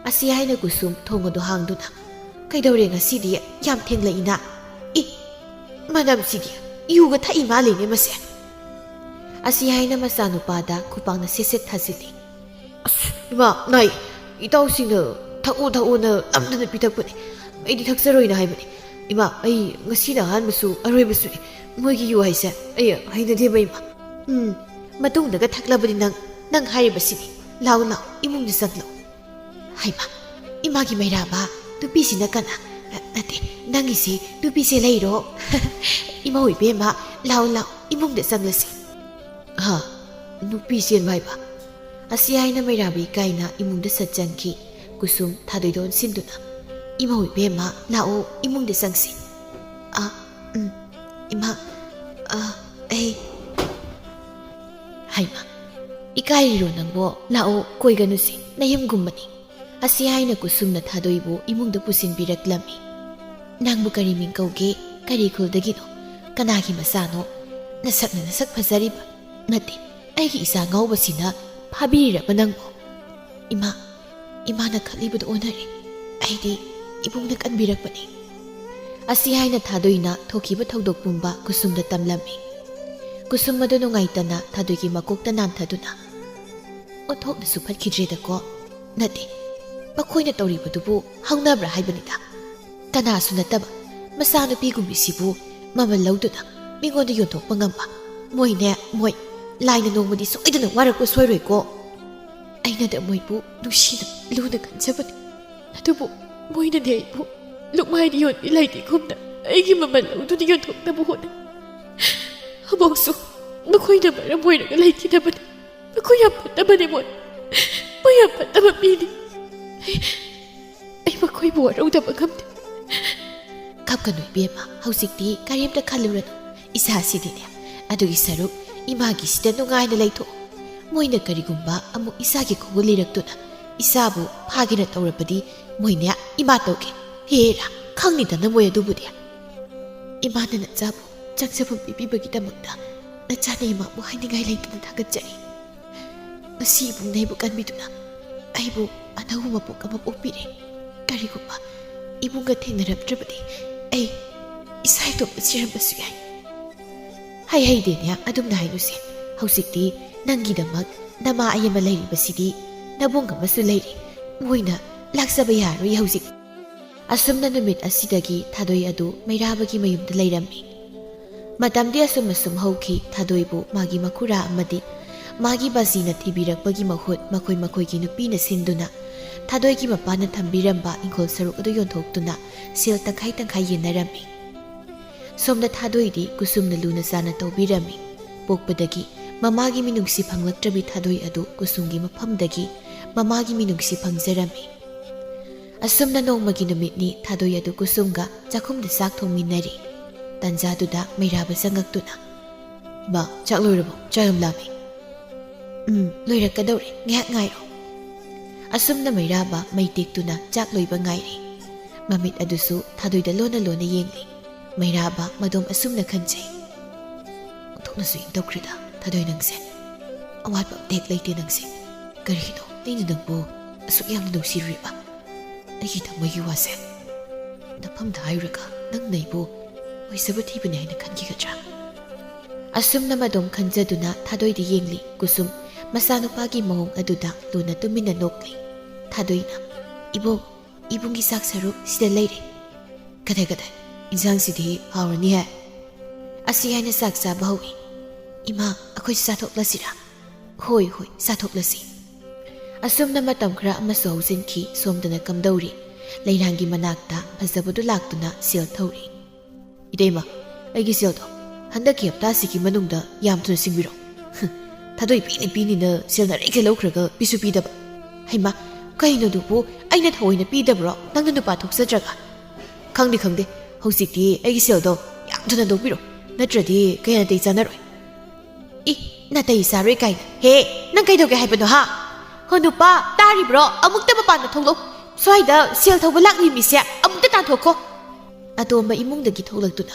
ꯑꯁꯤ ꯍꯥꯏꯅ ꯀꯨꯁꯨꯝ ꯊꯣꯡ ꯑꯗꯨ ꯍꯥꯡꯗꯨꯅ, "ꯀꯩꯗꯧꯔꯦ ꯉꯁꯤꯗꯤ? ꯌꯥꯝ ꯊꯦꯡꯂꯛꯏꯅ꯫ ꯏ, ꯃꯅꯝꯁꯤꯗꯤ ꯌꯨꯒ ꯊꯛꯏ ꯃꯥꯜꯂꯤꯅꯦ ꯃꯁꯦ꯫" ꯑꯁꯤ ꯍꯥꯏꯅ ꯃꯆꯥꯅꯨꯄꯥꯗ ꯈꯨꯄꯥꯛꯅ ꯁꯦꯠ ꯁꯦꯠ ꯊꯥꯖꯤꯜꯂꯤ꯫ ꯑꯁ, ꯏꯃꯥ, ꯅꯥꯏ, ꯏꯇꯥꯎꯁꯤꯡꯅ ꯊꯛꯎ ꯊꯛꯎꯅ ꯅꯝꯗꯅ ꯄꯤꯊꯛꯄꯅꯤ꯫ ꯑꯩꯗꯤ ꯊꯛꯆꯔꯣꯏꯅ ꯍꯥꯏꯕꯅꯤ꯫ ꯏꯃꯥ, ꯑꯩ ꯉꯁꯤꯅ ꯑꯍꯥꯟꯕꯁꯨ ꯑꯔꯣꯏꯕꯁꯨꯅꯤ꯫ ꯃꯣꯏꯒꯤ ꯌꯨ ꯍꯥꯏꯁꯦ ꯑꯩ ꯍꯩꯅꯗꯦꯕ, ꯏꯃꯥ꯫ ꯎꯝ, ꯃꯇꯨꯡꯗꯒ ꯊꯛꯂꯕꯗꯤ ꯅꯪ, ꯅꯪ ꯍꯥꯏꯔꯤꯕꯁꯤꯅꯤ꯫ ꯂꯥꯎ, ꯂꯥꯎ, ꯏꯃꯨꯡꯗ ꯆꯪꯂꯛꯎ꯫ ꯍꯩꯃꯥ, ꯏꯃꯥꯒꯤ ꯃꯩꯔꯥꯕ, ꯅꯨꯄꯤꯁꯤꯅ ꯀꯅꯥ? ꯑ, ꯅꯠꯇꯦ, ꯅꯪꯒꯤꯁꯤ ꯅꯨꯄꯤꯁꯦ ꯂꯩꯔꯣ꯫ ꯏꯃꯧ ꯏꯕꯦꯝꯃ, ꯂꯥꯎ, ꯂꯥꯎ, ꯏꯃꯨꯡꯗ ꯆꯪꯂꯁꯤ꯫ ꯍꯥ? ꯅꯨꯄꯤ ꯆꯦꯟꯕ ꯍꯥꯏꯕ? ꯑꯁꯤ ꯍꯥꯏꯅ ꯃꯩꯔꯥꯕ ꯏꯀꯥꯏꯅ ꯏꯃꯨꯡꯗ ꯁꯠ ꯆꯪꯈꯤ꯫ ꯀꯨꯁꯨꯝ ꯊꯥꯗꯣꯏꯗ ꯑꯣꯟꯁꯤꯟꯗꯨꯅ, "ꯏꯃꯧ ꯏꯕꯦꯝꯃ, ꯂꯥꯛꯑꯣ, ꯏꯃꯨꯡꯗ ꯆꯪꯁꯤ꯫" "ꯑ, ꯎꯝ, ꯏꯃꯥ, ꯑ, ꯑꯩ꯫" "ꯍꯩꯃꯥ, ꯏꯀꯥꯏꯔꯤꯔꯣ ꯅꯪꯕꯣ? ꯂꯥꯛꯑꯣ, ꯀꯣꯏꯒꯅꯨꯁꯤ, ꯅꯌꯨꯝꯒꯨꯝꯕꯅꯤ꯫" ꯑꯁꯤ ꯍꯥꯏꯅ ꯀꯨꯁꯨꯝꯅ ꯊꯥꯗꯣꯏꯕꯨ ꯏꯃꯨꯡꯗ ꯄꯨꯁꯤꯟꯕꯤꯔꯛꯂꯝꯃꯤ꯫ "ꯅꯪꯕꯨ ꯀꯔꯤ ꯃꯤꯡ ꯀꯧꯒꯦ? ꯀꯔꯤ ꯈꯨꯜꯗꯒꯤꯅꯣ? ꯀꯅꯥꯒꯤ ꯃꯆꯥꯅꯣ? ꯅꯁꯛꯅ ꯅꯁꯛ ꯐꯖꯔꯤꯕ꯫ ꯅꯠꯇꯦ, ꯑꯩꯒꯤ ꯏꯆꯥ ꯉꯥꯎꯕꯁꯤꯅ ꯐꯥꯕꯤꯔꯤꯔꯕ ꯅꯪꯕꯨ?" "ꯏꯃꯥ, ꯏꯃꯥꯅ ꯈꯜꯂꯤꯕꯗꯨ ꯑꯣꯟꯅꯔꯦ꯫ ꯑꯩꯗꯤ ꯏꯕꯨꯡꯅ ꯀꯟꯕꯤꯔꯛꯄꯅꯤ꯫" ꯑꯁꯤ ꯍꯥꯏꯅ ꯊꯥꯗꯣꯏꯅ ꯊꯣꯛꯈꯤꯕ ꯊꯧꯗꯣꯛ ꯄꯨꯝꯕ ꯀꯨꯁꯨꯝꯗ ꯇꯝꯂꯝꯃꯤ꯫ ꯀꯨꯁꯨꯝ ꯑꯗꯨ ꯅꯨꯡꯉꯥꯏꯇꯅ ꯊꯥꯗꯣꯏꯒꯤ ꯃꯀꯣꯛꯇ ꯅꯥꯟꯊꯗꯨꯅ, "ꯑꯣꯟꯊꯣꯛꯅꯁꯨ ꯐꯠꯈꯤꯗ꯭ꯔꯦꯗꯀꯣ꯫ ꯅꯠꯇꯦ, ꯃꯈꯣꯏꯅ ꯇꯧꯔꯤꯕꯗꯨꯕꯨ ꯍꯧꯅꯕ꯭ꯔꯥ ꯍꯥꯏꯕꯅꯤꯗ꯫ ꯀꯅꯥꯁꯨ ꯅꯠꯇꯕ ꯃꯆꯥꯅꯨꯄꯤꯒꯨꯝꯕꯤꯁꯤꯕꯨ ꯃꯃꯜ ꯂꯧꯗꯨꯅ ꯃꯤꯉꯣꯟꯗ ꯌꯣꯟꯊꯣꯛꯄ ꯉꯝꯕ꯫ ꯃꯣꯏꯅꯦ, ꯃꯣꯏ꯫ ꯂꯥꯏꯅ ꯅꯣꯡꯃꯗꯤ ꯁꯣꯏꯗꯅ ꯋꯥꯔꯛꯄ ꯁꯣꯏꯔꯣꯏꯀꯣ꯫ ꯑꯩꯅꯗ ꯃꯣꯏꯕꯨ ꯅꯨꯡꯁꯤꯅ ꯂꯨꯅ ꯈꯟꯖꯕꯅꯤ꯫ ꯑꯗꯨꯕꯨ ꯃꯣꯏꯅꯗꯤ ꯑꯩꯕꯨ ꯂꯨꯛꯃꯥꯏꯗ ꯌꯣꯟꯕꯤ ꯂꯥꯏꯙꯤꯈꯨꯝꯅ ꯑꯩꯒꯤ ꯃꯃꯜ ꯂꯧꯗꯨꯅ ꯌꯣꯟꯊꯣꯛꯅꯕ ꯍꯣꯠꯅꯩ꯫ ꯑꯃꯨꯛꯁꯨ ꯃꯈꯣꯏꯅ ꯃꯔꯝ ꯑꯣꯏꯔꯒ ꯂꯩꯈꯤꯗꯕꯅꯤ꯫ ꯃꯈꯣꯏ ꯌꯥꯝ ꯐꯠꯇꯕꯅꯤ ꯃꯣꯏ꯫ ꯃꯣꯏ ꯌꯥꯝ ꯐꯠꯇꯕ ꯃꯤꯅꯤ꯫ ꯑꯩ, ꯑꯩ ꯃꯈꯣꯏꯕꯨ ꯋꯥꯔꯧꯗꯕ ꯉꯝꯗꯦ꯫" "ꯀꯞꯀꯅꯨ ꯏꯕꯦꯝꯃ, ꯍꯧꯖꯤꯛꯇꯤ ꯀꯔꯤꯝꯇ ꯈꯜꯂꯨꯔꯅꯨ꯫ ꯏꯆꯥꯁꯤꯗꯤꯅꯦ, ꯑꯗꯨꯒꯤ ꯁꯔꯨꯛ ꯏꯃꯥꯒꯤꯁꯤꯗ ꯅꯨꯡꯉꯥꯏꯅ ꯂꯩꯊꯣꯛꯎ꯫ ꯃꯣꯏꯅ ꯀꯔꯤꯒꯨꯝꯕ ꯑꯃꯨꯛ ꯏꯆꯥꯒꯤ ꯈꯨꯡꯒꯨꯜ ꯂꯤꯔꯛꯇꯨꯅ ꯏꯆꯥꯕꯨ ꯐꯥꯒꯦꯅ ꯇꯧꯔꯕꯗꯤ ꯃꯣꯏꯅꯦ ꯏꯃꯥ ꯇꯧꯒꯦ꯫ ꯍꯦꯔꯥ, ꯈꯪꯅꯤꯗꯅ ꯃꯣꯏ ꯑꯗꯨꯕꯨꯗꯤ꯫ ꯏꯃꯥꯅ ꯅꯆꯥꯕꯨ ꯆꯪꯖꯐꯝ ꯄꯤꯕꯤꯕꯒꯤꯗꯃꯛꯇ ꯅꯆꯥꯅ ꯏꯃꯥꯕꯨ ꯍꯥꯏꯅꯤꯡꯉꯥꯏ ꯂꯩꯇꯅ ꯊꯥꯒꯠꯆꯔꯤ꯫ ꯉꯁꯤ ꯏꯕꯨꯡꯅ ꯑꯩꯕꯨ ꯀꯟꯕꯤꯗꯨꯅ ꯑꯩꯕꯨ ꯑꯅꯧꯕ ꯃꯄꯣꯛ ꯑꯃ ꯄꯣꯛꯄꯤꯔꯦ꯫ ꯀꯔꯤꯒꯨꯝꯕ ꯏꯕꯨꯡꯒ ꯊꯦꯡꯅꯔꯝꯗ꯭ꯔꯕꯗꯤ ꯑꯩ ꯏꯁꯥ ꯏꯇꯣꯝꯇ ꯁꯤꯔꯝꯕꯁꯨ ꯌꯥꯏ꯫" "ꯍꯩ ꯍꯩꯗꯦꯅꯦ, ꯑꯗꯨꯝꯅ ꯍꯥꯏꯅꯨꯁꯦ꯫ ꯍꯧꯖꯤꯛꯇꯤ ꯅꯪꯒꯤꯗꯃꯛ ꯅꯃꯥ ꯑꯩ ꯑꯃ ꯂꯩꯔꯤꯕꯁꯤꯗꯤ ꯅꯕꯨꯡ ꯑꯃꯁꯨ ꯂꯩꯔꯤ꯫ ꯃꯣꯏꯅ ꯂꯥꯛꯆꯕ ꯌꯥꯔꯣꯏ ꯍꯧꯖꯤꯛ꯫ ꯑꯁꯨꯝꯅ ꯅꯨꯃꯤꯠ ꯑꯁꯤꯗꯒꯤ ꯊꯥꯗꯣꯏ ꯑꯗꯨ ꯃꯩꯔꯥꯕꯒꯤ ꯃꯌꯨꯝꯗ ꯂꯩꯔꯝꯃꯤ꯫ ꯃꯇꯝꯗꯤ ꯑꯁꯨꯝ ꯑꯁꯨꯝ ꯍꯧꯈꯤ꯫ ꯊꯥꯗꯣꯏꯕꯨ ꯃꯥꯒꯤ ꯃꯈꯨꯔꯥ ꯑꯃꯗꯤ ꯃꯥꯒꯤ ꯕꯥꯖꯤꯅ ꯊꯤꯕꯤꯔꯛꯄꯒꯤ ꯃꯍꯨꯠ ꯃꯈꯣꯏ ꯃꯈꯣꯏꯒꯤ ꯅꯨꯄꯤꯅ ꯁꯤꯟꯗꯨꯅ ꯊꯥꯗꯣꯏꯒꯤ ꯃꯄꯥꯅ ꯊꯝꯕꯤꯔꯝꯕ ꯏꯪꯈꯣꯜ ꯁꯔꯨꯛ ꯑꯗꯨ ꯌꯣꯟꯊꯣꯛꯇꯨꯅ ꯁꯦꯜ ꯇꯪꯈꯥꯏ ꯇꯪꯈꯥꯏ ꯌꯦꯟꯅꯔꯝꯃꯤ꯫ ꯁꯣꯝꯗ ꯊꯥꯗꯣꯏꯗꯤ ꯀꯨꯁꯨꯝꯅ ꯂꯨꯅ ꯆꯥꯅ ꯇꯧꯕꯤꯔꯝꯃꯤ꯫ ꯄꯣꯛꯄꯗꯒꯤ ꯃꯃꯥꯒꯤ ꯃꯤꯅꯨꯡꯁꯤ ꯐꯪꯂꯛꯇ꯭ꯔꯕꯤ ꯊꯥꯗꯣꯏ ꯑꯗꯨ ꯀꯨꯁꯨꯝꯒꯤ ꯃꯐꯝꯗꯒꯤ ꯃꯃꯥꯒꯤ ꯃꯤꯅꯨꯡꯁꯤ ꯐꯪꯖꯔꯝꯃꯤ꯫ ꯑꯁꯨꯝꯅ ꯅꯣꯡꯃꯒꯤ ꯅꯨꯃꯤꯠꯅꯤ ꯊꯥꯗꯣꯏ ꯑꯗꯨ ꯀꯨꯁꯨꯝꯒ ꯆꯥꯛꯈꯨꯝꯗ ꯆꯥꯛ ꯊꯣꯡꯃꯤꯟꯅꯔꯤ꯫ ꯇꯟꯖꯥꯗꯨꯗ ꯃꯩꯔꯥꯕ ꯆꯪꯉꯛꯇꯨꯅ, "ꯏꯃꯥ, ꯆꯥꯛ ꯂꯣꯏꯔꯕꯣ? ꯆꯥꯛ ꯌꯥꯝ ꯂꯥꯝꯃꯤ꯫" "ꯎꯝ, ꯂꯣꯏꯔꯛꯀꯗꯧꯔꯦ, ꯉꯥꯏꯍꯥꯛ ꯉꯥꯏꯔꯣ꯫" ꯑꯁꯨꯝꯅ ꯃꯩꯔꯥꯕ ꯃꯩ ꯇꯦꯛꯇꯨꯅ ꯆꯥꯛ ꯂꯣꯏꯕ ꯉꯥꯏꯔꯤ꯫ ꯃꯃꯤꯠ ꯑꯗꯨꯁꯨ ꯊꯥꯗꯣꯏꯗ ꯂꯣꯟꯅ ꯂꯣꯟꯅ ꯌꯦꯡꯂꯤ꯫ ꯃꯩꯔꯥꯕ ꯃꯗꯣꯝ ꯑꯁꯨꯝꯅ ꯈꯟꯖꯩ, "ꯑꯣꯟꯊꯣꯛꯅꯁꯨ ꯏꯪ ꯇꯧꯈ꯭ꯔꯦꯗ ꯊꯥꯗꯣꯏ ꯅꯪꯁꯦ꯫ ꯑꯋꯥꯠꯄ ꯑꯝꯇ ꯍꯦꯛ ꯂꯩꯇꯦ ꯅꯪꯁꯦ꯫ ꯀꯔꯤꯒꯤꯅꯣ ꯑꯩꯅ ꯅꯪꯕꯨ ꯑꯁꯨꯛ ꯌꯥꯝꯅ ꯅꯨꯡꯁꯤꯔꯨꯔꯤꯕ? ꯑꯩꯒꯤ ꯊꯃꯣꯏꯒꯤ ꯋꯥꯁꯦ ꯅꯐꯝꯗ ꯍꯥꯏꯔꯨꯔꯒ ꯅꯪꯅ ꯑꯩꯕꯨ ꯑꯣꯏꯖꯕ ꯊꯤꯕꯅꯤ ꯍꯥꯏꯅ ꯈꯟꯈꯤꯒꯗ꯭ꯔꯥ?" ꯑꯁꯨꯝꯅ ꯃꯗꯣꯝ ꯈꯟꯖꯗꯨꯅ ꯊꯥꯗꯣꯏꯗ ꯌꯦꯡꯂꯤ꯫ ꯀꯨꯁꯨꯝ ꯃꯆꯥꯅꯨꯄꯥꯒꯤ ꯃꯑꯣꯡ ꯑꯗꯨꯗ ꯂꯨꯅ ꯇꯨꯃꯤꯟꯅ ꯅꯣꯛꯂꯤ꯫ ꯊꯥꯗꯣꯏꯅ, "ꯏꯕꯣꯛ, ꯏꯕꯨꯡꯒꯤ ꯆꯥꯛ ꯁꯔꯨꯛ ꯁꯤꯗ ꯂꯩꯔꯦ꯫ ꯀꯗꯥꯏ ꯀꯗꯥꯏ, ꯏꯟꯁꯥꯡꯁꯤꯗꯤ ꯍꯥꯎꯔꯅꯤꯍꯦ꯫" ꯑꯁꯤ ꯍꯥꯏꯅ ꯆꯥꯛ ꯆꯥꯕ ꯍꯧꯏ꯫ "ꯏꯃꯥ, ꯑꯩꯈꯣꯏꯁꯨ ꯆꯥꯊꯣꯛꯂꯁꯤꯔꯥ?" "ꯍꯣꯏ ꯍꯣꯏ, ꯆꯥꯊꯣꯛꯂꯁꯤ꯫" ꯑꯁꯨꯝꯅ ꯃꯇꯝ ꯈꯔ ꯑꯃꯁꯨ ꯍꯧꯖꯤꯟꯈꯤ꯫ ꯁꯣꯝꯗꯅ ꯀꯝꯗꯧꯔꯤ? ꯂꯩꯔꯥꯡꯒꯤ ꯃꯅꯥꯛꯇ ꯐꯖꯕꯗꯨ ꯂꯥꯛꯇꯨꯅ ꯁꯦꯜ ꯊꯧꯔꯤ꯫ "ꯏꯇꯩꯃ, ꯑꯩꯒꯤ ꯁꯦꯜꯗꯣ ꯍꯟꯗꯛꯀꯤ ꯍꯞꯇꯥꯁꯤꯒꯤ ꯃꯅꯨꯡꯗ ꯌꯥꯝ ꯊꯨꯅ ꯁꯤꯡꯕꯤꯔꯣ꯫" "ꯍꯨꯝ, ꯊꯥꯗꯣꯏ ꯄꯤꯅꯤ ꯄꯤꯅꯤꯅ ꯁꯦꯜ ꯅꯔꯩꯈꯩ ꯂꯧꯈ꯭ꯔꯒ ꯄꯤꯁꯨ ꯄꯤꯗꯕ꯫" "ꯍꯩꯃꯥ, ꯀꯩꯅꯣꯗꯨꯕꯨ, ꯑꯩꯅ ꯊꯑꯣꯏꯅ ꯄꯤꯗꯕ꯭ꯔꯣ? ꯅꯪꯅ ꯅꯨꯄꯥ ꯊꯣꯛꯆꯗ꯭ꯔꯒ?" "ꯈꯪꯗꯦ, ꯈꯪꯗꯦ, ꯍꯧꯖꯤꯛꯇꯤ ꯑꯩꯒꯤ ꯁꯦꯜꯗꯣ ꯌꯥꯝ ꯊꯨꯅ ꯂꯧꯕꯤꯔꯣ, ꯅꯠꯇ꯭ꯔꯗꯤ ꯀꯌꯥ ꯅꯥꯇꯩ ꯆꯥꯅꯔꯣꯏ꯫" "ꯏ, ꯅꯥꯇꯩ ꯆꯥꯔꯣꯏ ꯀꯥꯏꯅ꯫ ꯍꯦ, ꯅꯪ ꯀꯩꯗꯧꯒꯦ ꯍꯥꯏꯕꯅꯣ, ꯍꯥ? ꯍꯣ ꯅꯨꯄꯥ, ꯇꯥꯔꯤꯕ꯭ꯔꯣ? ꯑꯃꯨꯛꯇ ꯃꯄꯥꯟꯗ ꯊꯣꯛꯂꯛꯎ꯫ ꯁ꯭ꯋꯥꯏꯗ ꯁꯦꯜ ꯊꯧꯕ ꯂꯥꯛꯂꯤ ꯃꯤꯁꯦ ꯑꯃꯨꯛꯇ ꯇꯥꯟꯊꯣꯛꯈꯣ꯫" ꯑꯇꯣꯝꯕ ꯏꯃꯨꯡꯗꯒꯤ ꯊꯣꯛꯂꯛꯇꯨꯅ,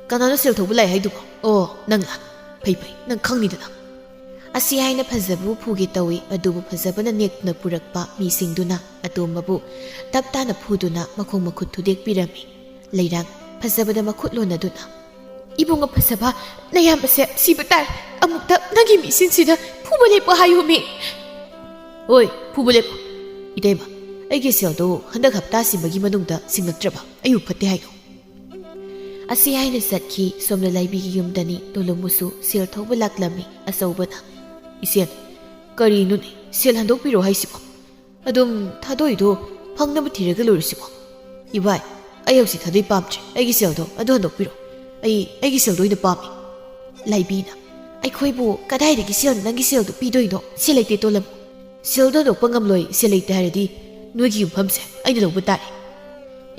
"ꯀꯅꯥꯅꯣ ꯁꯦꯜ ꯊꯧꯕ ꯂꯥꯛꯑꯦ ꯍꯥꯏꯗꯨꯕꯣ? ꯑꯣ, ꯅꯪꯂꯥ? ꯐꯩ, ꯐꯩ, ꯅꯪ ꯈꯪꯅꯤꯗꯅ꯫" ꯑꯁꯤ ꯍꯥꯏꯅ ꯐꯖꯕꯕꯨ ꯐꯨꯒꯦ ꯇꯧꯏ, ꯑꯗꯨꯕꯨ ꯐꯖꯕꯅ ꯅꯦꯛꯇꯨꯅ ꯄꯨꯔꯛꯄ ꯃꯤꯁꯤꯡꯗꯨꯅ ꯑꯇꯣꯝꯕꯕꯨ ꯇꯞ ꯇꯥꯅ ꯐꯨꯗꯨꯅ ꯃꯈꯣꯡ ꯃꯈꯨꯠ ꯊꯨꯗꯦꯛꯄꯤꯔꯝꯃꯤ꯫ ꯂꯩꯔꯥꯡ ꯐꯖꯕꯗ ꯃꯈꯨꯠ ꯂꯣꯟꯅꯗꯨꯅ, "ꯏꯕꯨꯡꯉꯣ ꯐꯖꯕ, ꯅꯌꯥꯝꯕꯁꯦ ꯁꯤꯕ ꯇꯥꯔꯦ꯫ ꯑꯃꯨꯛꯇ ꯅꯪꯒꯤ ꯃꯤꯁꯤꯡꯁꯤꯗ ꯐꯨꯕ ꯂꯦꯞꯄꯣ ꯍꯥꯏꯌꯨꯃꯤ꯫" ꯍꯣꯏ, ꯐꯨꯕ ꯂꯦꯞꯄꯣ꯫ ꯏꯇꯩꯃ, ꯑꯩꯒꯤ ꯁꯦꯜꯗꯣ ꯍꯟꯗꯛ ꯍꯞꯇꯥꯁꯤꯃꯒꯤ ꯃꯅꯨꯡꯗ ꯁꯤꯡꯂꯛꯇ꯭ꯔꯕ ꯑꯩꯕꯨ ꯐꯠꯇꯦ ꯍꯥꯏꯅꯣ? ꯑꯁꯤ ꯍꯥꯏꯅ ꯆꯠꯈꯤ꯫ ꯁꯣꯝꯅ ꯂꯥꯏꯕꯤꯒꯤ ꯌꯨꯝꯗꯅꯤ ꯇꯣꯂꯨꯃꯨꯁꯨ ꯁꯦꯜ ꯊꯧꯕ ꯂꯥꯛꯂꯝꯃꯤ ꯑꯆꯧꯕꯅ꯫ "ꯏꯆꯦ, ꯀꯔꯤꯅꯣꯅꯦ ꯁꯦꯜ ꯍꯟꯗꯣꯛꯄꯤꯔꯣ ꯍꯥꯏꯁꯤꯕꯣ? ꯑꯗꯨꯝ ꯊꯥꯗꯣꯏꯗꯣ ꯐꯪꯅꯕ ꯊꯤꯔꯒ ꯂꯣꯏꯔꯁꯤꯕꯣ?" "ꯏꯕꯥꯏ, ꯑꯩ ꯍꯧꯖꯤꯛ ꯊꯥꯗꯣꯏ ꯄꯥꯝꯗ꯭ꯔꯦ꯫ ꯑꯩꯒꯤ ꯁꯦꯜꯗꯣ ꯑꯗꯨ ꯍꯟꯗꯣꯛꯄꯤꯔꯣ꯫ ꯑꯩ ꯑꯩꯒꯤ ꯁꯦꯜꯗꯣ ꯑꯣꯏꯅ ꯄꯥꯝꯃꯤ꯫" ꯂꯥꯏꯕꯤꯅ, "ꯑꯩꯈꯣꯏꯕꯨ ꯀꯗꯥꯏꯗꯒꯤ ꯁꯦꯜ, ꯅꯪꯒꯤ ꯁꯦꯜꯗꯣ ꯄꯤꯗꯣꯏꯅꯣ? ꯁꯦꯜ ꯂꯩꯇꯦ ꯇꯣꯂꯨꯃꯨ꯫ ꯁꯦꯜꯗꯣ ꯍꯟꯗꯣꯛꯄ ꯉꯝꯂꯣꯏ꯫ ꯁꯦꯜ ꯂꯩꯇꯦ ꯍꯥꯏꯔꯗꯤ ꯅꯣꯏꯒꯤ ꯌꯨꯝꯐꯝꯁꯦ ꯑꯩꯅ ꯂꯧꯕ ꯇꯥꯔꯦ꯫"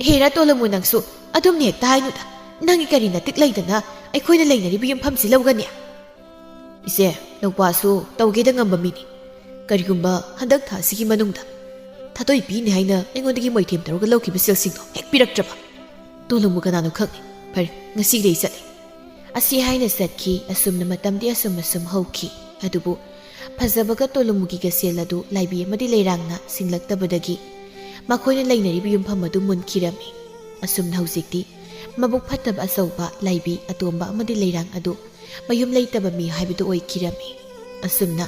"ꯍꯦꯔꯥ ꯇꯣꯂꯨꯃꯨ, ꯅꯪꯁꯨ ꯑꯗꯨꯝꯅ ꯍꯦꯛꯇ ꯍꯥꯏꯅꯨꯗ꯫ ꯅꯪꯒꯤ ꯀꯔꯤ ꯅꯇꯤꯛ ꯂꯩꯗꯅ ꯑꯩꯈꯣꯏꯅ ꯂꯩꯅꯔꯤꯕ ꯌꯨꯝꯐꯝꯁꯤ ꯂꯧꯒꯅꯤ?" "ꯏꯆꯦ, ꯅꯧꯄꯥꯁꯨ ꯇꯧꯒꯦꯗ ꯉꯝꯕ ꯃꯤꯅꯤ꯫ ꯀꯔꯤꯒꯨꯝꯕ ꯍꯟꯗꯛ ꯊꯥ ꯑꯁꯤꯒꯤ ꯃꯅꯨꯡꯗ ꯊꯥꯗꯣꯏ ꯄꯤꯅꯤ ꯍꯥꯏꯅ ꯑꯩꯉꯣꯟꯗꯒꯤ ꯃꯣꯏꯊꯦꯝ ꯇꯧꯔꯒ ꯂꯧꯈꯤꯕ ꯁꯦꯜꯁꯤꯡꯗꯣ ꯍꯦꯛ ꯄꯤꯔꯛꯇ꯭ꯔꯕ ꯇꯣꯂꯨꯃꯨ ꯀꯅꯥꯅꯣ ꯈꯪꯅꯤ꯫ ꯐꯔꯦ, ꯉꯁꯤꯗꯤ ꯑꯩ ꯆꯠꯂꯦ꯫" ꯑꯁꯤ ꯍꯥꯏꯅ ꯆꯠꯈꯤ꯫ ꯑꯁꯨꯝꯅ ꯃꯇꯝꯗꯤ ꯑꯁꯨꯝ ꯑꯁꯨꯝ ꯍꯧꯈꯤ꯫ ꯑꯗꯨꯕꯨ ꯐꯖꯕꯒ ꯇꯣꯂꯨꯃꯨꯒꯤꯒ ꯁꯦꯜ ꯑꯗꯨ ꯂꯥꯏꯕꯤ ꯑꯃꯗꯤ ꯂꯩꯔꯥꯡꯅ ꯁꯤꯡꯂꯛꯇꯕꯗꯒꯤ ꯃꯈꯣꯏꯅ ꯂꯩꯅꯔꯤꯕ ꯌꯨꯝꯐꯝ ꯑꯗꯨ ꯃꯨꯟꯈꯤꯔꯝꯃꯤ꯫ ꯑꯁꯨꯝꯅ ꯍꯧꯖꯤꯛꯇꯤ ꯃꯕꯨꯛ ꯐꯠꯇꯕ ꯑꯆꯧꯕ ꯂꯥꯏꯕꯤ, ꯑꯇꯣꯝꯕ ꯑꯃꯗꯤ ꯂꯩꯔꯥꯡ ꯑꯗꯨ ꯃꯌꯨꯝ ꯂꯩꯇꯕ ꯃꯤ ꯍꯥꯏꯕꯗꯨ ꯑꯣꯏꯈꯤꯔꯝꯃꯤ꯫ ꯑꯁꯨꯝꯅ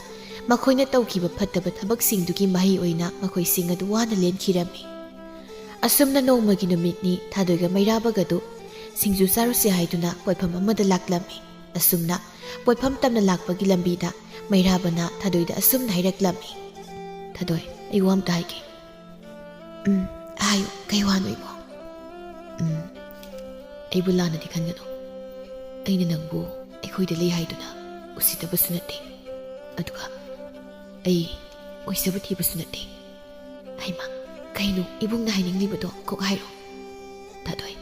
ꯃꯈꯣꯏꯅ ꯇꯧꯈꯤꯕ ꯐꯠꯇꯕ ꯊꯕꯛꯁꯤꯡꯗꯨꯒꯤ ꯃꯍꯩ ꯑꯣꯏꯅ ꯃꯈꯣꯏꯁꯤꯡ ꯑꯗꯨ ꯋꯥꯅ ꯂꯦꯟꯈꯤꯔꯝꯃꯤ꯫ ꯑꯁꯨꯝꯅ ꯅꯣꯡꯃꯒꯤ ꯅꯨꯃꯤꯠꯅꯤ꯫ ꯊꯥꯗꯣꯏꯒ ꯃꯩꯔꯥꯕꯒꯗꯨ ꯁꯤꯡꯖꯨ ꯆꯥꯔꯨꯁꯤ ꯍꯥꯏꯗꯨꯅ ꯄꯣꯠꯐꯝ ꯑꯃꯗ ꯂꯥꯛꯂꯝꯃꯤ꯫ ꯑꯁꯨꯝꯅ ꯄꯣꯠꯐꯝ ꯇꯝꯅ ꯂꯥꯛꯄꯒꯤ ꯂꯝꯕꯤꯗ ꯃꯩꯔꯥꯕꯅ ꯊꯥꯗꯣꯏꯗ ꯑꯁꯨꯝꯅ ꯍꯥꯏꯔꯛꯂꯝꯃꯤ꯫ "ꯊꯥꯗꯣꯏ, ꯑꯩ ꯋꯥ ꯑꯝꯇ ꯍꯥꯏꯒꯦ꯫" "ꯎꯝ, ꯍꯥꯏꯌꯨ, ꯀꯩ ꯋꯥꯅꯣ ꯏꯕꯣ?" "ꯎꯝ, ꯑꯩꯕꯨ ꯂꯥꯟꯅꯗꯤ ꯈꯟꯒꯅꯨ꯫ ꯑꯩꯅ ꯅꯪꯕꯨ ꯑꯩꯈꯣꯏꯗ ꯂꯩ ꯍꯥꯏꯗꯨꯅ ꯎꯁꯤꯠꯇꯕꯁꯨ ꯅꯠꯇꯦ, ꯑꯗꯨꯒ ꯑꯩ ꯑꯣꯏꯖꯕ ꯊꯤꯕꯁꯨ ꯅꯠꯇꯦ꯫" "ꯍꯩꯃꯥ, ꯀꯩꯅꯣ ꯏꯕꯨꯡꯅ ꯍꯥꯏꯅꯤꯡꯂꯤꯕꯗꯣ? ꯀꯣꯛ ꯍꯥꯏꯔꯣ꯫" "ꯊꯥꯗꯣꯏ,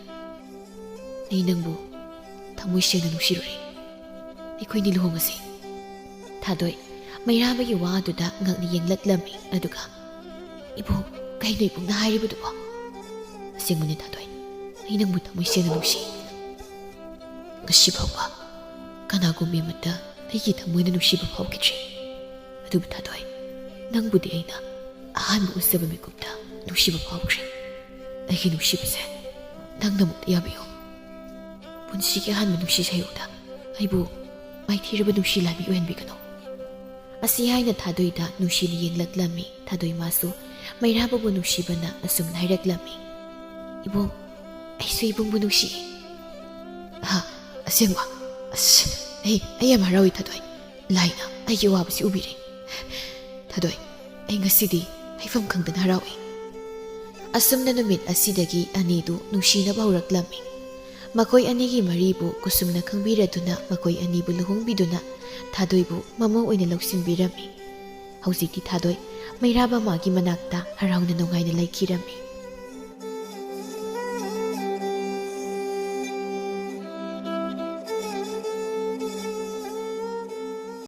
ꯑꯩ ꯅꯪꯕꯨ ꯊꯃꯣꯏ ꯁꯦꯡꯅ ꯅꯨꯡꯁꯤꯔꯨꯔꯦ꯫ ꯑꯩꯈꯣꯏꯅꯤ ꯂꯨꯍꯣꯡꯉꯁꯤ꯫" ꯊꯥꯗꯣꯏ ꯃꯩꯔꯥꯕꯒꯤ ꯋꯥ ꯑꯗꯨꯗ ꯉꯛꯅ ꯌꯦꯡꯂꯛꯂꯝꯃꯤ꯫ ꯑꯗꯨꯒ, "ꯏꯕꯨꯡ, ꯀꯩꯅꯣ ꯏꯕꯨꯡꯅ ꯍꯥꯏꯔꯤꯕꯗꯨꯕꯣ?" "ꯑꯁꯦꯡꯕꯅꯤ ꯊꯥꯗꯣꯏ, ꯑꯩ ꯅꯪꯕꯨ ꯊꯃꯣꯏ ꯁꯦꯡꯅ ꯅꯨꯡꯁꯤ꯫ ꯉꯁꯤ ꯐꯥꯎꯕ ꯀꯅꯥꯒꯨꯝꯕꯤ ꯑꯃꯠꯇ ꯑꯩꯒꯤ ꯊꯃꯣꯏꯅ ꯅꯨꯡꯁꯤꯕ ꯐꯥꯎꯈꯤꯗ꯭ꯔꯤ꯫ ꯑꯗꯨꯕꯨ ꯊꯥꯗꯣꯏ, ꯅꯪꯕꯨꯗꯤ ꯑꯩꯅ ꯑꯍꯥꯟꯕ ꯎꯖꯕ ꯃꯤꯀꯨꯞꯇ ꯅꯨꯡꯁꯤꯕ ꯐꯥꯎꯈ꯭ꯔꯦ꯫ ꯑꯩꯒꯤ ꯅꯨꯡꯁꯤꯕꯁꯦ ꯅꯪꯅ ꯑꯃꯨꯛꯇ ꯌꯥꯕꯤꯌꯨ꯫ ꯄꯨꯟꯁꯤꯒꯤ ꯑꯍꯥꯟꯕ ꯅꯨꯡꯁꯤ ꯁꯩꯌꯣꯛꯇ ꯑꯩꯕꯨ ꯃꯥꯏꯊꯤꯔꯕ ꯅꯨꯡꯁꯤ ꯂꯥꯟꯃꯤ ꯑꯣꯏꯍꯟꯕꯤꯒꯅꯨ꯫" ꯑꯁꯤ ꯍꯥꯏꯅ ꯊꯥꯗꯣꯏꯗ ꯅꯨꯡꯁꯤꯅ ꯌꯦꯡꯂꯛꯂꯝꯃꯤ꯫ ꯊꯥꯗꯣꯏ ꯃꯥꯁꯨ ꯃꯩꯔꯥꯕꯕꯨ ꯅꯨꯡꯁꯤꯕꯅ ꯑꯁꯨꯝꯅ ꯍꯥꯏꯔꯛꯂꯝꯃꯤ, "ꯏꯕꯨꯡ, ꯑꯩꯁꯨ ꯏꯕꯨꯡꯕꯨ ꯅꯨꯡꯁꯤꯌꯦ꯫ ꯑꯍꯥ, ꯑꯁꯦꯡꯕ? ꯑꯁ, ꯑꯩ, ꯑꯩ ꯌꯥꯝ ꯍꯔꯥꯎꯏ ꯊꯥꯗꯣꯏ꯫ ꯂꯥꯏꯅ ꯑꯩꯒꯤ ꯑꯋꯥꯕꯁꯤ ꯎꯕꯤꯔꯦ꯫ ꯊꯥꯗꯣꯏ, ꯑꯩ ꯉꯁꯤꯗꯤ ꯍꯥꯏꯐꯝ ꯈꯪꯗꯅ ꯍꯔꯥꯎꯏ꯫" ꯑꯁꯨꯝꯅ ꯅꯨꯃꯤꯠ ꯑꯁꯤꯗꯒꯤ ꯑꯅꯤꯗꯨ ꯅꯨꯡꯁꯤꯅꯕ ꯍꯧꯔꯛꯂꯝꯃꯤ꯫ ꯃꯈꯣꯏ ꯑꯅꯤꯒꯤ ꯃꯔꯤꯕꯨ ꯀꯨꯁꯨꯝꯅ ꯈꯪꯕꯤꯔꯗꯨꯅ ꯃꯈꯣꯏ ꯑꯅꯤꯕꯨ ꯂꯨꯍꯣꯡꯕꯤꯗꯨꯅ ꯊꯥꯗꯣꯏꯕꯨ ꯃꯃꯧ ꯑꯣꯏꯅ ꯂꯧꯁꯤꯟꯕꯤꯔꯝꯃꯤ꯫ ꯍꯧꯖꯤꯛꯇꯤ ꯊꯥꯗꯣꯏ ꯃꯩꯔꯥꯕ ꯃꯥꯒꯤ ꯃꯅꯥꯛꯇ ꯍꯔꯥꯎꯅ ꯅꯨꯡꯉꯥꯏꯅ ꯂꯩꯈꯤꯔꯝꯃꯤ꯫